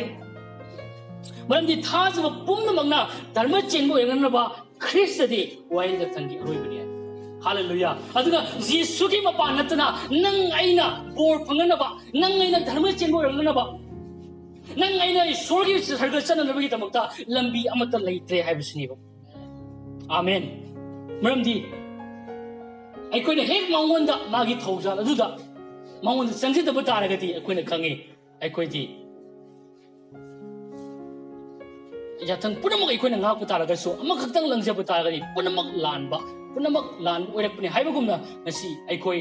"ꯃꯔꯝꯗꯤ ꯊꯥꯖꯕ ꯄꯨꯝꯅꯃꯛꯅ ꯙꯔꯃ ꯆꯦꯟꯕ ꯑꯣꯏꯔꯛꯅꯕ ꯈ꯭ꯔꯤꯁꯇꯗꯤ ꯋꯥꯌꯦꯜ ꯌꯥꯊꯪꯒꯤ ꯑꯔꯣꯏꯕꯅꯤ" ꯍꯥꯏ꯫ ꯍꯥꯂꯦꯂꯨꯌꯥ! ꯑꯗꯨꯒ ꯖꯤꯁꯨꯒꯤ ꯃꯄꯥꯟ ꯅꯠꯇꯅ ꯅꯪ ꯑꯩꯅ ꯕꯣꯔ ꯐꯪꯅꯅꯕ, ꯅꯪ ꯑꯩꯅ ꯙꯔꯃ ꯆꯦꯟꯕ ꯑꯣꯏꯔꯛꯅꯕ, ꯅꯪ ꯑꯩꯅ ꯏꯁꯣꯔꯒꯤ ꯁꯔꯒ ꯆꯠꯅꯅꯕꯒꯤꯗꯃꯛꯇ ꯂꯝꯕꯤ ꯑꯃꯠꯇ ꯂꯩꯇ꯭ꯔꯦ ꯍꯥꯏꯕꯁꯤꯅꯦꯕ꯫ ꯑꯥꯃꯦꯟ꯫ ꯃꯔꯝꯗꯤ ꯑꯩꯈꯣꯏꯅ ꯍꯦꯛ ꯃꯉꯣꯟꯗ, ꯃꯥꯒꯤ ꯊꯧꯖꯥꯜ ꯑꯗꯨꯗ ꯃꯉꯣꯟꯗ ꯆꯪꯖꯗꯕ ꯇꯥꯔꯒꯗꯤ ꯑꯩꯈꯣꯏꯅ ꯈꯪꯉꯤ, ꯑꯩꯈꯣꯏꯗꯤ ꯌꯥꯊꯪ ꯄꯨꯝꯅꯃꯛ ꯑꯩꯈꯣꯏꯅ ꯉꯥꯛꯄ ꯇꯥꯔꯒꯁꯨ, ꯑꯃꯈꯛꯇꯪ ꯂꯪꯖꯕ ꯇꯥꯔꯒꯗꯤ ꯄꯨꯝꯅꯃꯛ ꯂꯥꯟꯕ, ꯄꯨꯝꯅꯃꯛ ꯂꯥꯟꯕ ꯑꯣꯏꯔꯛꯄꯅꯤ ꯍꯥꯏꯕꯒꯨꯝꯅ ꯉꯁꯤ ꯑꯩꯈꯣꯏ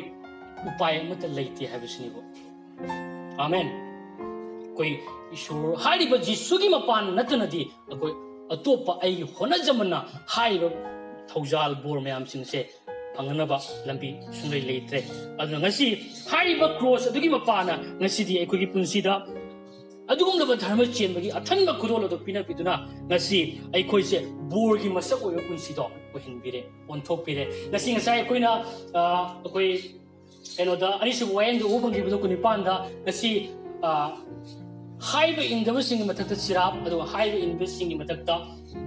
ꯎꯄꯥꯏ ꯑꯃꯠꯇ ꯂꯩꯇꯦ ꯍꯥꯏꯕꯁꯤꯅꯤꯀꯣ꯫ ꯑꯥꯃꯦꯟ꯫ ꯑꯩꯈꯣꯏ ꯏꯁꯣꯔ ꯍꯥꯏꯔꯤꯕ ꯖꯤꯁꯨꯒꯤ ꯃꯄꯥꯟ ꯅꯠꯇꯅꯗꯤ ꯑꯩꯈꯣꯏ ꯑꯇꯣꯞꯄ ꯑꯩꯒꯤ ꯍꯣꯠꯅꯖꯃꯟꯅ ꯍꯥꯏꯔꯤꯕ ꯊꯧꯖꯥꯜ ꯕꯣꯔ ꯃꯌꯥꯝꯁꯤꯡꯁꯦ ꯐꯪꯅꯅꯕ ꯂꯝꯕꯤ ꯁꯨꯡꯂꯩ ꯂꯩꯇ꯭ꯔꯦ꯫ ꯑꯗꯨꯅ ꯉꯁꯤ ꯍꯥꯏꯔꯤꯕ ꯀ꯭ꯔꯣꯁ ꯑꯗꯨꯒꯤ ꯃꯄꯥꯅ ꯉꯁꯤꯗꯤ ꯑꯩꯈꯣꯏꯒꯤ ꯄꯨꯟꯁꯤꯗ ꯑꯗꯨꯒꯨꯝꯂꯕ ꯙꯔꯃ ꯆꯦꯟꯕꯒꯤ ꯑꯊꯟꯕ ꯈꯨꯗꯣꯜ ꯑꯗꯨ ꯄꯤꯅꯕꯤꯗꯨꯅ ꯉꯁꯤ ꯑꯩꯈꯣꯏꯁꯦ ꯕꯣꯔꯒꯤ ꯃꯁꯛ ꯑꯣꯏꯕ ꯄꯨꯟꯁꯤꯗꯣ ꯑꯣꯏꯍꯟꯕꯤꯔꯦ, ꯑꯣꯟꯊꯣꯛꯄꯤꯔꯦ꯫ ꯉꯁꯤ ꯉꯁꯥꯏ ꯑꯩꯈꯣꯏꯅ, ꯑ, ꯑꯩꯈꯣꯏ ꯀꯩꯅꯣꯗ ꯑꯅꯤꯁꯨꯕ ꯋꯥꯌꯦꯟꯗ ꯎꯕ ꯐꯪꯈꯤꯕꯗꯣ ꯀꯨꯟꯅꯤꯄꯥꯟꯗ ꯉꯁꯤ, ꯑ, ꯍꯥꯏꯕ ꯏꯟꯗꯕꯁꯤꯡꯒꯤ ꯃꯊꯛꯇ ꯆꯤꯔꯥꯞ, ꯑꯗꯨꯒ ꯍꯥꯏꯕ ꯏꯟꯕꯁꯤꯡꯒꯤ ꯃꯊꯛꯇ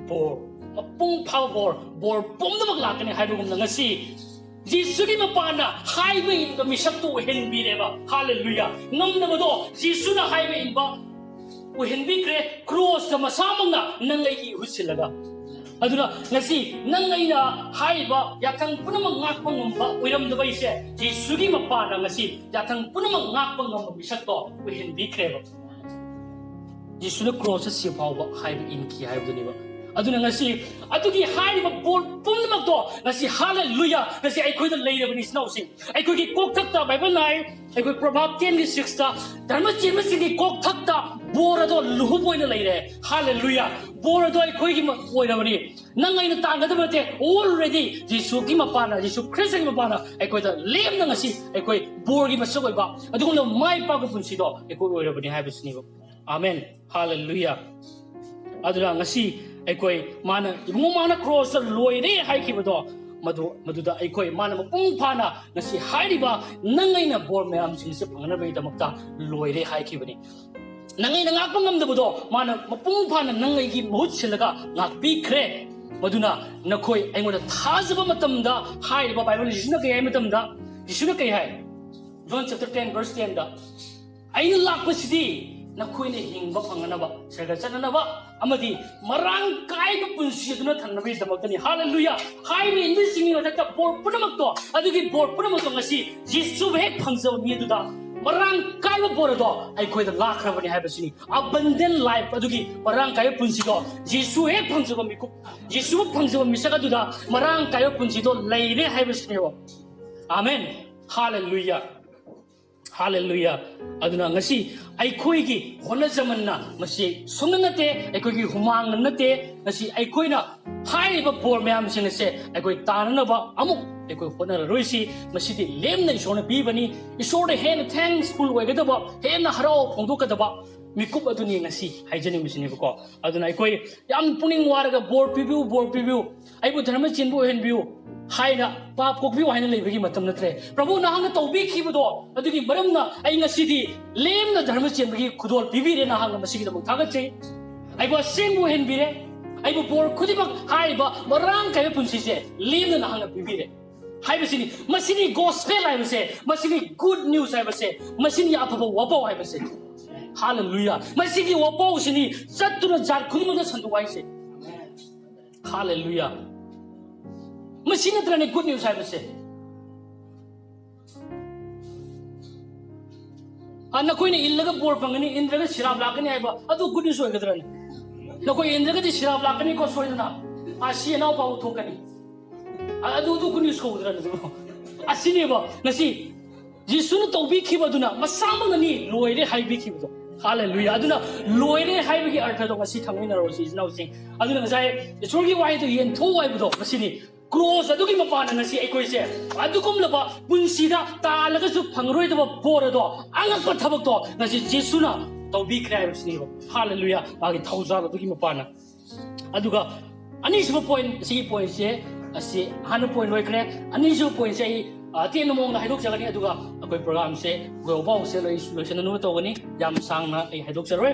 ꯕꯣꯔ, ꯃꯄꯨꯡ ꯐꯥꯕ ꯕꯣꯔ, ꯕꯣꯔ ꯄꯨꯝꯅꯃꯛ ꯂꯥꯛꯀꯅꯤ ꯍꯥꯏꯕꯒꯨꯝꯅ ꯉꯁꯤ ꯖꯤꯁꯨꯒꯤ ꯃꯄꯥꯟꯅ ꯍꯥꯏꯕ ꯏꯟꯕ ꯃꯤꯁꯛꯇꯨ ꯑꯣꯏꯍꯟꯕꯤꯔꯦꯕ꯫ ꯍꯥꯂꯦꯂꯨꯌꯥ! ꯉꯝꯗꯕꯗꯣ ꯖꯤꯁꯨꯅ ꯍꯥꯏꯕ ꯏꯟꯕ ꯑꯣꯏꯍꯟꯕꯤꯈ꯭ꯔꯦ꯫ ꯀ꯭ꯔꯣꯁꯇ ꯃꯁꯥꯃꯛꯅ ꯅꯪ ꯑꯩꯒꯤ ꯏꯍꯨꯠ ꯁꯤꯜꯂꯒ꯫ ꯑꯗꯨꯅ ꯉꯁꯤ ꯅꯪ ꯑꯩꯅ ꯍꯥꯏꯔꯤꯕ ꯌꯥꯊꯪ ꯄꯨꯝꯅꯃꯛ ꯉꯥꯛꯄ ꯉꯝꯕ ꯑꯣꯏꯔꯝꯗꯕ ꯑꯩꯁꯦ ꯖꯤꯁꯨꯒꯤ ꯃꯄꯥꯟꯅ ꯉꯁꯤ ꯌꯥꯊꯪ ꯄꯨꯝꯅꯃꯛ ꯉꯥꯛꯄ ꯉꯝꯕ ꯃꯤꯁꯛꯇꯣ ꯑꯣꯏꯍꯟꯕꯤꯈ꯭ꯔꯦꯕ꯫ ꯖꯤꯁꯨꯅ ꯀ꯭ꯔꯣꯁꯇ ꯁꯤ ꯐꯥꯎꯕ ꯍꯥꯏꯕ ꯏꯟꯈꯤ ꯍꯥꯏꯕꯗꯨꯅꯦꯕ꯫ ꯑꯗꯨꯅ ꯉꯁꯤ ꯑꯗꯨꯒꯤ ꯍꯥꯏꯔꯤꯕ ꯕꯣꯔ ꯄꯨꯝꯅꯃꯛꯇꯣ ꯉꯁꯤ, ꯍꯥꯂꯦꯂꯨꯌꯥ, ꯉꯁꯤ ꯑꯩꯈꯣꯏꯗ ꯂꯩꯔꯕꯅꯤ, ꯏꯆꯤꯟ ꯏꯅꯥꯎꯁꯤꯡ꯫ ꯑꯩꯈꯣꯏꯒꯤ ꯀꯣꯛꯊꯛꯇ ꯕꯥꯏꯕꯜꯅ ꯍꯥꯏ, ꯑꯩꯈꯣꯏ ꯄ꯭ꯔꯣꯚꯥꯕ ꯇꯦꯟꯒꯤ ꯁꯤꯛꯁꯇ ꯙꯔꯃ ꯆꯦꯟꯕꯁꯤꯡꯒꯤ ꯀꯣꯛꯊꯛꯇ ꯕꯣꯔ ꯑꯗꯣ ꯂꯨꯍꯨꯞ ꯑꯣꯏꯅ ꯂꯩꯔꯦ꯫ ꯍꯥꯂꯦꯂꯨꯌꯥ! ꯕꯣꯔ ꯑꯗꯣ ꯑꯩꯈꯣꯏꯒꯤ ꯃ-, ꯑꯣꯏꯔꯕꯅꯤ꯫ ꯅꯪ ꯑꯩꯅ ꯇꯥꯡꯒꯗꯕ ꯅꯠꯇꯦ꯫ Already ꯖꯤꯁꯨꯒꯤ ꯃꯄꯥꯟꯅ, ꯖꯤꯁꯨ ꯈ꯭ꯔꯤꯁꯇꯒꯤ ꯃꯄꯥꯟꯅ ꯑꯩꯈꯣꯏꯗ ꯂꯦꯝꯅ ꯉꯁꯤ ꯑꯩꯈꯣꯏ ꯕꯣꯔꯒꯤ ꯃꯁꯛ ꯑꯣꯏꯕ ꯑꯗꯨꯒꯨꯝꯂꯕ ꯃꯥꯏ ꯄꯥꯛꯄ ꯄꯨꯟꯁꯤꯗꯣ ꯑꯩꯈꯣꯏ ꯑꯣꯏꯔꯕꯅꯤ ꯍꯥꯏꯕꯁꯤꯅꯦꯕ꯫ ꯑꯃꯦꯟ꯫ ꯍꯥꯂꯦꯂꯨꯌꯥ꯫ ꯑꯗꯨꯅ ꯉꯁꯤ ꯑꯩꯈꯣꯏ ꯃꯥꯅ, ꯏꯕꯨꯡꯉꯣ, ꯃꯥꯅ ꯀ꯭ꯔꯣꯁꯇ ꯂꯣꯏꯔꯦ ꯍꯥꯏꯈꯤꯕꯗꯣ, ꯃꯗꯨ, ꯃꯗꯨꯗ ꯑꯩꯈꯣꯏ ꯃꯥꯅ ꯃꯄꯨꯡ ꯐꯥꯅ ꯉꯁꯤ ꯍꯥꯏꯔꯤꯕ ꯅꯪ ꯑꯩꯅ ꯕꯣꯔ ꯃꯌꯥꯝꯁꯤꯡꯁꯦ ꯐꯪꯅꯕꯒꯤꯗꯃꯛꯇ ꯂꯣꯏꯔꯦ ꯍꯥꯏꯈꯤꯕꯅꯤ꯫ ꯅꯪ ꯑꯩꯅ ꯉꯥꯛꯄ ꯉꯝꯗꯕꯗꯣ ꯃꯥꯅ ꯃꯄꯨꯡ ꯐꯥꯅ ꯅꯪ ꯑꯩꯒꯤ ꯃꯍꯨꯠ ꯁꯤꯜꯂꯒ ꯉꯥꯛꯄꯤꯈ꯭ꯔꯦ꯫ ꯃꯗꯨꯅ ꯅꯈꯣꯏ ꯑꯩꯉꯣꯟꯗ ꯊꯥꯖꯕ ꯃꯇꯝꯗ, ꯍꯥꯏꯔꯤꯕ ꯕꯥꯏꯕꯜ ꯖꯤꯁꯨꯅ ꯀꯩ ꯍꯥꯏ ꯃꯇꯝꯗ, ꯖꯤꯁꯨꯅ ꯀꯩ ꯍꯥꯏ? John chapter ten verse ten ꯗ, "ꯑꯩꯅ ꯂꯥꯛꯄꯁꯤꯗꯤ ꯅꯈꯣꯏꯅ ꯍꯤꯡꯕ ꯐꯪꯅꯅꯕ, ꯁꯔꯒ ꯆꯠꯅꯅꯕ ꯑꯃꯗꯤ ꯃꯔꯥꯡ ꯀꯥꯏꯕ ꯄꯨꯟꯁꯤ ꯑꯗꯨꯅ ꯊꯝꯅꯕꯒꯤꯗꯃꯛꯇꯅꯤ꯫" ꯍꯥꯂꯦꯂꯨꯌꯥ! ꯍꯥꯏꯔꯤꯕ ꯏꯟꯕꯁꯤꯡꯒꯤ ꯃꯊꯛꯇ ꯕꯣꯔ ꯄꯨꯝꯅꯃꯛꯇꯣ, ꯑꯗꯨꯒꯤ ꯕꯣꯔ ꯄꯨꯝꯅꯃꯛꯇꯣ ꯉꯁꯤ ꯖꯤꯁꯨ ꯍꯦꯛ ꯐꯪꯖꯕ ꯃꯤ ꯑꯗꯨꯗ ꯃꯔꯥꯡ ꯀꯥꯏꯕ ꯕꯣꯔ ꯑꯗꯣ ꯑꯩꯈꯣꯏꯗ ꯂꯥꯛꯈ꯭ꯔꯕꯅꯤ ꯍꯥꯏꯕꯁꯤꯅꯤ꯫ Abundant life, ꯑꯗꯨꯒꯤ ꯃꯔꯥꯡ ꯀꯥꯏꯕ ꯄꯨꯟꯁꯤꯗꯣ ꯖꯤꯁꯨ ꯍꯦꯛ ꯐꯪꯖꯕ ꯃꯤꯀꯨꯞ, ꯖꯤꯁꯨ ꯐꯪꯖꯕ ꯃꯤꯁꯛ ꯑꯗꯨꯗ ꯃꯔꯥꯡ ꯀꯥꯏꯕ ꯄꯨꯟꯁꯤꯗꯣ ꯂꯩꯔꯦ ꯍꯥꯏꯕꯁꯤꯅꯦꯕ꯫ ꯑꯃꯦꯟ꯫ ꯍꯥꯂꯦꯂꯨꯌꯥ꯫ ꯍꯥꯂꯦꯂꯨꯌꯥ꯫ ꯑꯗꯨꯅ ꯉꯁꯤ ꯑꯩꯈꯣꯏꯒꯤ ꯍꯣꯠꯅꯖꯃꯟꯅ ꯃꯁꯤ ꯁꯨꯡꯅ ꯅꯠꯇꯦ, ꯑꯩꯈꯣꯏꯒꯤ ꯍꯨꯃꯥꯡꯅ ꯅꯠꯇꯦ꯫ ꯉꯁꯤ ꯑꯩꯈꯣꯏꯅ ꯍꯥꯏꯔꯤꯕ ꯕꯣꯔ ꯃꯌꯥꯝꯁꯤꯡ ꯑꯁꯦ ꯑꯩꯈꯣꯏ ꯇꯥꯅꯅꯕ ꯑꯃꯨꯛ ꯑꯩꯈꯣꯏ ꯍꯣꯠꯅꯔꯔꯣꯏꯁꯤ꯫ ꯃꯁꯤꯗꯤ ꯂꯦꯝꯅ ꯏꯁꯣꯔꯅ ꯄꯤꯕꯅꯤ꯫ ꯏꯁꯣꯔꯗ ꯍꯦꯟꯅ thankful ꯑꯣꯏꯒꯗꯕ, ꯍꯦꯟꯅ ꯍꯔꯥꯎ ꯐꯣꯡꯗꯣꯛꯀꯗꯕ ꯃꯤꯀꯨꯞ ꯑꯗꯨꯅꯤ ꯉꯁꯤ ꯍꯥꯏꯖꯅꯤꯡꯕꯁꯤꯅꯦꯕꯀꯣ꯫ ꯑꯗꯨꯅ ꯑꯩꯈꯣꯏ ꯌꯥꯝ ꯄꯨꯛꯅꯤꯡ ꯋꯥꯔꯒ "ꯕꯣꯔ ꯄꯤꯕꯤꯌꯨ, ꯕꯣꯔ ꯄꯤꯕꯤꯌꯨ, ꯑꯩꯕꯨ ꯙꯔꯃ ꯆꯦꯟꯕ ꯑꯣꯏꯍꯟꯕꯤꯌꯨ" ꯍꯥꯏꯅ ꯄꯥꯞ ꯀꯣꯛꯄꯤꯌꯨ ꯍꯥꯏꯅ ꯂꯩꯕꯒꯤ ꯃꯇꯝ ꯅꯠꯇ꯭ꯔꯦ꯫ "ꯄ꯭ꯔꯚꯨ, ꯅꯍꯥꯛꯅ ꯇꯧꯕꯤꯈꯤꯕꯗꯣ ꯑꯗꯨꯒꯤ ꯃꯔꯝꯅ ꯑꯩ ꯉꯁꯤꯗꯤ ꯂꯦꯝꯅ ꯙꯔꯃ ꯆꯦꯟꯕꯒꯤ ꯈꯨꯗꯣꯜ ꯄꯤꯕꯤꯔꯦ꯫ ꯅꯍꯥꯛꯅ ꯃꯁꯤꯒꯤꯗꯃꯛ ꯊꯥꯒꯠꯆꯩ꯫ ꯑꯩꯕꯨ ꯑꯁꯦꯡꯕ ꯑꯣꯏꯍꯟꯕꯤꯔꯦ꯫ ꯑꯩꯕꯨ ꯕꯣꯔ ꯈꯨꯗꯤꯡꯃꯛ ꯍꯥꯏꯔꯤꯕ ꯃꯔꯥꯡ ꯀꯥꯏꯕ ꯄꯨꯟꯁꯤꯁꯦ ꯂꯦꯝꯅ ꯅꯍꯥꯛꯅ ꯄꯤꯕꯤꯔꯦ" ꯍꯥꯏꯕꯁꯤꯅꯤ꯫ ꯃꯁꯤꯅꯤ gospel ꯍꯥꯏꯕꯁꯦ, ꯃꯁꯤꯅꯤ good news ꯍꯥꯏꯕꯁꯦ, ꯃꯁꯤꯅꯤ ꯑꯐꯕ ꯋꯥꯄꯥꯎ ꯍꯥꯏꯕꯁꯦ꯫ ꯍꯥꯂꯦꯂꯨꯌꯥ! ꯃꯁꯤꯒꯤ ꯋꯥꯄꯥꯎꯁꯤꯅꯤ ꯆꯠꯇꯨꯅ ꯖꯥꯠ ꯈꯨꯗꯤꯡꯃꯛꯇ ꯁꯟꯗꯣꯛ ꯍꯥꯏꯁꯦ꯫ ꯍꯥꯂꯦꯂꯨꯌꯥ! ꯃꯁꯤ ꯅꯠꯇ꯭ꯔꯅꯦ good news ꯍꯥꯏꯕꯁꯦ? ꯑ, ꯅꯈꯣꯏꯅ ꯏꯜꯂꯒ ꯕꯣꯔ ꯐꯪꯒꯅꯤ, ꯏꯟꯗ꯭ꯔꯒ ꯁꯤꯔꯥꯞ ꯂꯥꯛꯀꯅꯤ ꯍꯥꯏꯕ ꯑꯗꯨ good news ꯑꯣꯏꯒꯗ꯭ꯔꯅꯦ? ꯅꯈꯣꯏ ꯏꯟꯗ꯭ꯔꯒꯗꯤ ꯁꯤꯔꯥꯞ ꯂꯥꯛꯀꯅꯤꯀꯣ ꯁꯣꯏꯗꯅ꯫ ꯑ, ꯁꯤ ꯑꯅꯥꯎ ꯐꯥꯎꯕ ꯊꯣꯛꯀꯅꯤ꯫ ꯑ, ꯑꯗꯨ, ꯑꯗꯨ good news ꯀꯧꯗ꯭ꯔꯅꯦ ꯑꯗꯨꯕꯨ? ꯑꯁꯤꯅꯦꯕ ꯉꯁꯤ ꯖꯤꯁꯨꯅ ꯇꯧꯕꯤꯈꯤꯕꯗꯨꯅ ꯃꯁꯥꯃꯛꯅꯅꯤ ꯂꯣꯏꯔꯦ ꯍꯥꯏꯕꯤꯈꯤꯕꯗꯣ꯫ ꯍꯥꯂꯦꯂꯨꯌꯥ! ꯑꯗꯨꯅ ꯂꯣꯏꯔꯦ ꯍꯥꯏꯕꯒꯤ ꯑꯔꯊꯗꯣ ꯉꯁꯤ ꯈꯪꯃꯤꯟꯅꯔꯣꯁꯤ ꯏꯆꯤꯟ ꯏꯅꯥꯎꯁꯤꯡ꯫ ꯑꯗꯨꯅ ꯉꯁꯥꯏ ꯏꯁꯣꯔꯒꯤ ꯋꯥꯍꯩꯗꯨ ꯌꯦꯟꯊꯣꯛꯎ ꯍꯥꯏꯕꯗꯣ ꯉꯁꯤꯅꯤ꯫ ꯀ꯭ꯔꯣꯁ ꯑꯗꯨꯒꯤ ꯃꯄꯥꯟꯗ ꯉꯁꯤ ꯑꯩꯈꯣꯏꯁꯦ ꯑꯗꯨꯒꯨꯝꯂꯕ ꯄꯨꯟꯁꯤꯗ ꯇꯥꯜꯂꯒꯁꯨ ꯐꯪꯉꯔꯣꯏꯗꯕ ꯕꯣꯔ ꯑꯗꯣ, ꯑꯉꯛꯄ ꯊꯕꯛꯇꯣ ꯉꯁꯤ ꯖꯤꯁꯨꯅ ꯇꯧꯕꯤꯈ꯭ꯔꯦ ꯍꯥꯏꯕꯁꯤꯅꯦꯕ꯫ ꯍꯥꯂꯦꯂꯨꯌꯥ! ꯃꯥꯒꯤ ꯊꯧꯖꯥꯜ ꯑꯗꯨꯒꯤ ꯃꯄꯥꯟꯅ꯫ ꯑꯗꯨꯒ ꯑꯅꯤꯁꯨꯕ ꯄꯣꯏꯟ, ꯁꯤꯒꯤ ꯄꯣꯏꯟꯁꯦ, ꯑꯁꯤ ꯑꯍꯥꯟꯕ ꯄꯣꯏꯟ ꯂꯣꯏꯈ꯭ꯔꯦ꯫ ꯑꯅꯤꯁꯨꯕ ꯄꯣꯏꯟꯁꯦ ꯑꯩ, ꯑ, ꯇꯦꯟꯕ ꯃꯑꯣꯡꯗ ꯍꯥꯏꯗꯣꯛꯆꯒꯅꯤ, ꯑꯗꯨꯒ ꯑꯩꯈꯣꯏ ꯄ꯭ꯔꯣꯒ꯭ꯔꯥꯝꯁꯦ ꯒꯣ ꯄꯥꯎꯁꯦ ꯂꯣꯏ-, ꯂꯣꯏꯁꯤꯟꯅꯅꯕ ꯇꯧꯒꯅꯤ꯫ ꯌꯥꯝ ꯁꯥꯡꯅ ꯑꯩ ꯍꯥꯏꯗꯣꯛꯆꯔꯣꯏ꯫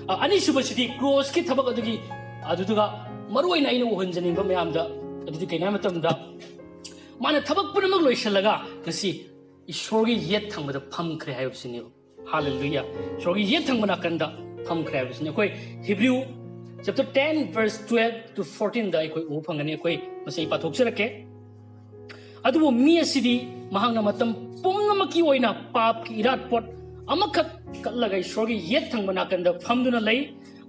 ꯑ, ꯑꯅꯤꯁꯨꯕꯁꯤꯗꯤ ꯀ꯭ꯔꯣꯁꯀꯤ ꯊꯕꯛ ꯑꯗꯨꯒꯤ, ꯑꯗꯨꯗꯨꯒ ꯃꯔꯨꯑꯣꯏꯅ ꯑꯩꯅ ꯎꯍꯟꯖꯅꯤꯡꯕ ꯃꯌꯥꯝꯗ ꯑꯗꯨꯗꯤ ꯀꯩꯅꯣ ꯍꯥꯏꯕ ꯃꯇꯝꯗ, ꯃꯥꯅ ꯊꯕꯛ ꯄꯨꯝꯅꯃꯛ ꯂꯣꯏꯁꯤꯜꯂꯒ ꯉꯁꯤ ꯏꯁꯣꯔꯒꯤ ꯌꯦꯠ ꯊꯪꯕꯗ ꯐꯝꯈ꯭ꯔꯦ ꯍꯥꯏꯕꯁꯤꯅꯦꯕ꯫ ꯍꯥꯂꯦꯂꯨꯌꯥ! ꯏꯁꯣꯔꯒꯤ ꯌꯦꯠ ꯊꯪꯕ ꯅꯥꯀꯟꯗ ꯐꯝꯈ꯭ꯔꯦ ꯍꯥꯏꯕꯁꯤꯅꯤ꯫ ꯑꯩꯈꯣꯏ Hebrew chapter ten verse twelve to fourteen ꯗ ꯑꯩꯈꯣꯏ ꯎꯕ ꯐꯪꯒꯅꯤ꯫ ꯑꯩꯈꯣꯏ ꯃꯁꯤ ꯑꯩ ꯄꯥꯊꯣꯛꯆꯔꯛꯀꯦ꯫ "ꯑꯗꯨꯕꯨ ꯃꯤ ꯑꯁꯤꯗꯤ ꯃꯍꯥꯛꯅ ꯃꯇꯝ ꯄꯨꯝꯅꯃꯛꯀꯤ ꯑꯣꯏꯅ ꯄꯥꯞꯀꯤ ꯏꯔꯥꯠ ꯄꯣꯠ ꯑꯃꯈꯛ ꯀꯠꯂꯒ ꯏꯁꯣꯔꯒꯤ ꯌꯦꯠ ꯊꯪꯕ ꯅꯥꯀꯟꯗ ꯐꯝꯗꯨꯅ ꯂꯩ꯫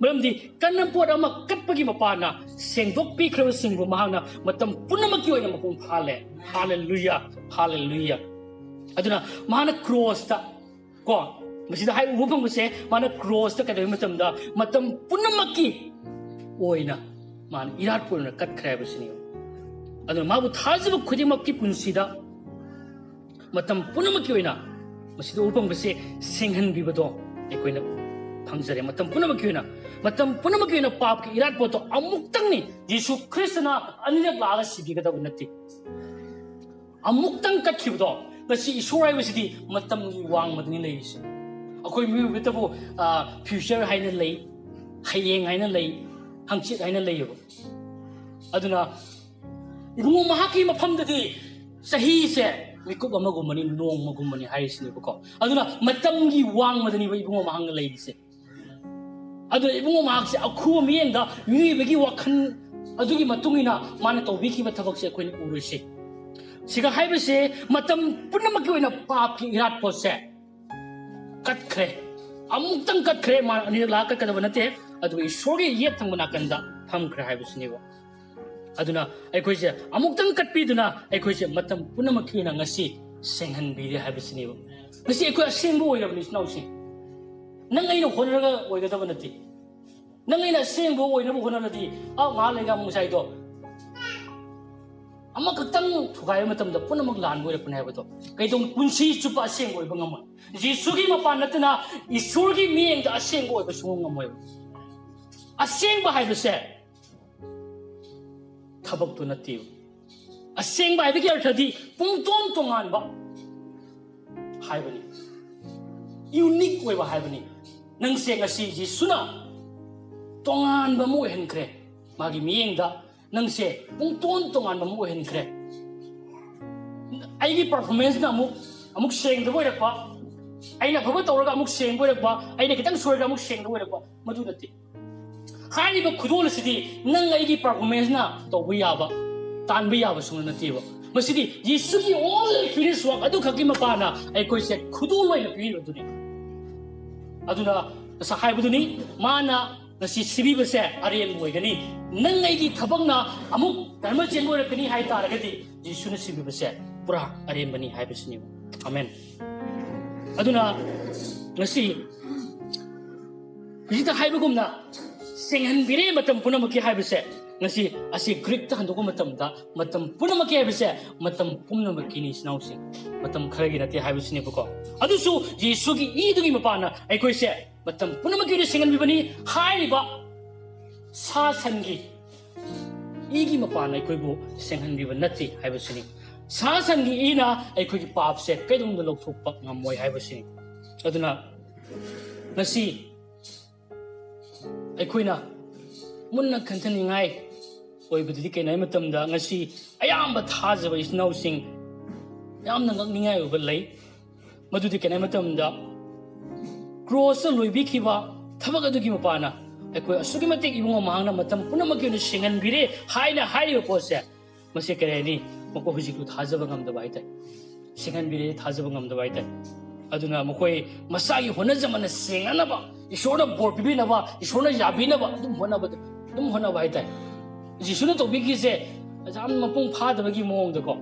ꯃꯔꯝꯗꯤ ꯀꯟꯅ ꯄꯣꯠ ꯑꯃ ꯀꯠꯄꯒꯤ ꯃꯄꯥꯟꯅ ꯁꯦꯡꯗꯣꯛꯄꯤꯈ꯭ꯔꯕꯁꯤꯡꯕꯨ ꯃꯍꯥꯛꯅ ꯃꯇꯝ ꯄꯨꯝꯅꯃꯛꯀꯤ ꯑꯣꯏꯅ ꯃꯄꯨꯡ ꯐꯥꯍꯜꯂꯦ"꯫ ꯍꯥꯂꯦꯂꯨꯌꯥ! ꯍꯥꯂꯦꯂꯨꯌꯥ! ꯑꯗꯨꯅ ꯃꯥꯅ ꯀ꯭ꯔꯣꯁꯇ ꯀꯣ, ꯃꯁꯤꯗ ꯍꯥꯏ ꯎꯕ ꯐꯪꯕꯁꯦ, ꯃꯥꯅ ꯀ꯭ꯔꯣꯁꯇ ꯀꯩꯗꯧꯕ ꯃꯇꯝꯗ ꯃꯇꯝ ꯄꯨꯝꯅꯃꯛꯀꯤ ꯑꯣꯏꯅ ꯃꯥꯅ ꯏꯔꯥꯠꯄ ꯑꯣꯏꯅ ꯀꯠꯈ꯭ꯔꯦ ꯍꯥꯏꯕꯁꯤꯅꯤ꯫ ꯑꯗꯨꯅ ꯃꯥꯕꯨ ꯊꯥꯖꯕ ꯈꯨꯗꯤꯡꯃꯛꯀꯤ ꯄꯨꯟꯁꯤꯗ ꯃꯇꯝ ꯄꯨꯝꯅꯃꯛꯀꯤ ꯑꯣꯏꯅ ꯃꯁꯤꯗ ꯎꯕ ꯐꯪꯕꯁꯦ ꯁꯦꯡꯍꯟꯕꯤꯕꯗꯣ ꯑꯩꯈꯣꯏꯅ ꯐꯪꯖꯔꯦ꯫ ꯃꯇꯝ ꯄꯨꯝꯅꯃꯛꯀꯤ ꯑꯣꯏꯅ, ꯃꯇꯝ ꯄꯨꯝꯅꯃꯛꯀꯤ ꯑꯣꯏꯅ ꯄꯥꯞꯀꯤ ꯏꯔꯥꯠ ꯄꯣꯠꯇꯣ ꯑꯃꯨꯛꯇꯪꯅꯤ꯫ ꯌꯤꯁꯨ ꯈ꯭ꯔꯤꯁꯇꯅ ꯑꯅꯤꯔꯛ ꯂꯥꯛꯑꯒ ꯁꯤꯕꯤꯒꯗꯕ ꯅꯠꯇꯦ꯫ ꯑꯃꯨꯛꯇꯪ ꯀꯠꯈꯤꯕꯗꯣ, ꯉꯁꯤ ꯏꯁꯣꯔ ꯍꯥꯏꯕꯁꯤꯗꯤ ꯃꯇꯝꯒꯤ ꯋꯥꯡꯃꯗꯅꯤ ꯂꯩꯔꯤꯁꯦ꯫ ꯑꯩꯈꯣꯏ ꯃꯤꯑꯣꯏꯕꯇꯕꯨ, ꯑ, future ꯍꯥꯏꯅ ꯂꯩ, ꯍꯌꯦꯡ ꯍꯥꯏꯅ ꯂꯩ, ꯍꯪꯆꯤꯠ ꯍꯥꯏꯅ ꯂꯩꯌꯦꯕ꯫ ꯑꯗꯨꯅ ꯏꯕꯨꯡꯉꯣ ꯃꯍꯥꯛꯀꯤ ꯃꯐꯝꯗꯗꯤ ꯆꯍꯤꯁꯦ ꯃꯤꯀꯨꯞ ꯑꯃꯒꯨꯝꯕꯅꯤ, ꯅꯣꯡꯃꯒꯨꯝꯕꯅꯤ ꯍꯥꯏꯔꯤꯁꯤꯅꯦꯕꯀꯣ꯫ ꯑꯗꯨꯅ ꯃꯇꯝꯒꯤ ꯋꯥꯡꯃꯗꯅꯦꯕ ꯏꯕꯨꯡꯉꯣ ꯃꯍꯥꯛꯅ ꯂꯩꯔꯤꯁꯦ꯫ ꯑꯗꯨꯅ ꯏꯕꯨꯡꯉꯣ ꯃꯍꯥꯛꯁꯦ ꯑꯈꯨꯕ ꯃꯤꯠꯌꯦꯡꯗ ꯃꯤꯑꯣꯏꯕꯒꯤ ꯋꯥꯈꯜ ꯑꯗꯨꯒꯤ ꯃꯇꯨꯡ ꯏꯟꯅ ꯃꯥꯅ ꯇꯧꯕꯤꯈꯤꯕ ꯊꯕꯛꯁꯦ ꯑꯩꯈꯣꯏꯅ ꯎꯔꯣꯏꯁꯦ꯫ ꯁꯤꯒ ꯍꯥꯏꯕꯁꯦ ꯃꯇꯝ ꯄꯨꯝꯅꯃꯛꯀꯤ ꯑꯣꯏꯅ ꯄꯥꯞꯀꯤ ꯏꯔꯥꯠ ꯄꯣꯠꯁꯦ ꯀꯠꯈ꯭ꯔꯦ꯫ ꯑꯃꯨꯛꯇꯪ ꯀꯠꯈ꯭ꯔꯦ, ꯃꯥ ꯑꯅꯤꯔꯛ ꯂꯥꯛꯑ ꯀꯠꯀꯗꯕ ꯅꯠꯇꯦ꯫ ꯑꯗꯨꯒ ꯏꯁꯣꯔꯒꯤ ꯌꯦꯠ ꯊꯪꯕ ꯅꯥꯀꯟꯗ ꯐꯝꯈ꯭ꯔꯦ ꯍꯥꯏꯕꯁꯤꯅꯦꯕ꯫ ꯑꯗꯨꯅ ꯑꯩꯈꯣꯏꯁꯦ ꯑꯃꯨꯛꯇꯪ ꯀꯠꯄꯤꯗꯨꯅ ꯑꯩꯈꯣꯏꯁꯦ ꯃꯇꯝ ꯄꯨꯝꯅꯃꯛꯀꯤ ꯑꯣꯏꯅ ꯉꯁꯤ ꯁꯦꯡꯍꯟꯕꯤꯔꯦ ꯍꯥꯏꯕꯁꯤꯅꯦꯕ꯫ ꯉꯁꯤ ꯑꯩꯈꯣꯏ ꯑꯁꯦꯡꯕ ꯑꯣꯏꯔꯕꯅꯤ, ꯏꯆꯤꯟ ꯏꯅꯥꯎꯁꯤꯡ꯫ ꯅꯪ ꯑꯩꯅ ꯍꯣꯠꯅꯔꯒ ꯑꯣꯏꯒꯗꯕ ꯅꯠꯇꯦ꯫ ꯅꯪ ꯑꯩꯅ ꯑꯁꯦꯡꯕ ꯑꯣꯏꯅꯕ ꯍꯣꯠꯅꯔꯗꯤ, ꯑ, ꯉꯥꯏꯍꯥꯛ ꯂꯩꯒ ꯑꯃꯨꯛ ꯉꯁꯥꯏꯗꯣ ꯑꯃꯈꯛꯇꯪ ꯊꯨꯒꯥꯏꯕ ꯃꯇꯝꯗ ꯄꯨꯝꯅꯃꯛ ꯂꯥꯟꯕ ꯑꯣꯏꯔꯛꯄꯅꯦ ꯍꯥꯏꯕꯗꯣ꯫ ꯀꯩꯗꯧ-, ꯄꯨꯟꯁꯤ ꯆꯨꯞꯄ ꯑꯁꯦꯡꯕ ꯑꯣꯏꯕ ꯉꯝꯃꯣꯏ꯫ ꯖꯤꯁꯨꯒꯤ ꯃꯄꯥꯟ ꯅꯠꯇꯅ ꯏꯁꯣꯔꯒꯤ ꯃꯤꯠꯌꯦꯡꯗ ꯑꯁꯦꯡꯕ ꯑꯣꯏꯕ ꯁꯨꯡꯉꯝ ꯉꯝꯃꯣꯏꯕ꯫ ꯑꯁꯦꯡꯕ ꯍꯥꯏꯕꯁꯦ ꯊꯕꯛꯇꯨ ꯅꯠꯇꯦꯕ꯫ ꯑꯁꯦꯡꯕ ꯍꯥꯏꯕꯒꯤ ꯑꯔꯊꯗꯤ ꯄꯨꯡꯇꯣꯟ ꯇꯣꯉꯥꯟꯕ ꯍꯥꯏꯕꯅꯤ, unique ꯑꯣꯏꯕ ꯍꯥꯏꯕꯅꯤ꯫ ꯅꯪꯁꯦ ꯉꯁꯤ ꯖꯤꯁꯨꯅ ꯇꯣꯉꯥꯟꯕ ꯑꯃ ꯑꯣꯏꯍꯟꯈ꯭ꯔꯦ꯫ ꯃꯥꯒꯤ ꯃꯤꯠꯌꯦꯡꯗ ꯅꯪꯁꯦ ꯄꯨꯡꯇꯣꯟ ꯇꯣꯉꯥꯟꯕ ꯑꯃ ꯑꯣꯏꯍꯟꯈ꯭ꯔꯦ꯫ ꯑꯩꯒꯤ performanceꯅ ꯑꯃꯨꯛ, ꯑꯃꯨꯛ ꯁꯦꯡꯗꯕ ꯑꯣꯏꯔꯛꯄ, ꯑꯩꯅ ꯑꯐꯕ ꯇꯧꯔꯒ ꯑꯃꯨꯛ ꯁꯦꯡꯕ ꯑꯣꯏꯔꯛꯄ, ꯑꯩꯅ ꯈꯤꯇꯪ ꯁꯣꯏꯔꯒ ꯑꯃꯨꯛ ꯁꯦꯡꯗꯕ ꯑꯣꯏꯔꯛꯄ, ꯃꯗꯨ ꯅꯠꯇꯦ꯫ ꯍꯥꯏꯔꯤꯕ ꯈꯨꯗꯣꯜ ꯑꯁꯤꯗꯤ ꯅꯪ ꯑꯩꯒꯤ performanceꯅ ꯇꯧꯕ ꯌꯥꯕ, ꯇꯥꯟꯕ ꯌꯥꯕ ꯁꯨꯡꯅ ꯅꯠꯇꯦꯕ꯫ ꯃꯁꯤꯗꯤ ꯌꯤꯁꯨꯒꯤ all finished work ꯑꯗꯨꯈꯛꯀꯤ ꯃꯄꯥꯅ ꯑꯩꯈꯣꯏꯁꯦ ꯈꯨꯗꯣꯜ ꯑꯣꯏꯅ ꯄꯤꯔꯤꯕꯗꯨꯅꯤ꯫ ꯑꯗꯨꯅ ꯉꯁꯥꯏ ꯍꯥꯏꯕꯗꯨꯅꯤ, ꯃꯥꯅ ꯉꯁꯤ ꯁꯤꯕꯤꯕꯁꯦ ꯑꯔꯦꯝꯕ ꯑꯣꯏꯒꯅꯤ꯫ ꯅꯪ ꯑꯩꯒꯤ ꯊꯕꯛꯅ ꯑꯃꯨꯛ ꯙꯔꯃ ꯆꯦꯟꯕ ꯑꯣꯏꯔꯛꯀꯅꯤ ꯍꯥꯏ ꯇꯥꯔꯒꯗꯤ ꯌꯤꯁꯨꯅ ꯁꯤꯕꯤꯕꯁꯦ ꯄꯨꯔꯥ ꯑꯔꯦꯝꯕꯅꯤ ꯍꯥꯏꯕꯁꯤꯅꯦꯕ꯫ ꯑꯃꯦꯟ꯫ ꯑꯗꯨꯅ ꯉꯁꯤ ꯍꯧꯖꯤꯛꯇ ꯍꯥꯏꯕꯒꯨꯝꯅ ꯁꯦꯡꯍꯟꯕꯤꯔꯦ ꯃꯇꯝ ꯄꯨꯝꯅꯃꯛꯀꯤ ꯍꯥꯏꯕꯁꯦ ꯉꯁꯤ ꯑꯁꯤ ꯒ꯭ꯔꯤꯛꯇ ꯍꯟꯗꯣꯛꯄ ꯃꯇꯝꯗ ꯃꯇꯝ ꯄꯨꯝꯅꯃꯛꯀꯤ ꯍꯥꯏꯕꯁꯦ ꯃꯇꯝ ꯄꯨꯝꯅꯃꯛꯀꯤꯅꯤ, ꯏꯆꯤꯟ ꯏꯅꯥꯎꯁꯤꯡ, ꯃꯇꯝ ꯈꯔꯒꯤ ꯅꯠꯇꯦ ꯍꯥꯏꯕꯁꯤꯅꯦꯕꯀꯣ꯫ ꯑꯗꯨꯁꯨ ꯌꯦꯁꯨꯒꯤ ꯏꯗꯨꯒꯤ ꯃꯄꯥꯟꯅ ꯑꯩꯈꯣꯏꯁꯦ ꯃꯇꯝ ꯄꯨꯝꯅꯃꯛꯀꯤ ꯑꯣꯏꯅ ꯁꯦꯡꯍꯟꯕꯤꯕꯅꯤ꯫ ꯍꯥꯏꯔꯤꯕ ꯁꯥ ꯁꯟꯒꯤ ꯏꯒꯤ ꯃꯄꯥꯟꯅ ꯑꯩꯈꯣꯏꯕꯨ ꯁꯦꯡꯍꯟꯕꯤꯕ ꯅꯠꯇꯦ ꯍꯥꯏꯕꯁꯤꯅꯤ꯫ ꯁꯥ ꯁꯟꯒꯤ ꯏꯅ ꯑꯩꯈꯣꯏꯒꯤ ꯄꯥꯞꯁꯦ ꯀꯩꯗꯧꯅꯨꯡꯗ ꯂꯧꯊꯣꯛꯄ ꯉꯝꯃꯣꯏ ꯍꯥꯏꯕꯁꯤꯅꯤ꯫ ꯑꯗꯨꯅ ꯉꯁꯤ ꯑꯩꯈꯣꯏꯅ ꯃꯨꯟꯅ ꯈꯟꯊꯅꯤꯡꯉꯥꯏ ꯑꯣꯏꯕꯗꯨꯗꯤ ꯀꯩꯅꯣ ꯍꯥꯏ ꯃꯇꯝꯗ, ꯉꯁꯤ ꯑꯌꯥꯝꯕ ꯊꯥꯖꯕ ꯏꯆꯤꯟ ꯏꯅꯥꯎꯁꯤꯡ ꯌꯥꯝꯅ ꯉꯛꯅꯤꯡꯉꯥꯏ ꯑꯣꯏꯕ ꯂꯩ꯫ ꯃꯗꯨꯗꯤ ꯀꯩꯅꯣ ꯍꯥꯏ ꯃꯇꯝꯗ, ꯀ꯭ꯔꯣꯁꯇ ꯂꯣꯏꯕꯤꯈꯤꯕ ꯊꯕꯛ ꯑꯗꯨꯒꯤ ꯃꯄꯥꯟꯅ ꯑꯩꯈꯣꯏ ꯑꯁꯨꯛꯀꯤ ꯃꯇꯤꯛ ꯏꯕꯨꯡꯉꯣ ꯃꯍꯥꯛꯅ ꯃꯇꯝ ꯄꯨꯝꯅꯃꯛꯀꯤ ꯑꯣꯏꯅ ꯁꯦꯡꯍꯟꯕꯤꯔꯦ ꯍꯥꯏꯅ ꯍꯥꯏꯔꯤꯕ ꯄꯣꯠꯁꯦ, ꯃꯁꯤ ꯀꯔꯤ ꯍꯥꯏꯅꯤ? ꯃꯈꯣꯏ ꯍꯧꯖꯤꯛꯇꯨ ꯊꯥꯖꯕ ꯉꯝꯗꯕ ꯍꯥꯏꯇꯥꯔꯦ꯫ ꯁꯦꯡꯍꯟꯕꯤꯔꯦ ꯊꯥꯖꯕ ꯉꯝꯗꯕ ꯍꯥꯏꯇꯥꯔꯦ꯫ ꯑꯗꯨꯅ ꯃꯈꯣꯏ ꯃꯁꯥꯒꯤ ꯍꯣꯠꯅꯖꯃꯟꯅ ꯁꯦꯡꯅꯅꯕ, ꯏꯁꯣꯔꯅ ꯕꯣꯔ ꯄꯤꯕꯤꯅꯕ, ꯏꯁꯣꯔꯅ ꯌꯥꯕꯤꯅꯕ ꯑꯗꯨꯝ ꯍꯣꯠꯅꯕꯗ, ꯑꯗꯨꯝ ꯍꯣꯠꯅꯕ ꯍꯥꯏꯇꯥꯔꯦ꯫ ꯖꯤꯁꯨꯅ ꯇꯧꯕꯤꯈꯤꯁꯦ ꯌꯥꯝ ꯃꯄꯨꯡ ꯐꯥꯗꯕꯒꯤ ꯃꯑꯣꯡꯗꯀꯣ,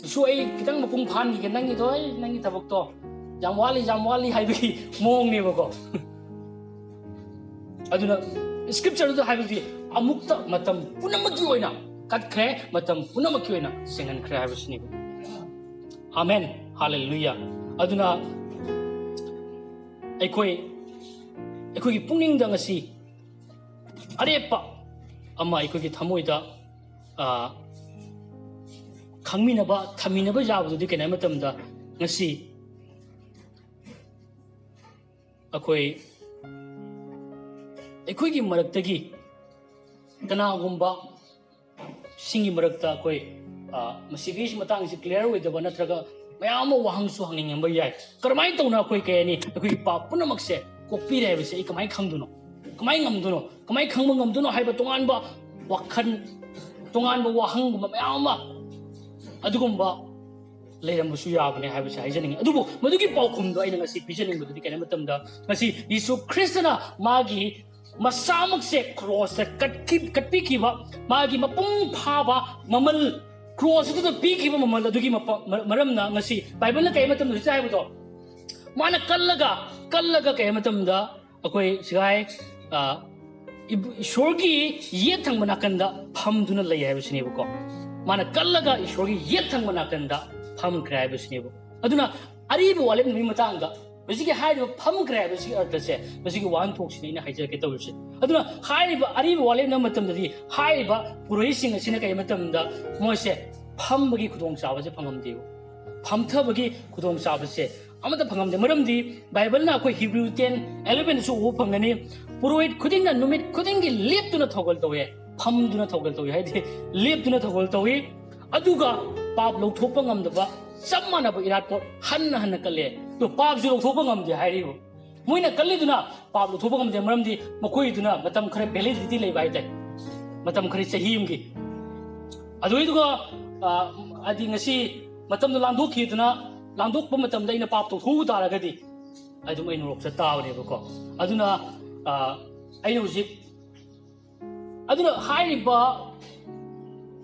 "ꯖꯤꯁꯨ, ꯑꯩ ꯈꯤꯇꯪ ꯃꯄꯨꯡ ꯐꯥꯍꯟꯈꯤꯒꯦ, ꯅꯪꯒꯤꯗꯣ, ꯑꯩ, ꯅꯪꯒꯤ ꯊꯕꯛꯇꯣ ꯌꯥꯝ ꯋꯥꯠꯂꯤ, ꯌꯥꯝ ꯋꯥꯠꯂꯤ" ꯍꯥꯏꯕꯒꯤ ꯃꯑꯣꯡꯅꯦꯕꯀꯣ꯫ ꯑꯗꯨꯅ ꯁ꯭ꯀ꯭ꯔꯤꯞꯆꯔꯗꯨꯗ ꯍꯥꯏꯕꯗꯤ ꯑꯃꯨꯛꯇ ꯃꯇꯝ ꯄꯨꯝꯅꯃꯛꯀꯤ ꯑꯣꯏꯅ ꯀꯠꯈ꯭ꯔꯦ, ꯃꯇꯝ ꯄꯨꯝꯅꯃꯛꯀꯤ ꯑꯣꯏꯅ ꯁꯦꯡꯍꯟꯈ꯭ꯔꯦ ꯍꯥꯏꯕꯁꯤꯅꯦꯕ꯫ ꯑꯥꯃꯦꯟ, ꯍꯥꯂꯦꯂꯨꯌꯥ꯫ ꯑꯗꯨꯅ ꯑꯩꯈꯣꯏ, ꯑꯩꯈꯣꯏꯒꯤ ꯄꯨꯛꯅꯤꯡꯗ ꯉꯁꯤ ꯑꯔꯦꯞꯄ ꯑꯃ ꯑꯩꯈꯣꯏꯒꯤ ꯊꯃꯣꯏꯗ, ꯑ, ꯈꯪꯃꯤꯟꯅꯕ, ꯊꯝꯃꯤꯟꯅꯕ ꯌꯥꯕꯗꯨꯗꯤ ꯀꯩꯅꯣ ꯍꯥꯏ ꯃꯇꯝꯗ, ꯉꯁꯤ ꯑꯩꯈꯣꯏ, ꯑꯩꯈꯣꯏꯒꯤ ꯃꯔꯛꯇꯒꯤ ꯀꯅꯥꯒꯨꯝꯕ ꯁꯤꯡꯒꯤ ꯃꯔꯛꯇ ꯑꯩꯈꯣꯏ, ꯑ, ꯃꯁꯤꯒꯤ ꯃꯇꯥꯡꯁꯤ clear ꯑꯣꯏꯗꯕ ꯅꯠꯇ꯭ꯔꯒ ꯃꯌꯥꯝ ꯑꯃ ꯋꯥꯍꯪꯁꯨ ꯍꯪꯅꯤꯡꯉꯝꯕ ꯌꯥꯏ꯫ ꯀꯔꯝꯍꯥꯏꯅ ꯇꯧꯅ ꯑꯩꯈꯣꯏ, ꯀꯩ ꯍꯥꯏꯅꯤ, ꯑꯩꯈꯣꯏꯒꯤ ꯄꯥꯞ ꯄꯨꯝꯅꯃꯛꯁꯦ ꯀꯣꯛꯄꯤꯔꯦ ꯍꯥꯏꯕꯁꯦ ꯑꯩ ꯀꯃꯥꯏꯅ ꯈꯪꯗꯣꯏꯅꯣ? ꯀꯃꯥꯏꯅ ꯉꯝꯗꯣꯏꯅꯣ? ꯀꯃꯥꯏꯅ ꯈꯪꯕ ꯉꯝꯗꯣꯏꯅꯣ ꯍꯥꯏꯕ ꯇꯣꯉꯥꯟꯕ ꯋꯥꯈꯜ, ꯇꯣꯉꯥꯟꯕ ꯋꯥꯍꯪꯒꯨꯝꯕ ꯃꯌꯥꯝ ꯑꯃ ꯑꯗꯨꯒꯨꯝꯕ ꯂꯩꯔꯝꯕꯁꯨ ꯌꯥꯕꯅꯦ ꯍꯥꯏꯕꯁꯦ ꯍꯥꯏꯖꯅꯤꯡꯉꯤ꯫ ꯑꯗꯨꯕꯨ ꯃꯗꯨꯒꯤ ꯄꯥꯎꯈꯨꯝꯗꯣ ꯑꯩꯅ ꯉꯁꯤ ꯄꯤꯖꯅꯤꯡꯕꯗꯨꯗꯤ ꯀꯩꯅꯣ ꯃꯇꯝꯗ, ꯉꯁꯤ ꯌꯤꯁꯨ ꯈ꯭ꯔꯤꯁꯇꯅ ꯃꯥꯒꯤ ꯃꯁꯥꯃꯛꯁꯦ ꯀ꯭ꯔꯣꯁꯇ ꯀꯠꯈꯤ-, ꯀꯠꯄꯤꯈꯤꯕ, ꯃꯥꯒꯤ ꯃꯄꯨꯡ ꯐꯥꯕ ꯃꯃꯜ, ꯀ꯭ꯔꯣꯁ ꯑꯗꯨꯗ ꯄꯤꯈꯤꯕ ꯃꯃꯜ ꯑꯗꯨꯒꯤ ꯃꯄ-, ꯃ-, ꯃꯔꯝꯅ ꯉꯁꯤ ꯕꯥꯏꯕꯜꯅ ꯀꯩ ꯃꯇꯝꯗ ꯍꯧꯖꯤꯛ ꯍꯥꯏꯕꯗꯣ, ꯃꯥꯅ ꯀꯜꯂꯒ, ꯀꯜꯂꯒ ꯀꯩ ꯃꯇꯝꯗ ꯑꯩꯈꯣꯏ ꯁꯤꯒꯥꯏ, ꯑ, ꯏꯕ-, ꯏꯁꯣꯔꯒꯤ ꯌꯦꯠ ꯊꯪꯕ ꯅꯥꯀꯟꯗ ꯐꯝꯗꯨꯅ ꯂꯩ ꯍꯥꯏꯕꯁꯤꯅꯦꯕꯀꯣ꯫ ꯃꯥꯅ ꯀꯜꯂꯒ ꯏꯁꯣꯔꯒꯤ ꯌꯦꯠ ꯊꯪꯕ ꯅꯥꯀꯟꯗ ꯐꯝꯈ꯭ꯔꯦ ꯍꯥꯏꯕꯁꯤꯅꯦꯕ꯫ ꯑꯗꯨꯅ ꯑꯔꯤꯕ ꯋꯥꯔꯦꯞ ꯅꯨꯃꯤꯠ ꯃꯇꯥꯡꯗ ꯃꯁꯤꯒꯤ ꯍꯥꯏꯔꯤꯕ ꯐꯝꯈ꯭ꯔꯦ ꯍꯥꯏꯕꯁꯤꯒꯤ ꯑꯔꯊꯁꯦ, ꯃꯁꯤꯒꯤ ꯋꯥꯍꯟꯊꯣꯛꯁꯤꯅ ꯑꯩꯅ ꯍꯥꯏꯖꯔꯛꯀꯦ ꯇꯧꯔꯤꯁꯦ꯫ ꯑꯗꯨꯅ ꯍꯥꯏꯔꯤꯕ ꯑꯔꯤꯕ ꯋꯥꯔꯦꯞ ꯅꯝꯕ ꯃꯇꯝꯗꯗꯤ ꯍꯥꯏꯔꯤꯕ ꯄꯨꯔꯣꯍꯤꯠꯁꯤꯡ ꯑꯁꯤꯅ ꯀꯩ ꯃꯇꯝꯗ ꯃꯣꯏꯁꯦ ꯐꯝꯕꯒꯤ ꯈꯨꯗꯣꯡꯆꯥꯕꯁꯦ ꯐꯪꯉꯝꯗꯦꯕ꯫ ꯐꯝꯊꯕꯒꯤ ꯈꯨꯗꯣꯡꯆꯥꯕꯁꯦ ꯑꯃꯠꯇ ꯐꯪꯉꯝꯗꯦ꯫ ꯃꯔꯝꯗꯤ ꯕꯥꯏꯕꯜꯅ ꯑꯩꯈꯣꯏ Hebrew ten eleven ꯗꯁꯨ ꯎꯕ ꯐꯪꯒꯅꯤ, ꯄꯨꯔꯣꯍꯤꯠ ꯈꯨꯗꯤꯡꯅ ꯅꯨꯃꯤꯠ ꯈꯨꯗꯤꯡꯒꯤ ꯂꯦꯞꯇꯨꯅ ꯊꯧꯒꯜ ꯇꯧꯋꯦ, ꯐꯝꯗꯨꯅ ꯊꯧꯒꯜ ꯇꯧꯋꯤ ꯍꯥꯏꯗꯤ ꯂꯦꯞꯇꯨꯅ ꯊꯧꯒꯜ ꯇꯧꯋꯤ꯫ ꯑꯗꯨꯒ ꯄꯥꯞ ꯂꯧꯊꯣꯛꯄ ꯉꯝꯗꯕ ꯆꯞ ꯃꯥꯟꯅꯕ ꯏꯔꯥꯠꯄꯣꯠ ꯍꯟꯅ ꯍꯟꯅ ꯀꯜꯂꯦ꯫ ꯑꯗꯣ ꯄꯥꯞꯁꯨ ꯂꯧꯊꯣꯛꯄ ꯉꯝꯗꯦ ꯍꯥꯏꯔꯤꯕ꯫ ꯃꯣꯏꯅ ꯀꯜꯂꯤꯗꯨꯅ ꯄꯥꯞ ꯂꯧꯊꯣꯛꯄ ꯉꯝꯗꯦ, ꯃꯔꯝꯗꯤ ꯃꯈꯣꯏꯗꯨꯅ ꯃꯇꯝ ꯈꯔ validity ꯂꯩꯕ ꯍꯥꯏꯇꯥꯔꯦ, ꯃꯇꯝ ꯈꯔ ꯆꯍꯤ ꯑꯃꯒꯤ꯫ ꯑꯗꯨꯏꯗꯨꯒ ꯍꯥꯏꯗꯤ ꯉꯁꯤ ꯃꯇꯝꯗꯣ ꯂꯥꯟꯗꯣꯛꯈꯤꯗꯨꯅ, ꯂꯥꯟꯗꯣꯛꯄ ꯃꯇꯝꯗ ꯑꯩꯅ ꯄꯥꯞ ꯇꯧꯊꯣꯛꯎ ꯇꯥꯔꯒꯗꯤ ꯑꯗꯨꯝ ꯑꯩ ꯅꯣꯔꯣꯛ ꯆꯠ ꯇꯥꯕꯅꯦꯕꯀꯣ꯫ ꯑꯗꯨꯅ ꯑꯩꯅ ꯍꯧꯖꯤꯛ ꯑꯗꯨꯅ ꯍꯥꯏꯔꯤꯕ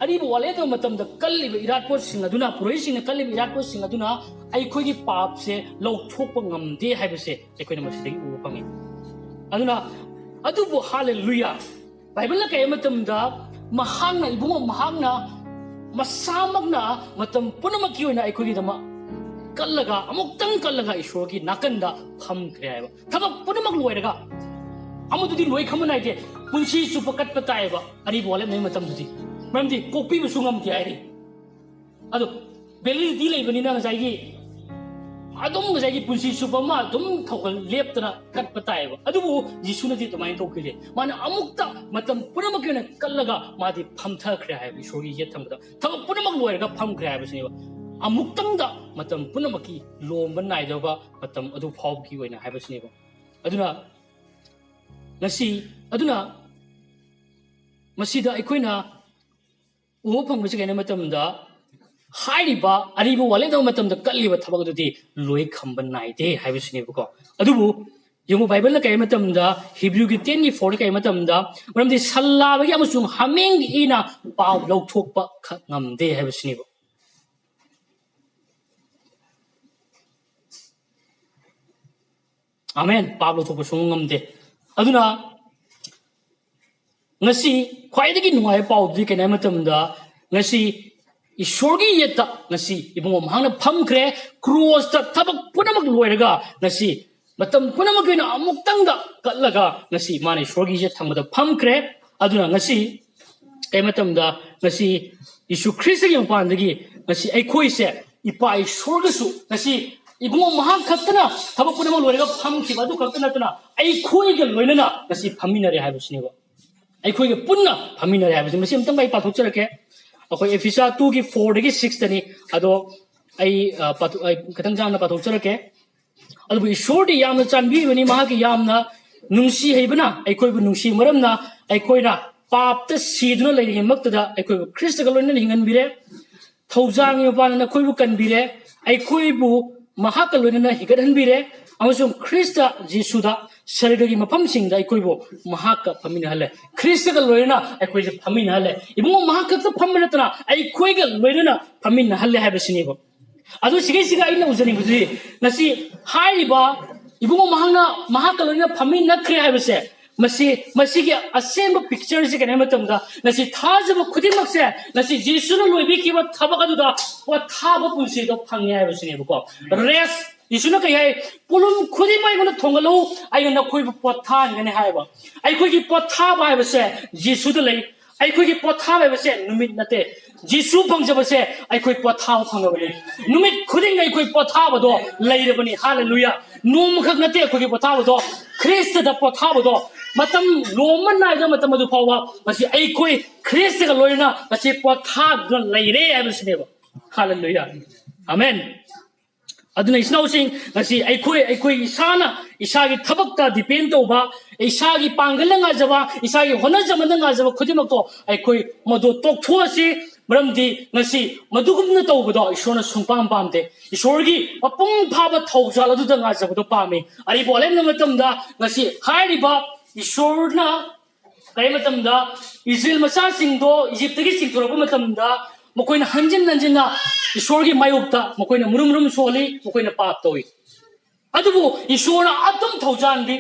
ꯑꯔꯤꯕ ꯋꯥꯔꯦꯞ ꯅꯝꯕ ꯃꯇꯝꯗ ꯀꯜꯂꯤꯕ ꯏꯔꯥꯠꯄꯣꯠꯁꯤꯡ ꯑꯗꯨꯅ, ꯄꯨꯔꯣꯍꯤꯠꯁꯤꯡꯅ ꯀꯜꯂꯤꯕ ꯏꯔꯥꯠꯄꯣꯠꯁꯤꯡ ꯑꯗꯨꯅ ꯑꯩꯈꯣꯏꯒꯤ ꯄꯥꯞꯁꯦ ꯂꯧꯊꯣꯛꯄ ꯉꯝꯗꯦ ꯍꯥꯏꯕꯁꯦ ꯑꯩꯈꯣꯏꯅ ꯃꯁꯤꯗꯒꯤ ꯎꯕ ꯐꯪꯉꯤ꯫ ꯑꯗꯨꯅ ꯑꯗꯨꯕꯨ ꯍꯥꯂꯦꯂꯨꯌꯥ, ꯕꯥꯏꯕꯜꯅ ꯀꯩ ꯍꯥꯏ ꯃꯇꯝꯗ ꯃꯍꯥꯛꯅ, ꯏꯕꯨꯡꯉꯣ, ꯃꯍꯥꯛꯅ ꯃꯁꯥꯃꯛꯅ ꯃꯇꯝ ꯄꯨꯝꯅꯃꯛꯀꯤ ꯑꯣꯏꯅ ꯑꯩꯈꯣꯏꯒꯤꯗꯃꯛ ꯀꯜꯂꯒ, ꯑꯃꯨꯛꯇꯪ ꯀꯜꯂꯒ ꯏꯁꯣꯔꯒꯤ ꯅꯥꯀꯟꯗ ꯐꯝꯈ꯭ꯔꯦ ꯍꯥꯏꯕ꯫ ꯊꯕꯛ ꯄꯨꯝꯅꯃꯛ ꯂꯣꯏꯔꯒ ꯑꯃꯗꯨꯗꯤ ꯂꯣꯏ ꯈꯝꯕ ꯅꯥꯏꯗꯦ, ꯄꯨꯟꯁꯤ ꯆꯨꯞꯄ ꯀꯠꯄ ꯇꯥꯏꯌꯦꯕ ꯑꯔꯤꯕ ꯋꯥꯔꯦꯞ ꯅꯝꯕ ꯃꯇꯝꯗꯨꯗꯤ꯫ ꯃꯔꯝꯗꯤ ꯀꯣꯛꯄꯤꯕꯁꯨ ꯉꯝꯗꯦ ꯍꯥꯏꯔꯤ꯫ ꯑꯗꯣ validity ꯂꯩꯕꯅꯤꯅ ꯉꯁꯥꯏꯒꯤ ꯑꯗꯨꯝ ꯉꯁꯥꯏꯒꯤ ꯄꯨꯟꯁꯤ ꯆꯨꯞꯄ ꯑꯃ ꯑꯗꯨꯝ ꯊꯧꯒꯜ ꯂꯦꯞꯇꯅ ꯀꯠꯄ ꯇꯥꯏꯌꯦꯕ꯫ ꯑꯗꯨꯕꯨ ꯖꯤꯁꯨꯅꯗꯤ ꯑꯗꯨꯃꯥꯏꯅ ꯇꯧꯈꯤꯗꯦ꯫ ꯃꯥꯅ ꯑꯃꯨꯛꯇ ꯃꯇꯝ ꯄꯨꯝꯅꯃꯛꯀꯤ ꯑꯣꯏꯅ ꯀꯠꯂꯒ ꯃꯥꯗꯤ ꯐꯝꯊꯈ꯭ꯔꯦ ꯍꯥꯏꯕ ꯏꯁꯣꯔꯒꯤ ꯌꯦꯠ ꯊꯪꯕꯗ꯫ ꯊꯕꯛ ꯄꯨꯝꯅꯃꯛ ꯂꯣꯏꯔꯒ ꯐꯝꯈ꯭ꯔꯦ ꯍꯥꯏꯕꯁꯤꯅꯦꯕ꯫ ꯑꯃꯨꯛꯇꯪꯗ ꯃꯇꯝ ꯄꯨꯝꯅꯃꯛꯀꯤ ꯂꯣꯝꯕ ꯅꯥꯏꯗꯕ ꯃꯇꯝ ꯑꯗꯨ ꯐꯥꯎꯕꯒꯤ ꯑꯣꯏꯅ ꯍꯥꯏꯕꯁꯤꯅꯦꯕ꯫ ꯑꯗꯨꯅ ꯉꯁꯤ, ꯑꯗꯨꯅ ꯃꯁꯤꯗ ꯑꯩꯈꯣꯏꯅ ꯎꯕ ꯐꯪꯕꯁꯤ ꯀꯩꯅꯣ ꯃꯇꯝꯗ, ꯍꯥꯏꯔꯤꯕ ꯑꯔꯤꯕ ꯋꯥꯔꯦꯞ ꯅꯝꯕ ꯃꯇꯝꯗ ꯀꯠꯂꯤꯕ ꯊꯕꯛ ꯑꯗꯨꯗꯤ ꯂꯣꯏ ꯈꯝꯕ ꯅꯥꯏꯗꯦ ꯍꯥꯏꯕꯁꯤꯅꯦꯕꯀꯣ꯫ ꯑꯗꯨꯕꯨ ꯌꯦꯡꯉꯨ, ꯕꯥꯏꯕꯜꯅ ꯀꯩ ꯍꯥꯏ ꯃꯇꯝꯗ, ꯍꯤꯕ꯭ꯔꯨꯒꯤ ten ꯒꯤ four ꯗ ꯀꯩ ꯍꯥꯏ ꯃꯇꯝꯗ, ꯃꯔꯝꯗꯤ ꯁꯟ ꯂꯥꯕꯒꯤ ꯑꯃꯁꯨꯡ ꯍꯥꯃꯦꯡꯒꯤ ꯏꯅ ꯄꯥꯞ ꯂꯧꯊꯣꯛꯄ ꯈꯛ ꯉꯝꯗꯦ ꯍꯥꯏꯕꯁꯤꯅꯦꯕ꯫ ꯑꯃꯦꯟ꯫ ꯄꯥꯞ ꯂꯧꯊꯣꯛꯄ ꯁꯨꯡꯉꯝ ꯉꯝꯗꯦ꯫ ꯑꯗꯨꯅ ꯉꯁꯤ ꯈ꯭ꯋꯥꯏꯗꯒꯤ ꯅꯨꯡꯉꯥꯏꯕ ꯄꯥꯎꯗꯨꯗꯤ ꯀꯩꯅꯣ ꯍꯥꯏꯕ ꯃꯇꯝꯗ, ꯉꯁꯤ ꯏꯁꯣꯔꯒꯤ ꯌꯦꯠꯇ ꯉꯁꯤ ꯏꯕꯨꯡꯉꯣ ꯃꯍꯥꯛꯅ ꯐꯝꯈ꯭ꯔꯦ꯫ ꯀ꯭ꯔꯣꯁꯇ ꯊꯕꯛ ꯄꯨꯝꯅꯃꯛ ꯂꯣꯏꯔꯒ ꯉꯁꯤ ꯃꯇꯝ ꯄꯨꯝꯅꯃꯛꯀꯤ ꯑꯣꯏꯅ ꯑꯃꯨꯛꯇꯪꯗ ꯀꯠꯂꯒ ꯉꯁꯤ ꯃꯥꯅ ꯏꯁꯣꯔꯒꯤ ꯌꯦꯠ ꯊꯪꯕꯗ ꯐꯝꯈ꯭ꯔꯦ꯫ ꯑꯗꯨꯅ ꯉꯁꯤ ꯀꯩ ꯃꯇꯝꯗ ꯉꯁꯤ ꯌꯤꯁꯨ ꯈ꯭ꯔꯤꯁꯇꯒꯤ ꯃꯄꯥꯟꯗꯒꯤ ꯉꯁꯤ ꯑꯩꯈꯣꯏꯁꯦ ꯏꯄꯥ ꯏꯁꯣꯔꯒꯁꯨ ꯉꯁꯤ ꯏꯕꯨꯡꯉꯣ ꯃꯍꯥꯛ ꯈꯛꯇꯅ ꯊꯕꯛ ꯄꯨꯝꯅꯃꯛ ꯂꯣꯏꯔꯒ ꯐꯝꯈꯤꯕ ꯑꯗꯨ ꯈꯛꯇ ꯅꯠꯇꯅ ꯑꯩꯈꯣꯏꯒ ꯂꯣꯏꯅꯅ ꯉꯁꯤ ꯐꯝꯃꯤꯟꯅꯔꯦ ꯍꯥꯏꯕꯁꯤꯅꯦꯕ꯫ ꯑꯩꯈꯣꯏꯒ ꯄꯨꯟꯅ ꯐꯝꯃꯤꯟꯅꯔꯦ ꯍꯥꯏꯕꯁꯤ ꯃꯁꯤ ꯑꯃꯇꯪ ꯑꯩ ꯄꯥꯊꯣꯛꯆꯔꯛꯀꯦ꯫ ꯑꯩꯈꯣꯏ ꯑꯦꯐꯤꯁꯥ two ꯒꯤ four ꯗꯒꯤ six ꯇꯅꯤ꯫ ꯑꯗꯣ ꯑꯩ, ꯑ, ꯄꯥꯊꯣꯛ-, ꯑꯩ ꯈꯤꯇꯪ ꯆꯥꯝꯅ ꯄꯥꯊꯣꯛꯆꯔꯛꯀꯦ꯫ ꯑꯗꯨꯕꯨ ꯏꯁꯣꯔꯗꯤ ꯌꯥꯝꯅ ꯆꯥꯟꯕꯤꯕꯅꯤ, ꯃꯍꯥꯛꯀꯤ ꯌꯥꯝꯅ ꯅꯨꯡꯁꯤ ꯍꯩꯕꯅ ꯑꯩꯈꯣꯏꯕꯨ ꯅꯨꯡꯁꯤ ꯃꯔꯝꯅ ꯑꯩꯈꯣꯏꯅ ꯄꯥꯞꯇ ꯁꯤꯗꯨꯅ ꯂꯩꯔꯤꯉꯩꯃꯛꯇꯗ ꯑꯩꯈꯣꯏꯕꯨ ꯈ꯭ꯔꯤꯁꯇꯒ ꯂꯣꯏꯅꯅ ꯍꯤꯡꯍꯟꯕꯤꯔꯦ꯫ ꯊꯧꯖꯥꯜꯒꯤ ꯃꯄꯥꯟꯅ ꯅꯈꯣꯏꯕꯨ ꯀꯟꯕꯤꯔꯦ꯫ ꯑꯩꯈꯣꯏꯕꯨ ꯃꯍꯥꯛꯀ ꯂꯣꯏꯅꯅ ꯍꯤꯡꯒꯠꯍꯟꯕꯤꯔꯦ꯫ ꯑꯃꯁꯨꯡ ꯈ꯭ꯔꯤꯁꯇ ꯖꯤꯁꯨꯗ ꯁꯔꯒꯒꯤ ꯃꯐꯝꯁꯤꯡꯗ ꯑꯩꯈꯣꯏꯕꯨ ꯃꯍꯥꯛꯀ ꯐꯝꯃꯤꯟꯅꯍꯜꯂꯦ꯫ ꯈ꯭ꯔꯤꯁꯇꯒ ꯂꯣꯏꯅꯅ ꯑꯩꯈꯣꯏꯁꯦ ꯐꯝꯃꯤꯟꯅꯍꯜꯂꯦ꯫ ꯏꯕꯨꯡꯉꯣ, ꯃꯍꯥꯛ ꯈꯛꯇ ꯐꯝꯕ ꯅꯠꯇꯅ ꯑꯩꯈꯣꯏꯒ ꯂꯣꯏꯅꯅ ꯐꯝꯃꯤꯟꯅꯍꯜꯂꯦ ꯍꯥꯏꯕꯁꯤꯅꯦꯕ꯫ ꯑꯗꯨ ꯁꯤꯒꯩꯁꯤꯒ ꯑꯩꯅ ꯎꯖꯅꯤꯡꯕꯗꯨꯗꯤ ꯉꯁꯤ ꯍꯥꯏꯔꯤꯕ ꯏꯕꯨꯡꯉꯣ ꯃꯍꯥꯛꯅ ꯃꯍꯥꯛꯀ ꯂꯣꯏꯅꯅ ꯐꯝꯃꯤꯟꯅꯈ꯭ꯔꯦ ꯍꯥꯏꯕꯁꯦ, ꯃꯁꯤ, ꯃꯁꯤꯒꯤ ꯑꯁꯦꯡꯕ picture ꯁꯦ ꯀꯩꯅꯣ ꯍꯥꯏꯕ ꯃꯇꯝꯗ, ꯉꯁꯤ ꯊꯥꯖꯕ ꯈꯨꯗꯤꯡꯃꯛꯁꯦ ꯉꯁꯤ ꯖꯤꯁꯨꯅ ꯂꯣꯏꯕꯤꯈꯤꯕ ꯊꯕꯛ ꯑꯗꯨꯗ ꯄꯣꯊꯥꯕ ꯄꯨꯟꯁꯤꯗꯣ ꯐꯪꯉꯦ ꯍꯥꯏꯕꯁꯤꯅꯦꯕꯀꯣ꯫ Rest, ꯖꯤꯁꯨꯅ ꯀꯩ ꯍꯥꯏ? "ꯄꯣꯠꯂꯨꯝ ꯈꯨꯗꯤꯡꯃꯛ ꯑꯩꯉꯣꯟꯗ ꯊꯣꯡꯒꯠꯂꯨ, ꯑꯩꯅ ꯅꯈꯣꯏꯕꯨ ꯄꯣꯊꯥꯍꯟꯒꯅꯤ" ꯍꯥꯏꯕ꯫ ꯑꯩꯈꯣꯏꯒꯤ ꯄꯣꯊꯥꯕ ꯍꯥꯏꯕꯁꯦ ꯖꯤꯁꯨꯗ ꯂꯩ꯫ ꯑꯩꯈꯣꯏꯒꯤ ꯄꯣꯊꯥꯕ ꯍꯥꯏꯕꯁꯦ ꯅꯨꯃꯤꯠ ꯅꯠꯇꯦ꯫ ꯖꯤꯁꯨ ꯐꯪꯖꯕꯁꯦ ꯑꯩꯈꯣꯏ ꯄꯣꯊꯥꯕ ꯐꯪꯉꯕꯅꯤ꯫ ꯅꯨꯃꯤꯠ ꯈꯨꯗꯤꯡ ꯑꯩꯈꯣꯏ ꯄꯣꯊꯥꯕꯗꯣ ꯂꯩꯔꯕꯅꯤ꯫ ꯍꯥꯂꯦꯂꯨꯌꯥ! ꯅꯣꯡꯃꯈꯛ ꯅꯠꯇꯦ ꯑꯩꯈꯣꯏꯒꯤ ꯄꯣꯊꯥꯕꯗꯣ, ꯈ꯭ꯔꯤꯁꯇꯗ ꯄꯣꯊꯥꯕꯗꯣ, ꯃꯇꯝ ꯂꯣꯝꯕ ꯅꯥꯏꯗꯕ ꯃꯇꯝ ꯑꯗꯨ ꯐꯥꯎꯕ ꯉꯁꯤ ꯑꯩꯈꯣꯏ ꯈ꯭ꯔꯤꯁꯇꯒ ꯂꯣꯏꯅꯅ ꯉꯁꯤ ꯄꯣꯊꯥꯗꯨꯅ ꯂꯩꯔꯦ ꯍꯥꯏꯕꯁꯤꯅꯦꯕ꯫ ꯍꯥꯂꯦꯂꯨꯌꯥ! ꯑꯃꯦꯟ꯫ ꯑꯗꯨꯅ ꯏꯆꯤꯟ ꯏꯅꯥꯎꯁꯤꯡ, ꯉꯁꯤ ꯑꯩꯈꯣꯏ, ꯑꯩꯈꯣꯏ ꯏꯁꯥꯅ ꯏꯁꯥꯒꯤ ꯊꯕꯛꯇ depend ꯇꯧꯕ, ꯏꯁꯥꯒꯤ ꯄꯥꯡꯒꯜꯅ ꯉꯥꯏꯖꯕ, ꯏꯁꯥꯒꯤ ꯍꯣꯠꯅꯖꯃꯟꯗ ꯉꯥꯏꯖꯕ ꯈꯨꯗꯤꯡꯃꯛꯇꯣ ꯑꯩꯈꯣꯏ ꯃꯗꯨ ꯇꯣꯛꯊꯣꯛꯑꯁꯤ꯫ ꯃꯔꯝꯗꯤ ꯉꯁꯤ ꯃꯗꯨꯒꯨꯝꯅ ꯇꯧꯕꯗꯣ ꯏꯁꯣꯔꯅ ꯁꯨꯡꯄꯥꯝ ꯄꯥꯝꯗꯦ꯫ ꯏꯁꯣꯔꯒꯤ ꯃꯄꯨꯡ ꯐꯥꯕ ꯊꯧꯖꯥꯜ ꯑꯗꯨꯗ ꯉꯥꯏꯖꯕꯗꯣ ꯄꯥꯝꯃꯤ꯫ ꯑꯔꯤꯕ ꯋꯥꯔꯦꯞꯅ ꯃꯇꯝꯗ ꯉꯁꯤ ꯍꯥꯏꯔꯤꯕ ꯏꯁꯣꯔꯅ ꯀꯔꯤ ꯃꯇꯝꯗ ꯏꯁꯔꯥꯌꯦꯜ ꯃꯆꯥꯁꯤꯡꯗꯣ ꯏꯖꯤꯞꯇꯒꯤ ꯆꯤꯡꯊꯣꯔꯛꯄ ꯃꯇꯝꯗ ꯃꯈꯣꯏꯅ ꯍꯟꯖꯤꯟ ꯍꯟꯖꯤꯟꯅ ꯏꯁꯣꯔꯒꯤ ꯃꯥꯌꯣꯛꯇ ꯃꯈꯣꯏꯅ ꯃꯨꯔꯨꯝ ꯃꯨꯔꯨꯝ ꯁꯣꯜꯂꯤ, ꯃꯈꯣꯏꯅ ꯄꯥꯞ ꯇꯧꯏ꯫ ꯑꯗꯨꯕꯨ ꯏꯁꯣꯔꯅ ꯑꯗꯨꯝ ꯊꯧꯖꯥꯟꯕꯤ꯫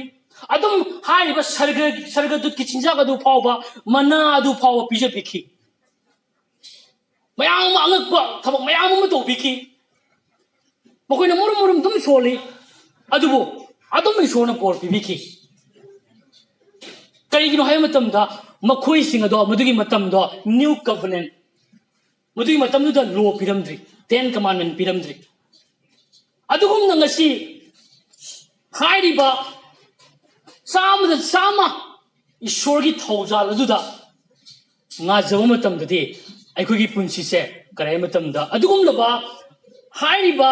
ꯑꯗꯨꯝ ꯍꯥꯏꯔꯤꯕ ꯁꯔꯒ ꯁꯔꯒꯗꯨꯠꯀꯤ ꯆꯤꯟꯖꯥꯛ ꯑꯗꯨ ꯐꯥꯎꯕ, ꯃꯅꯥ ꯑꯗꯨ ꯐꯥꯎꯕ ꯄꯤꯖꯕꯤꯈꯤ꯫ ꯃꯌꯥꯝ ꯑꯃ, ꯑꯉꯛꯄ ꯊꯕꯛ ꯃꯌꯥꯝ ꯑꯃ ꯇꯧꯕꯤꯈꯤ꯫ ꯃꯈꯣꯏꯅ ꯃꯔꯨꯝ ꯃꯔꯨꯝ ꯑꯗꯨꯝ ꯁꯣꯜꯂꯤ, ꯑꯗꯨꯕꯨ ꯑꯗꯨꯝ ꯏꯁꯣꯔꯅ ꯕꯣꯔ ꯄꯤꯕꯤꯈꯤ꯫ ꯀꯔꯤꯒꯤꯅꯣ ꯍꯥꯏꯕ ꯃꯇꯝꯗ, ꯃꯈꯣꯏꯁꯤꯡ ꯑꯗꯣ ꯃꯗꯨꯒꯤ ꯃꯇꯝꯗꯣ New Covenant, ꯃꯗꯨꯒꯤ ꯃꯇꯝꯗꯨꯗ ꯂꯣ ꯄꯤꯔꯝꯗ꯭ꯔꯤ, Ten Commandment ꯄꯤꯔꯝꯗ꯭ꯔꯤ꯫ ꯑꯗꯨꯒꯨꯝꯅ ꯉꯁꯤ ꯍꯥꯏꯔꯤꯕ ꯆꯥꯝꯃꯗ ꯆꯥꯝꯃ ꯏꯁꯣꯔꯒꯤ ꯊꯧꯖꯥꯜ ꯑꯗꯨꯗ ꯉꯥꯖꯕ ꯃꯇꯝꯗꯗꯤ, ꯑꯩꯈꯣꯏꯒꯤ ꯄꯨꯟꯁꯤꯁꯦ ꯀꯔꯤ ꯍꯥꯏ ꯃꯇꯝꯗ, ꯑꯗꯨꯒꯨꯝꯂꯕ ꯍꯥꯏꯔꯤꯕ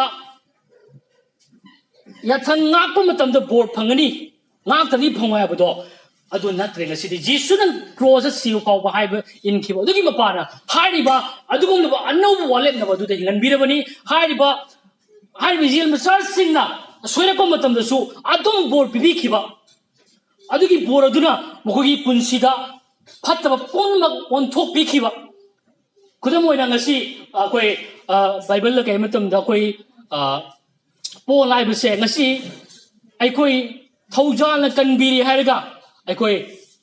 ꯌꯥꯊꯪ ꯉꯥꯛꯄ ꯃꯇꯝꯗ ꯕꯣꯔ ꯐꯪꯒꯅꯤ, ꯉꯥꯛꯇ꯭ꯔꯗꯤ ꯐꯪꯉꯣꯏ ꯍꯥꯏꯕꯗꯣ ꯑꯗꯨ ꯅꯠꯇ꯭ꯔꯦ꯫ ꯉꯁꯤꯗꯤ ꯖꯤꯁꯨꯅ ꯀ꯭ꯔꯣꯁꯇ ꯁꯤꯕ ꯐꯥꯎꯕ ꯍꯥꯏꯕ ꯏꯟꯈꯤꯕ ꯑꯗꯨꯒꯤ ꯃꯄꯥꯅ ꯍꯥꯏꯔꯤꯕ ꯑꯗꯨꯒꯨꯝꯂꯕ ꯑꯅꯧꯕ ꯋꯥꯔꯦꯞꯅꯕ ꯑꯗꯨꯗ ꯍꯤꯡꯍꯟꯕꯤꯔꯕꯅꯤ꯫ ꯍꯥꯏꯔꯤꯕ, ꯍꯥꯏꯔꯤꯕ ꯏꯆꯦꯜ ꯃꯆꯥꯁꯤꯡꯅ ꯁꯣꯏꯔꯛꯄ ꯃꯇꯝꯗꯁꯨ ꯑꯗꯨꯝ ꯕꯣꯔ ꯄꯤꯕꯤꯈꯤꯕ ꯑꯗꯨꯒꯤ ꯕꯣꯔ ꯑꯗꯨꯅ ꯃꯈꯣꯏꯒꯤ ꯄꯨꯟꯁꯤꯗ ꯐꯠꯇꯕ ꯄꯨꯝꯅꯃꯛ ꯑꯣꯟꯊꯣꯛꯄꯤꯈꯤꯕ꯫ ꯈꯨꯗꯝ ꯑꯣꯏꯅ, ꯉꯁꯤ ꯑꯩꯈꯣꯏ, ꯑ, ꯕꯥꯏꯕꯜꯗ ꯀꯩ ꯃꯇꯝꯗ ꯑꯩꯈꯣꯏ, ꯑ, ꯄꯣꯜ ꯍꯥꯏꯕꯁꯦ ꯉꯁꯤ ꯑꯩꯈꯣꯏ ꯊꯧꯖꯥꯜꯅ ꯀꯟꯕꯤꯔꯤ ꯍꯥꯏꯔꯒ ꯑꯩꯈꯣꯏ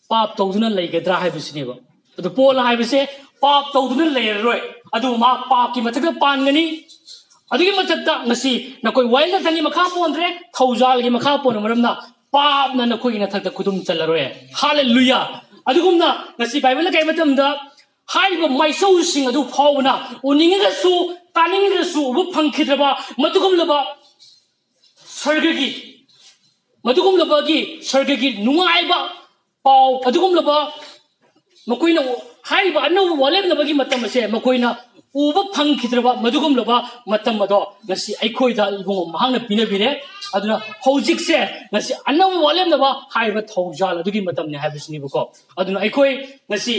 ꯄꯥꯞ ꯇꯧꯗꯨꯅ ꯂꯩꯒꯗ꯭ꯔꯥ ꯍꯥꯏꯕꯁꯤꯅꯦꯕ꯫ ꯑꯗꯨ ꯄꯣꯜ ꯍꯥꯏꯕꯁꯦ ꯄꯥꯞ ꯇꯧꯗꯨꯅ ꯂꯩꯔꯔꯣꯏ, ꯑꯗꯨꯕꯨ ꯃꯍꯥꯛ ꯄꯥꯞꯀꯤ ꯃꯊꯛꯇ ꯄꯥꯟꯒꯅꯤ꯫ ꯑꯗꯨꯒꯤ ꯃꯊꯛꯇ ꯉꯁꯤ ꯅꯈꯣꯏ ꯋꯥꯌꯦꯜ ꯅꯊꯟꯒꯤ ꯃꯈꯥ ꯄꯣꯟꯗ꯭ꯔꯦ, ꯊꯧꯖꯥꯜꯒꯤ ꯃꯈꯥ ꯄꯣꯟꯕ ꯃꯔꯝꯅ ꯄꯥꯞꯅ ꯅꯈꯣꯏꯒꯤ ꯅꯊꯛꯇ ꯈꯨꯗꯨꯝ ꯆꯜꯂꯔꯣꯏ꯫ ꯍꯥꯂꯦꯂꯨꯌꯥ! ꯑꯗꯨꯒꯨꯝꯅ ꯉꯁꯤ ꯕꯥꯏꯕꯜꯅ ꯀꯩ ꯃꯇꯝꯗ ꯍꯥꯏꯔꯤꯕ ꯃꯥꯏꯁꯧꯁꯤꯡ ꯑꯗꯨ ꯐꯥꯎꯕꯅ ꯎꯅꯤꯡꯉꯒꯁꯨ, ꯇꯥꯅꯤꯡꯉꯒꯁꯨ ꯎꯕ ꯐꯪꯈꯤꯗ꯭ꯔꯕ ꯃꯗꯨꯒꯨꯝꯂꯕ ꯁꯔꯒꯒꯤ, ꯃꯗꯨꯒꯨꯝꯂꯕꯒꯤ ꯁꯔꯒꯒꯤ ꯅꯨꯡꯉꯥꯏꯕ ꯄꯥꯎ, ꯑꯗꯨꯒꯨꯝꯂꯕ ꯃꯈꯣꯏꯅ ꯍꯥꯏꯔꯤꯕ ꯑꯅꯧꯕ ꯋꯥꯔꯦꯞꯅꯕꯒꯤ ꯃꯇꯝ ꯑꯁꯦ ꯃꯈꯣꯏꯅ ꯎꯕ ꯐꯪꯈꯤꯗ꯭ꯔꯕ ꯃꯗꯨꯒꯨꯝꯂꯕ ꯃꯇꯝ ꯑꯗꯣ ꯉꯁꯤ ꯑꯩꯈꯣꯏꯗ ꯏꯕꯨꯡꯉꯣ ꯃꯍꯥꯛꯅ ꯄꯤꯅꯕꯤꯔꯦ꯫ ꯑꯗꯨꯅ ꯍꯧꯖꯤꯛꯁꯦ ꯉꯁꯤ ꯑꯅꯧꯕ ꯋꯥꯔꯦꯞꯅꯕ ꯍꯥꯏꯔꯤꯕ ꯊꯧꯖꯥꯜ ꯑꯗꯨꯒꯤ ꯃꯇꯝꯅꯤ ꯍꯥꯏꯕꯁꯤꯅꯦꯕꯀꯣ꯫ ꯑꯗꯨꯅ ꯑꯩꯈꯣꯏ ꯉꯁꯤ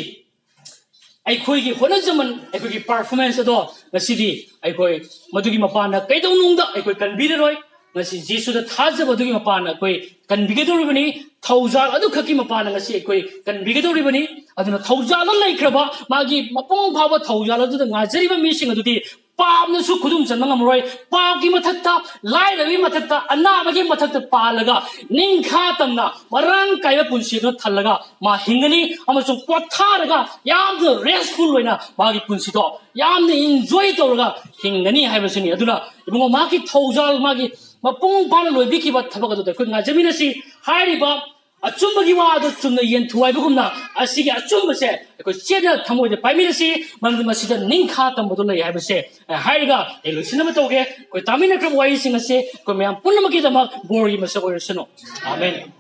ꯑꯩꯈꯣꯏꯒꯤ ꯍꯣꯠꯅꯖꯃꯟ, ꯑꯩꯈꯣꯏꯒꯤ performance ꯑꯗꯣ ꯉꯁꯤꯗꯤ ꯑꯩꯈꯣꯏ ꯃꯗꯨꯒꯤ ꯃꯄꯥꯟꯅ ꯀꯩꯗꯧꯅꯨꯡꯗ ꯑꯩꯈꯣꯏ ꯀꯟꯕꯤꯔꯔꯣꯏ꯫ ꯉꯁꯤ ꯖꯤꯁꯨꯗ ꯊꯥꯖꯕ ꯑꯗꯨꯒꯤ ꯃꯄꯥꯟꯅ ꯑꯩꯈꯣꯏ ꯀꯟꯕꯤꯒꯗꯧꯔꯤꯕꯅꯤ꯫ ꯊꯧꯖꯥꯜ ꯑꯗꯨꯈꯛꯀꯤ ꯃꯄꯥꯟꯅ ꯉꯁꯤ ꯑꯩꯈꯣꯏ ꯀꯟꯕꯤꯒꯗꯧꯔꯤꯕꯅꯤ꯫ ꯑꯗꯨꯅ ꯊꯧꯖꯥꯜꯗ ꯂꯩꯈ꯭ꯔꯕ ꯃꯥꯒꯤ ꯃꯄꯨꯡ ꯐꯥꯕ ꯊꯧꯖꯥꯜ ꯑꯗꯨꯗ ꯉꯥꯖꯔꯤꯕ ꯃꯤꯁꯤꯡ ꯑꯗꯨꯗꯤ ꯄꯥꯞꯅꯁꯨ ꯈꯨꯗꯨꯝ ꯆꯟꯕ ꯉꯝꯃꯔꯣꯏ꯫ ꯄꯥꯞꯀꯤ ꯃꯊꯛꯇ, ꯂꯥꯏꯔꯕꯒꯤ ꯃꯊꯛꯇ, ꯑꯅꯥꯕꯒꯤ ꯃꯊꯛꯇ ꯄꯥꯜꯂꯒ, ꯅꯤꯡꯈꯥ ꯇꯝꯅ ꯃꯔꯥꯡ ꯀꯥꯏꯕ ꯄꯨꯟꯁꯤ ꯑꯗꯨ ꯊꯜꯂꯒ ꯃꯥ ꯍꯤꯡꯒꯅꯤ, ꯑꯃꯁꯨꯡ ꯄꯣꯊꯥꯔꯒ ꯌꯥꯝꯅ restful ꯑꯣꯏꯅ ꯃꯥꯒꯤ ꯄꯨꯟꯁꯤꯗꯣ ꯌꯥꯝꯅ enjoy ꯇꯧꯔꯒ ꯍꯤꯡꯒꯅꯤ ꯍꯥꯏꯕꯁꯤꯅꯤ꯫ ꯑꯗꯨꯅ ꯏꯕꯨꯡꯉꯣ, ꯃꯍꯥꯛꯀꯤ ꯊꯧꯖꯥꯜ, ꯃꯥꯒꯤ ꯃꯄꯨꯡ ꯐꯥꯅ ꯂꯣꯏꯕꯤꯈꯤꯕ ꯊꯕꯛ ꯑꯗꯨꯗ ꯑꯩꯈꯣꯏ ꯉꯥꯏꯖꯃꯤꯟꯅꯁꯤ꯫ ꯍꯥꯏꯔꯤꯕ ꯑꯆꯨꯝꯕꯒꯤ ꯋꯥ ꯑꯗꯨ ꯆꯨꯝꯅ ꯌꯦꯟꯊꯨ ꯍꯥꯏꯕꯒꯨꯝꯅ, ꯑꯁꯤꯒꯤ ꯑꯆꯨꯝꯕꯁꯦ ꯑꯩꯈꯣꯏ ꯆꯦꯠꯅ ꯊꯃꯣꯏꯗ ꯄꯥꯏꯃꯤꯟꯅꯁꯤ, ꯃꯔꯝꯗꯤ ꯃꯁꯤꯗ ꯅꯤꯡꯈꯥ ꯇꯝꯕꯗꯨ ꯂꯩ ꯍꯥꯏꯕꯁꯦ ꯍꯥꯏꯔꯒ ꯑꯩ ꯂꯣꯏꯁꯤꯟꯅꯕ ꯇꯧꯒꯦ꯫ ꯑꯩꯈꯣꯏ ꯇꯥꯃꯤꯟꯅꯈ꯭ꯔꯕ ꯋꯥꯔꯤꯁꯤꯡ ꯑꯁꯦ ꯑꯩꯈꯣꯏ ꯃꯌꯥꯝ ꯄꯨꯝꯅꯃꯛꯀꯤꯗꯃꯛ ꯕꯣꯔꯒꯤ ꯃꯁꯛ ꯑꯣꯏꯔꯁꯅꯨ꯫ ꯑꯥꯃꯦꯟ꯫